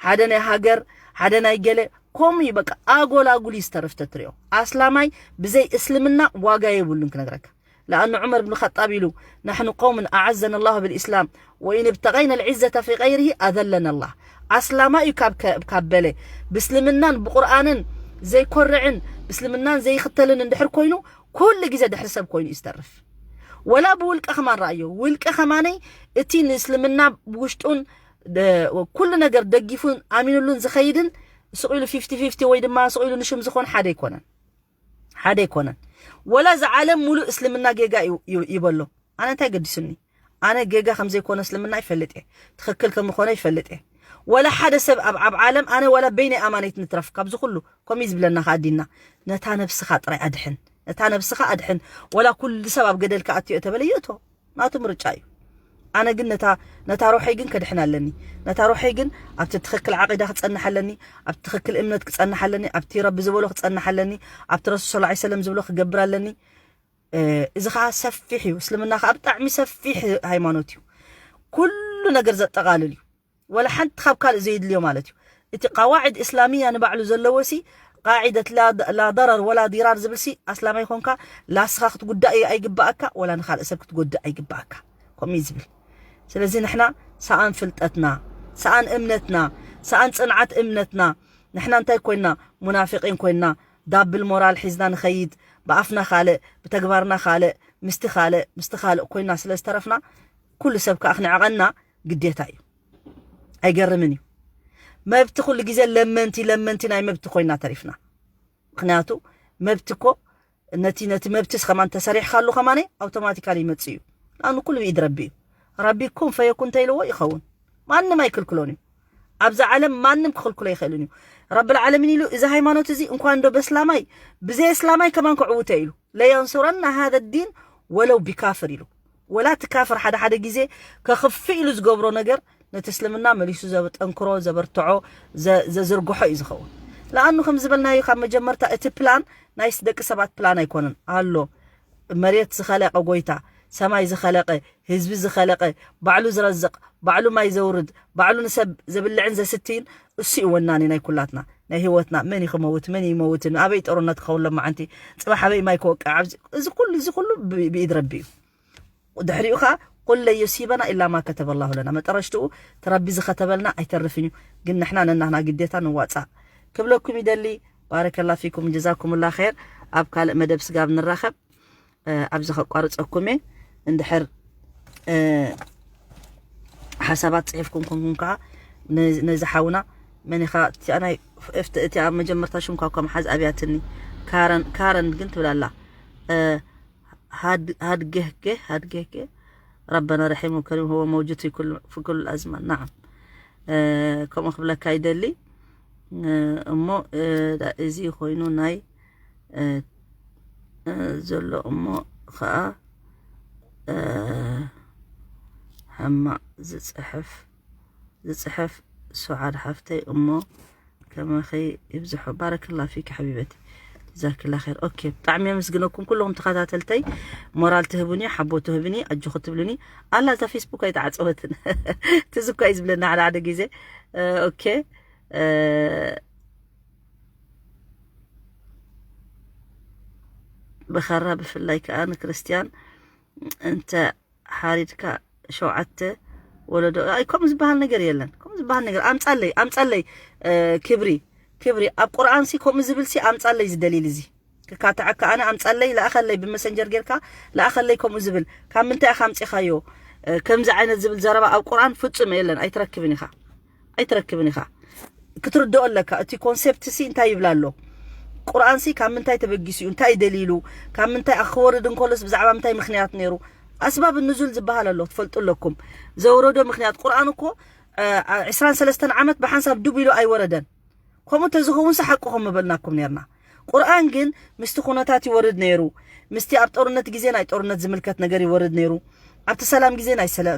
ሓደ ናይ ሃገር፣ ሓደ ናይ ገለ ከምኡ እዩ። በቃ ኣጎላጉል እዩ ዝተርፍ ተትሪኦ። ኣስላማይ ብዘይ እስልምና ዋጋ የብሉን ክነግረካ። ለኣኑ ዑመር ብን ኸጣብ ኢሉ ናሕኑ ቀውምን ኣዓዘና ላሁ ብልእስላም ወኢን ብተቀይና ልዕዘተ ፊ ቀይርሂ ኣዘለና ላህ። ኣስላማይ እዩ ካብ በለ ብእስልምናን ብቁርኣንን ዘይኮርዕን ብእስልምናን ዘይኽተልን እንድሕር ኮይኑ ኩሉ ግዜ ድሕሪ ሰብ ኮይኑ እዩ ዝተርፍ። ወላ ብውልቀ ከማን ረኣዮ ውልቀ ከማነይ እቲ ንእስልምና ውሽጡን ኩሉ ነገር ደጊፉን ኣሚኑሉን ዝኸይድን ስቕ ኢሉ ፊፍቲ ፊፍቲ ወይ ድማ ስቕ ኢሉ ንሽም ዝኾን ሓደ ኣይኮነን። ሓደ ኣይኮነን። ወላ እዚ ዓለም ሙሉእ እስልምና ጌጋ ይበሎ። ኣነ እንታይ ገዲሱኒ? ኣነ ጌጋ ከም ዘይኮነ እስልምና ይፈልጥ እየ። ትኽክል ከም ዝኾነ ይፈልጥ እየ። ወላ ሓደ ሰብ ኣብ ኣብ ዓለም ኣነ ወላ በይነይ ኣማነይት ንትረፍ ካብዚ ኩሉ ከምኡ እዩ ዝብለና ከኣ ዲንና። ነታ ነብስኻ ጥራይ ኣድሕን። ነታ ነብስኻ ኣድሕን። ወላ ኩሉ ሰብ ኣብ ገደል ክኣትዮ ተበለ ይእቶ። ናቱ ምርጫ እዩ። ኣነ ግን ነታ ነታ ሮሐይ ግን ከድሕን ኣለኒ። ነታ ሮሐይ ግን ኣብቲ ትኽክል ዓቂዳ ክጸንሕ ኣለኒ፣ ኣብቲ ትኽክል እምነት ክጸንሕ ኣለኒ፣ ኣብቲ ረቢ ዝበሎ ክጸንሕ ኣለኒ፣ ኣብቲ ረሱል ሰለላሁ ዐለይሂ ወሰለም ዝብሎ ክገብር ኣለኒ። እዚ ከዓ ሰፊሕ እዩ። እስልምና ከዓ ብጣዕሚ ሰፊሕ ሃይማኖት እዩ። ኩሉ ነገር ዘጠቓልል እዩ። ወላ ሓንቲ ካብ ካልእ ዘየድልዮ ማለት እዩ። እቲ ቀዋዕድ እስላሚያ ንባዕሉ ዘለዎ ሲ ቃዒደት ላ ደረር ወላ ዲራር ዝብል ሲ ኣስላማይ ኮንካ ላስኻ ክትጉዳእ ኣይግባኣካ ወላ ንካልእ ሰብ ክትጎድእ ኣይግባኣካ ከምኡ እዩ ዝብል። ስለዚ ንሕና ሰኣን ፍልጠትና፣ ሰኣን እምነትና፣ ሰኣን ፅንዓት እምነትና ንሕና እንታይ ኮይና ሙናፊቂን ኮይና ዳብል ሞራል ሒዝና ንኸይድ ብኣፍና ካልእ ብተግባርና ካልእ ምስቲ ካልእ ምስቲ ካልእ ኮይና ስለ ዝተረፍና ኩሉ ሰብ ከዓ ክንዕቐና ግዴታ እዩ። ኣይገርምን እዩ። መብቲ ኩሉ ግዜ ለመንቲ ለመንቲ ናይ መብቲ ኮይና ተሪፍና። ምክንያቱ መብቲ እኮ ነቲ ነቲ መብትስ ከማን ተሰሪሕካሉ ከማነ ኣውቶማቲካሊ ይመጽእ እዩ። ንኣኑ ኩሉ ብኢድ ረቢ እዩ። ረቢ ኩን ፈየኩን እንተኢልዎ ይኸውን። ማንም ኣይክልክሎን እዩ። ኣብዛ ዓለም ማንም ክኽልክሎ ይኽእልን እዩ። ረብል ዓለሚን ኢሉ እዚ ሃይማኖት እዚ እንኳን እንዶ በስላማይ ብዘይ እስላማይ ከማን ክዕውተ ኢሉ ለየንሱረና ሃዘ ዲን ወለው ቢካፍር ኢሉ ወላ እቲ ካፍር ሓደ ሓደ ግዜ ከኽፍእ ኢሉ ዝገብሮ ነገር ነቲ እስልምና መሊሱ ዘጠንክሮ ዘበርትዖ ዘዝርግሖ እዩ ዝኸውን። ለኣኑ ከም ዝበልናዮ ካብ መጀመርታ እቲ ፕላን ናይ ደቂ ሰባት ፕላን ኣይኮነን ኣሎ መሬት ዝኸለቀ ጎይታ ሰማይ ዝኸለቀ ህዝቢ ዝኸለቀ ባዕሉ ዝረዝቕ ባዕሉ ማይ ዘውርድ ባዕሉ ንሰብ ዘብልዕን ዘስትይን እሱ እዩ ወናኒ ናይ ኩላትና ናይ ህይወትና መን ይኽመውት መን ይመውትን ኣበይ ጦርነት ክኸውን ሎማዓንቲ ፅባሕ ኣበይ ማይ ክወቅዕ ኣብዚ እዚ ኩሉ እዚ ኩሉ ብኢድ ረቢ እዩ። ድሕሪኡ ከዓ ቁል ለን ዩሲበና ኢላ ማ ከተበ ላሁ ለና መጠረሽትኡ እቲ ረቢ ዝኸተበልና ኣይተርፍን እዩ። ግን ንሕና ነናህና ግዴታ ንዋፃእ ክብለኩም ይደሊ። ባረከላ ፊኩም ጀዛኩምላ ኸይር። ኣብ ካልእ መደብ ስጋብ ንራኸብ ኣብዚ ከቋርፀኩም እየ። እንድሕር ሓሳባት ጽሒፍኩም ኮንኩም ከዓ ነዚ ሓውና መን ኢኻ እቲኣ ናይ እፍቲ እቲኣ መጀመርታ ሽምኳ እኳ መሓዝ ኣብያትኒ ካረን ካረን ግን ትብላላ ሃድገህገ ሃድገህገ ረበና ረሒሙ ከሪም هو موجود في كل في كل الأزمان نعم ከምኡ ክብለካ ይደሊ እሞ እዚ ኮይኑ ናይ ዘሎ እሞ ከዓ ሕማቕ ዝፅሕፍ ዝፅሕፍ ሱዓድ ሓፍተይ እሞ ከማኺ ይብዝሑ ባረክላ ፊክ ሓቢበቲ ዛክላ ር ኦኬ ብጣዕሚ የመስግነኩም ኩለኹም ተኸታተልተይ ሞራል ትህቡኒ ሓቦ ትህብኒ ኣጆኹ ትብሉኒ ኣላ እዛ ፌስቡክ ኣይተዓፀወትን ትዝኳ እዩ ዝብለና ሓደ ሓደ ግዜ ኦኬ ብኸራ ብፍላይ ከዓ ንክርስትያን እንተ ሓሪድካ ሸውዓተ ወለዶ ኣይ ከምኡ ዝበሃል ነገር የለን ከምኡ ዝበሃል ነገር ኣምፃለይ ኣምፃለይ ክብሪ ክብሪ ኣብ ቁርኣን ሲ ከምኡ ዝብል ሲ ኣምፃለይ ዝደሊል እዚ ክካትዐካ ኣነ ኣምፃለይ ለኣኸለይ ብመሰንጀር ጌርካ ለኣኸለይ ከምኡ ዝብል ካብ ምንታይ ኢኻ ኣምፂኻዮ ከምዚ ዓይነት ዝብል ዘረባ ኣብ ቁርኣን ፍፁም የለን ኣይትረክብን ኢኻ ኣይትረክብን ኢኻ ክትርድኦ ኣለካ እቲ ኮንሴፕት ሲ እንታይ ይብላ ኣሎ ቁርኣን ሲ ካብ ምንታይ ተበጊሱ እዩ እንታይ ደሊሉ ካብ ምንታይ ክወርድ እንከሎስ ብዛዕባ ምንታይ ምክንያት ነይሩ ኣስባብ ንዙል ዝበሃል ኣሎ ትፈልጡ ኣለኩም ዘውረዶ ምክንያት ቁርኣን እኮ ዕስራን ሰለስተን ዓመት ብሓንሳብ ዱብ ኢሉ ኣይወረደን ከምኡ ተዝኸውን ሲ ሓቅኹም ምበልናኩም ነርና ቁርኣን ግን ምስቲ ኩነታት ይወርድ ነይሩ ምስቲ ኣብ ጦርነት ግዜ ናይ ጦርነት ዝምልከት ነገር ይወርድ ነይሩ ኣብቲ ሰላም ግዜ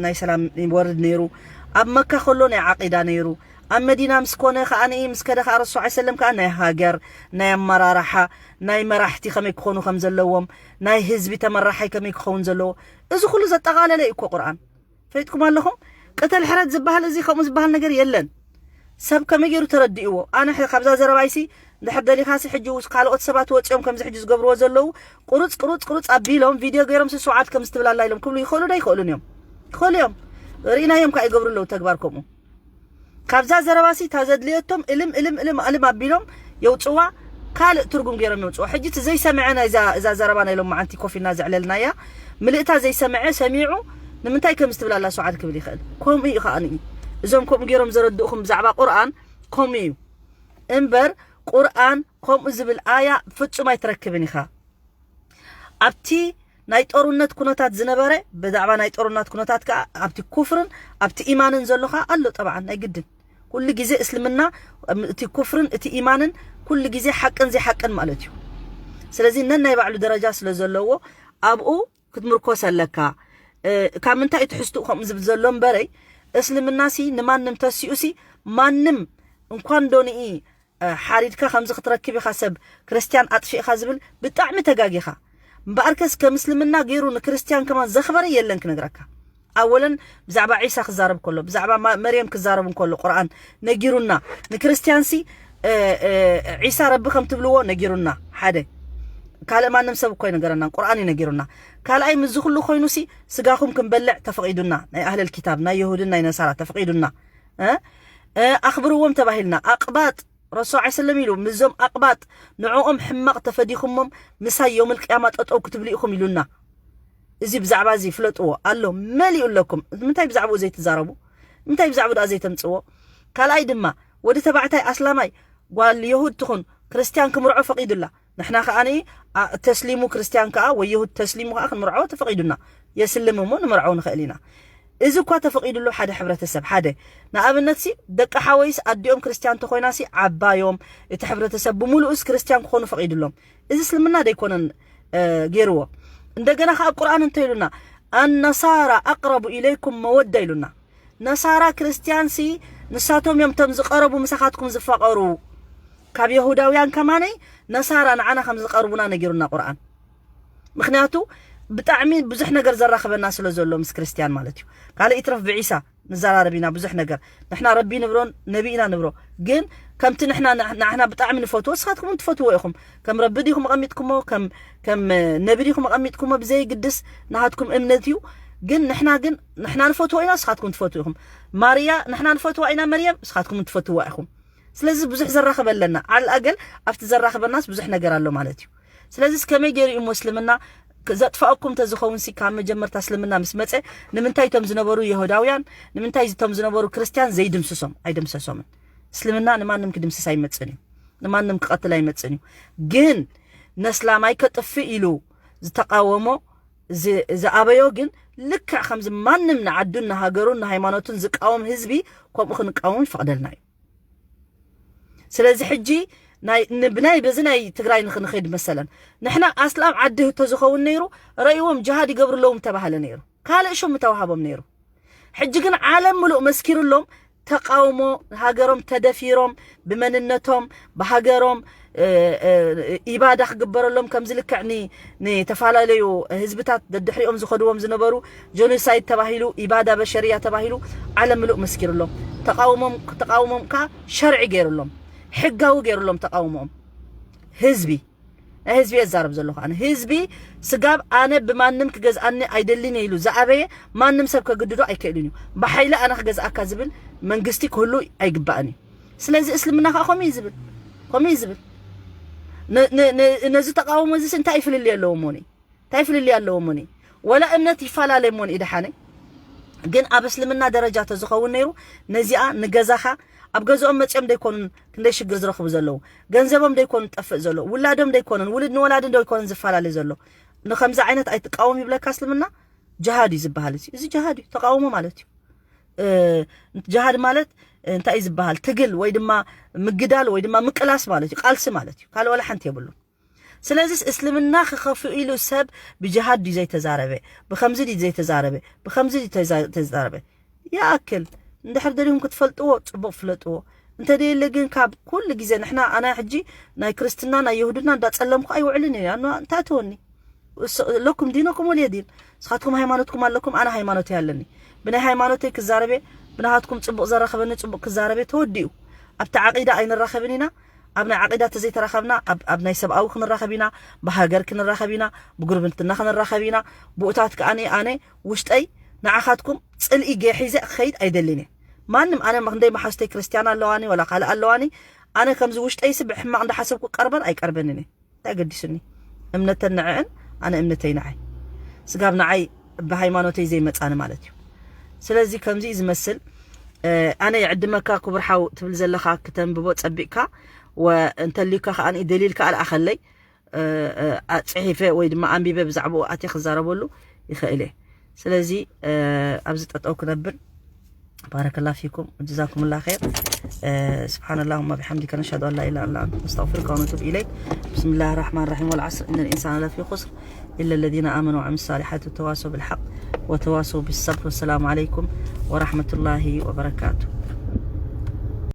ናይ ሰላም ይወርድ ነይሩ ኣብ መካ ከሎ ናይ ዓቂዳ ነይሩ ኣብ መዲና ምስ ኮነ ከዓኒ ምስ ከደ ከዓ ረሱ ዓይ ሰለም ከዓ ናይ ሃገር ናይ ኣመራርሓ ናይ መራሕቲ ከመይ ክኾኑ ከም ዘለዎም ናይ ህዝቢ ተመራሓይ ከመይ ክኸውን ዘለዎ እዚ ኩሉ ዘጠቓለለ እዩ እኮ ቁርኣን ፈይጥኩም ኣለኹም ቅተል ሕረት ዝበሃል እዚ ከምኡ ዝበሃል ነገር የለን ሰብ ከመይ ገይሩ ተረዲእዎ ኣነ ካብዛ ዘረባይሲ እንድሕር ደሊኻሲ ሕጂ ካልኦት ሰባት ወፂኦም ከምዚ ሕጂ ዝገብርዎ ዘለዉ ቁሩፅ ቁሩፅ ቁሩፅ ኣቢሎም ቪድዮ ገይሮም ስስውዓት ከም ዝትብላላ ኢሎም ክብሉ ይኽእሉ ዶ ይኽእሉን እዮም ይኽእሉ እዮም ርኢናዮም ከዓ ይገብሩ ኣለዉ ተግባር ከምኡ ካብዛ ዘረባሲ እታ ዘድልየቶም እልም እልም እልም ኣልም ኣቢሎም የውፅዋ ካልእ ትርጉም ገይሮም የውፅዋ ሕጂ እቲ ዘይሰምዐ ናይዛ እዛ ዘረባ ናይ ሎማዓንቲ ኮፍ ኢልና ዘዕለልናያ ምልእታ ዘይሰምዐ ሰሚዑ ንምንታይ ከም ዝትብል ኣላ ሰዓድ ክብል ይኽእል ከምኡ እዩ ከዓ ንኢ እዞም ከምኡ ገይሮም ዘረድእኹም ብዛዕባ ቁርኣን ከምኡ እዩ እምበር ቁርኣን ከምኡ ዝብል ኣያ ፍጹም ኣይትረክብን ኢኻ ኣብቲ ናይ ጦርነት ኩነታት ዝነበረ ብዛዕባ ናይ ጦርነት ኩነታት ከዓ ኣብቲ ኩፍርን ኣብቲ ኢማንን ዘሎ ከዓ ኣሎ ጠብዓን ናይ ግድን ኩሉ ግዜ እስልምና እቲ ኩፍርን እቲ ኢማንን ኩሉ ግዜ ሓቅን ዘይሓቅን ማለት እዩ ስለዚ ነናይ ባዕሉ ደረጃ ስለ ዘለዎ ኣብኡ ክትምርኮስ ኣለካ ካብ ምንታይ ትሕዝትኡ ከምኡ ዝብል ዘሎ እምበረይ እስልምና ሲ ንማንም ተሲኡ ሲ ማንም እንኳን ዶ ንኢ ሓሪድካ ከምዚ ክትረክብ ኢኻ ሰብ ክርስትያን ኣጥፊእኻ ዝብል ብጣዕሚ ተጋጊኻ እምበኣርከስ ከም እስልምና ገይሩ ንክርስትያን ከማን ዘኽበረ የለን ክነግረካ ኣወለን ብዛዕባ ዒሳ ክዛረብ ከሎ ብዛዕባ መርየም ክዛረብ እንከሎ ቁርኣን ነጊሩና ንክርስትያንሲ ዒሳ ረቢ ከም ትብልዎ ነጊሩና ሓደ ካልእ ማንም ሰብ እኮ ይነገረና ቁርኣን እዩ ነጊሩና ካልኣይ ምዚ ኩሉ ኮይኑሲ ስጋኹም ክንበልዕ ተፈቒዱና ናይ ኣህለል ኪታብ ናይ የሁድን ናይ ነሳራ ተፈቒዱና ኣኽብርዎም ተባሂልና ኣቕባጥ ረሱ ዓ ሰለም ኢሉ ምዞም ኣቕባጥ ንዕኦም ሕማቕ ተፈዲኹሞም ምሳይ ዮም ልቅያማ ጠጠው ክትብሉ ኢኹም ኢሉና እዚ ብዛዕባ እዚ ፍለጥዎ ኣሎ መሊኡ ኣለኩም ምንታይ ብዛዕባኡ ዘይትዛረቡ ምንታይ ብዛዕባ ደኣ ዘይተምፅዎ ካልኣይ ድማ ወዲ ተባዕታይ ኣስላማይ ጓል የሁድ ትኹን ክርስትያን ክምርዖ ፈቒዱላ ንሕና ከኣ ተስሊሙ ክርስትያን ከኣ ወይ የሁድ ተስሊሙ ከኣ ክንምርዖ ተፈቒዱና የስልም እሞ ንምርዖ ንኽእል ኢና እዚ እኳ ተፈቒዱሉ ሓደ ሕብረተሰብ ሓደ ንኣብነት ሲ ደቂ ሓወይስ ኣዲኦም ክርስትያን ተኾይና ሲ ዓባዮም እቲ ሕብረተሰብ ብምሉኡስ ክርስትያን ክኾኑ ፈቒዱሎም እዚ እስልምና ደይኮነን ገይርዎ እንደገና ከኣ ቁርኣን እንተ ኢሉና ኣነሳራ ኣቅረቡ ኢለይኩም መወዳ ኢሉና ነሳራ ክርስትያን ሲ ንሳቶም እዮም ቶም ዝቀረቡ ምሳኻትኩም ዝፋቀሩ ካብ የሁዳውያን ከማነይ ነሳራ ንዓና ከም ዝቀርቡና ነጊሩና ቁርኣን ምክንያቱ ብጣዕሚ ብዙሕ ነገር ዘራኽበና ስለ ዘሎ ምስ ክርስትያን ማለት እዩ ካልእ ይትረፍ ብዒሳ ንዘራረብ ኢና ብዙሕ ነገር ንሕና ረቢ ንብሮን ነቢ ኢና ንብሮ ግን ከምቲ ንሕና ንሕና ብጣዕሚ ንፈትዎ ንስኻትኩም ትፈትዎ ኢኹም ከም ረቢ ዲኹም ኣቐሚጥኩሞ ከም ከም ነቢ ዲኹም ኣቐሚጥኩሞ ብዘይግድስ ናሃትኩም እምነት እዩ ግን ንሕና ግን ንሕና ንፈትዎ ኢና ንስኻትኩም ትፈትዎ ኢኹም ማርያ ንሕና ንፈትዋ ኢና መርየም ንስኻትኩም ትፈትዋ ኢኹም ስለዚ ብዙሕ ዘራኽበ ኣለና ዓል ኣገል ኣብቲ ዘራኽበናስ ብዙሕ ነገር ኣሎ ማለት እዩ ስለዚስ ከመይ ገይሩ እዩ ሙስልምና ዘጥፋእኩም ተዝኸውን ሲ ካብ መጀመርታ እስልምና ምስ መፀ ንምንታይ እቶም ዝነበሩ የሁዳውያን ንምንታይ እቶም ዝነበሩ ክርስቲያን ዘይድምስሶም ኣይደምሰሶምን። እስልምና ንማንም ክድምስስ ኣይመፅን እዩ። ንማንም ክቐትል ኣይመፅን እዩ። ግን ነስላማይ ከጥፍእ ኢሉ ዝተቃወሞ ዝኣበዮ ግን ልክዕ ከምዚ ማንም ንዓዱን ንሃገሩን ንሃይማኖቱን ዝቃወም ህዝቢ ከምኡ ክንቃወም ይፈቕደልና እዩ። ስለዚ ሕጂ ናይ ብናይ በዚ ናይ ትግራይ ንክንኸይድ መሰለን ንሕና ኣስላም ዓዲ ህቶ ዝኸውን ነይሩ ረእይዎም ጅሃድ ይገብሩ ኣለዎም ተባሃለ ነይሩ። ካልእ ሹም ምተዋሃቦም ነይሩ። ሕጂ ግን ዓለም ምሉእ መስኪሩሎም ተቃውሞ ሃገሮም ተደፊሮም ብመንነቶም ብሃገሮም ኢባዳ ክግበረሎም ከምዚ ልክዕ ንተፈላለዩ ህዝብታት ደድሕሪኦም ዝኸድዎም ዝነበሩ ጀኖሳይድ ተባሂሉ ኢባዳ በሸርያ ተባሂሉ ዓለም ምሉእ መስኪሩሎም ተቃውሞም ተቃውሞም ከ ሸርዒ ገይሩሎም ሕጋዊ ገይሩሎም ተቃውሞም ህዝቢ ናይ ህዝቢ የዛረብ ዘለኹ ኣነ ህዝቢ ስጋብ ኣነ ብማንም ክገዝኣኒ ኣይደልን ኢሉ ዝኣበየ ማንም ሰብ ከግድዶ ኣይክእልን እዩ። ብሓይሊ ኣነ ክገዝኣካ ዝብል መንግስቲ ክህሉ ኣይግባእን እዩ። ስለዚ እስልምና ከዓ ከምኡ እዩ ዝብል ከምኡ እዩ ዝብል ነዚ ተቃውሞ እዚ እንታይ ይፍልል ኣለዎ ሞኒ እንታይ ይፍልል ኣለዎ ሞኒ ወላ እምነት ይፈላለ ሞኒ ኢድሓነ ግን ኣብ እስልምና ደረጃ ተዝኸውን ነይሩ ነዚኣ ንገዛኻ ኣብ ገዝኦም መፅኦም ደይኮኑን ክንደይ ሽግር ዝረኽቡ ዘለዉ ገንዘቦም ደይኮኑን ጠፍእ ዘሎ ውላዶም ደይኮኑን ውልድ ንወላድን ደይኮኑን ዝፈላለ ዘሎ ንከምዚ ዓይነት ኣይትቃወም ይብለካ እስልምና ጅሃድ እዩ ዝበሃል እዚ እዚ ጅሃድ እዩ ተቃውሞ ማለት እዩ ጅሃድ ማለት እንታይ እዩ ዝበሃል ትግል ወይ ድማ ምግዳል ወይ ድማ ምቅላስ ማለት እዩ ቃልሲ ማለት እዩ ካልእ ወላ ሓንቲ የብሉ ስለዚስ እስልምና ክኸፍእ ኢሉ ሰብ ብጅሃድ ድዩ ዘይተዛረበ ብከምዚ ድዩ ዘይተዛረበ ብከምዚ ድዩ ተዛረበ ይኣክል እንድሕር ደሊኹም ክትፈልጥዎ ፅቡቅ ፍለጥዎ እንተ ደየለ ግን ካብ ኩሉ ግዜ ንሕና ኣና ሕጂ ናይ ክርስትና ናይ የሁድና እንዳፀለምኩ ኣይውዕልን እየ ኣነ እንታይ ተወኒ ለኩም ዲነኩም ወልየ ዲን ንስኻትኩም ሃይማኖትኩም ኣለኩም ኣነ ሃይማኖተይ ኣለኒ ብናይ ሃይማኖተይ ክዛረበ ብናሃትኩም ፅቡቅ ዘራኸበኒ ፅቡቅ ክዛረበ ተወዲኡ ኣብቲ ዓቂዳ ኣይንራኸብን ኢና ኣብ ናይ ዓቂዳ ተዘይተራኸብና ኣብ ናይ ሰብኣዊ ክንራኸብ ኢና ብሃገር ክንራኸብ ኢና ብጉርብንትና ክንራኸብ ኢና ብኡታት ከኣ ኣነ ውሽጠይ ንዓኻትኩም ፅልኢ ገሒዘ ክኸይድ ኣይደልን እየ ማንም ኣነ ክንደይ መሓዝተይ ክርስትያን ኣለዋኒ ወላ ካልእ ኣለዋኒ ኣነ ከምዚ ውሽጠይሲ ብሕማቕ እንዳሓሰብኩ ቀርበን ኣይቀርበንን እየ እንታይ ገዲሱኒ እምነተን ንዕእን ኣነ እምነተይ ንዓይ ስጋብ ንዓይ ብሃይማኖተይ ዘይመፃኒ ማለት እዩ ስለዚ ከምዚ ዝመስል ኣነ ይዕድመካ ክቡር ሓው ትብል ዘለኻ ክተንብቦ ፀቢቕካ እንተልዩካ ከዓ ደሊልካ ኣልኣኸለይ ፅሒፈ ወይ ድማ ኣንቢበ ብዛዕባኡ ኣትየ ክዛረበሉ ይኽእል እየ ስለዚ ኣብዚ ጠጠው ክነብር بارك الله فيكم وجزاكم الله خير سبحان اللهم بحمدك نشهد أن لا إله إلا أنت نستغفرك ونتوب إليك بسم الله الرحمن الرحيم والعصر إن الإنسان لفي خسر إلا الذين آمنوا وعملوا الصالحات وتواصوا بالحق وتواصوا بالصبر والسلام عليكم ورحمة الله وبركاته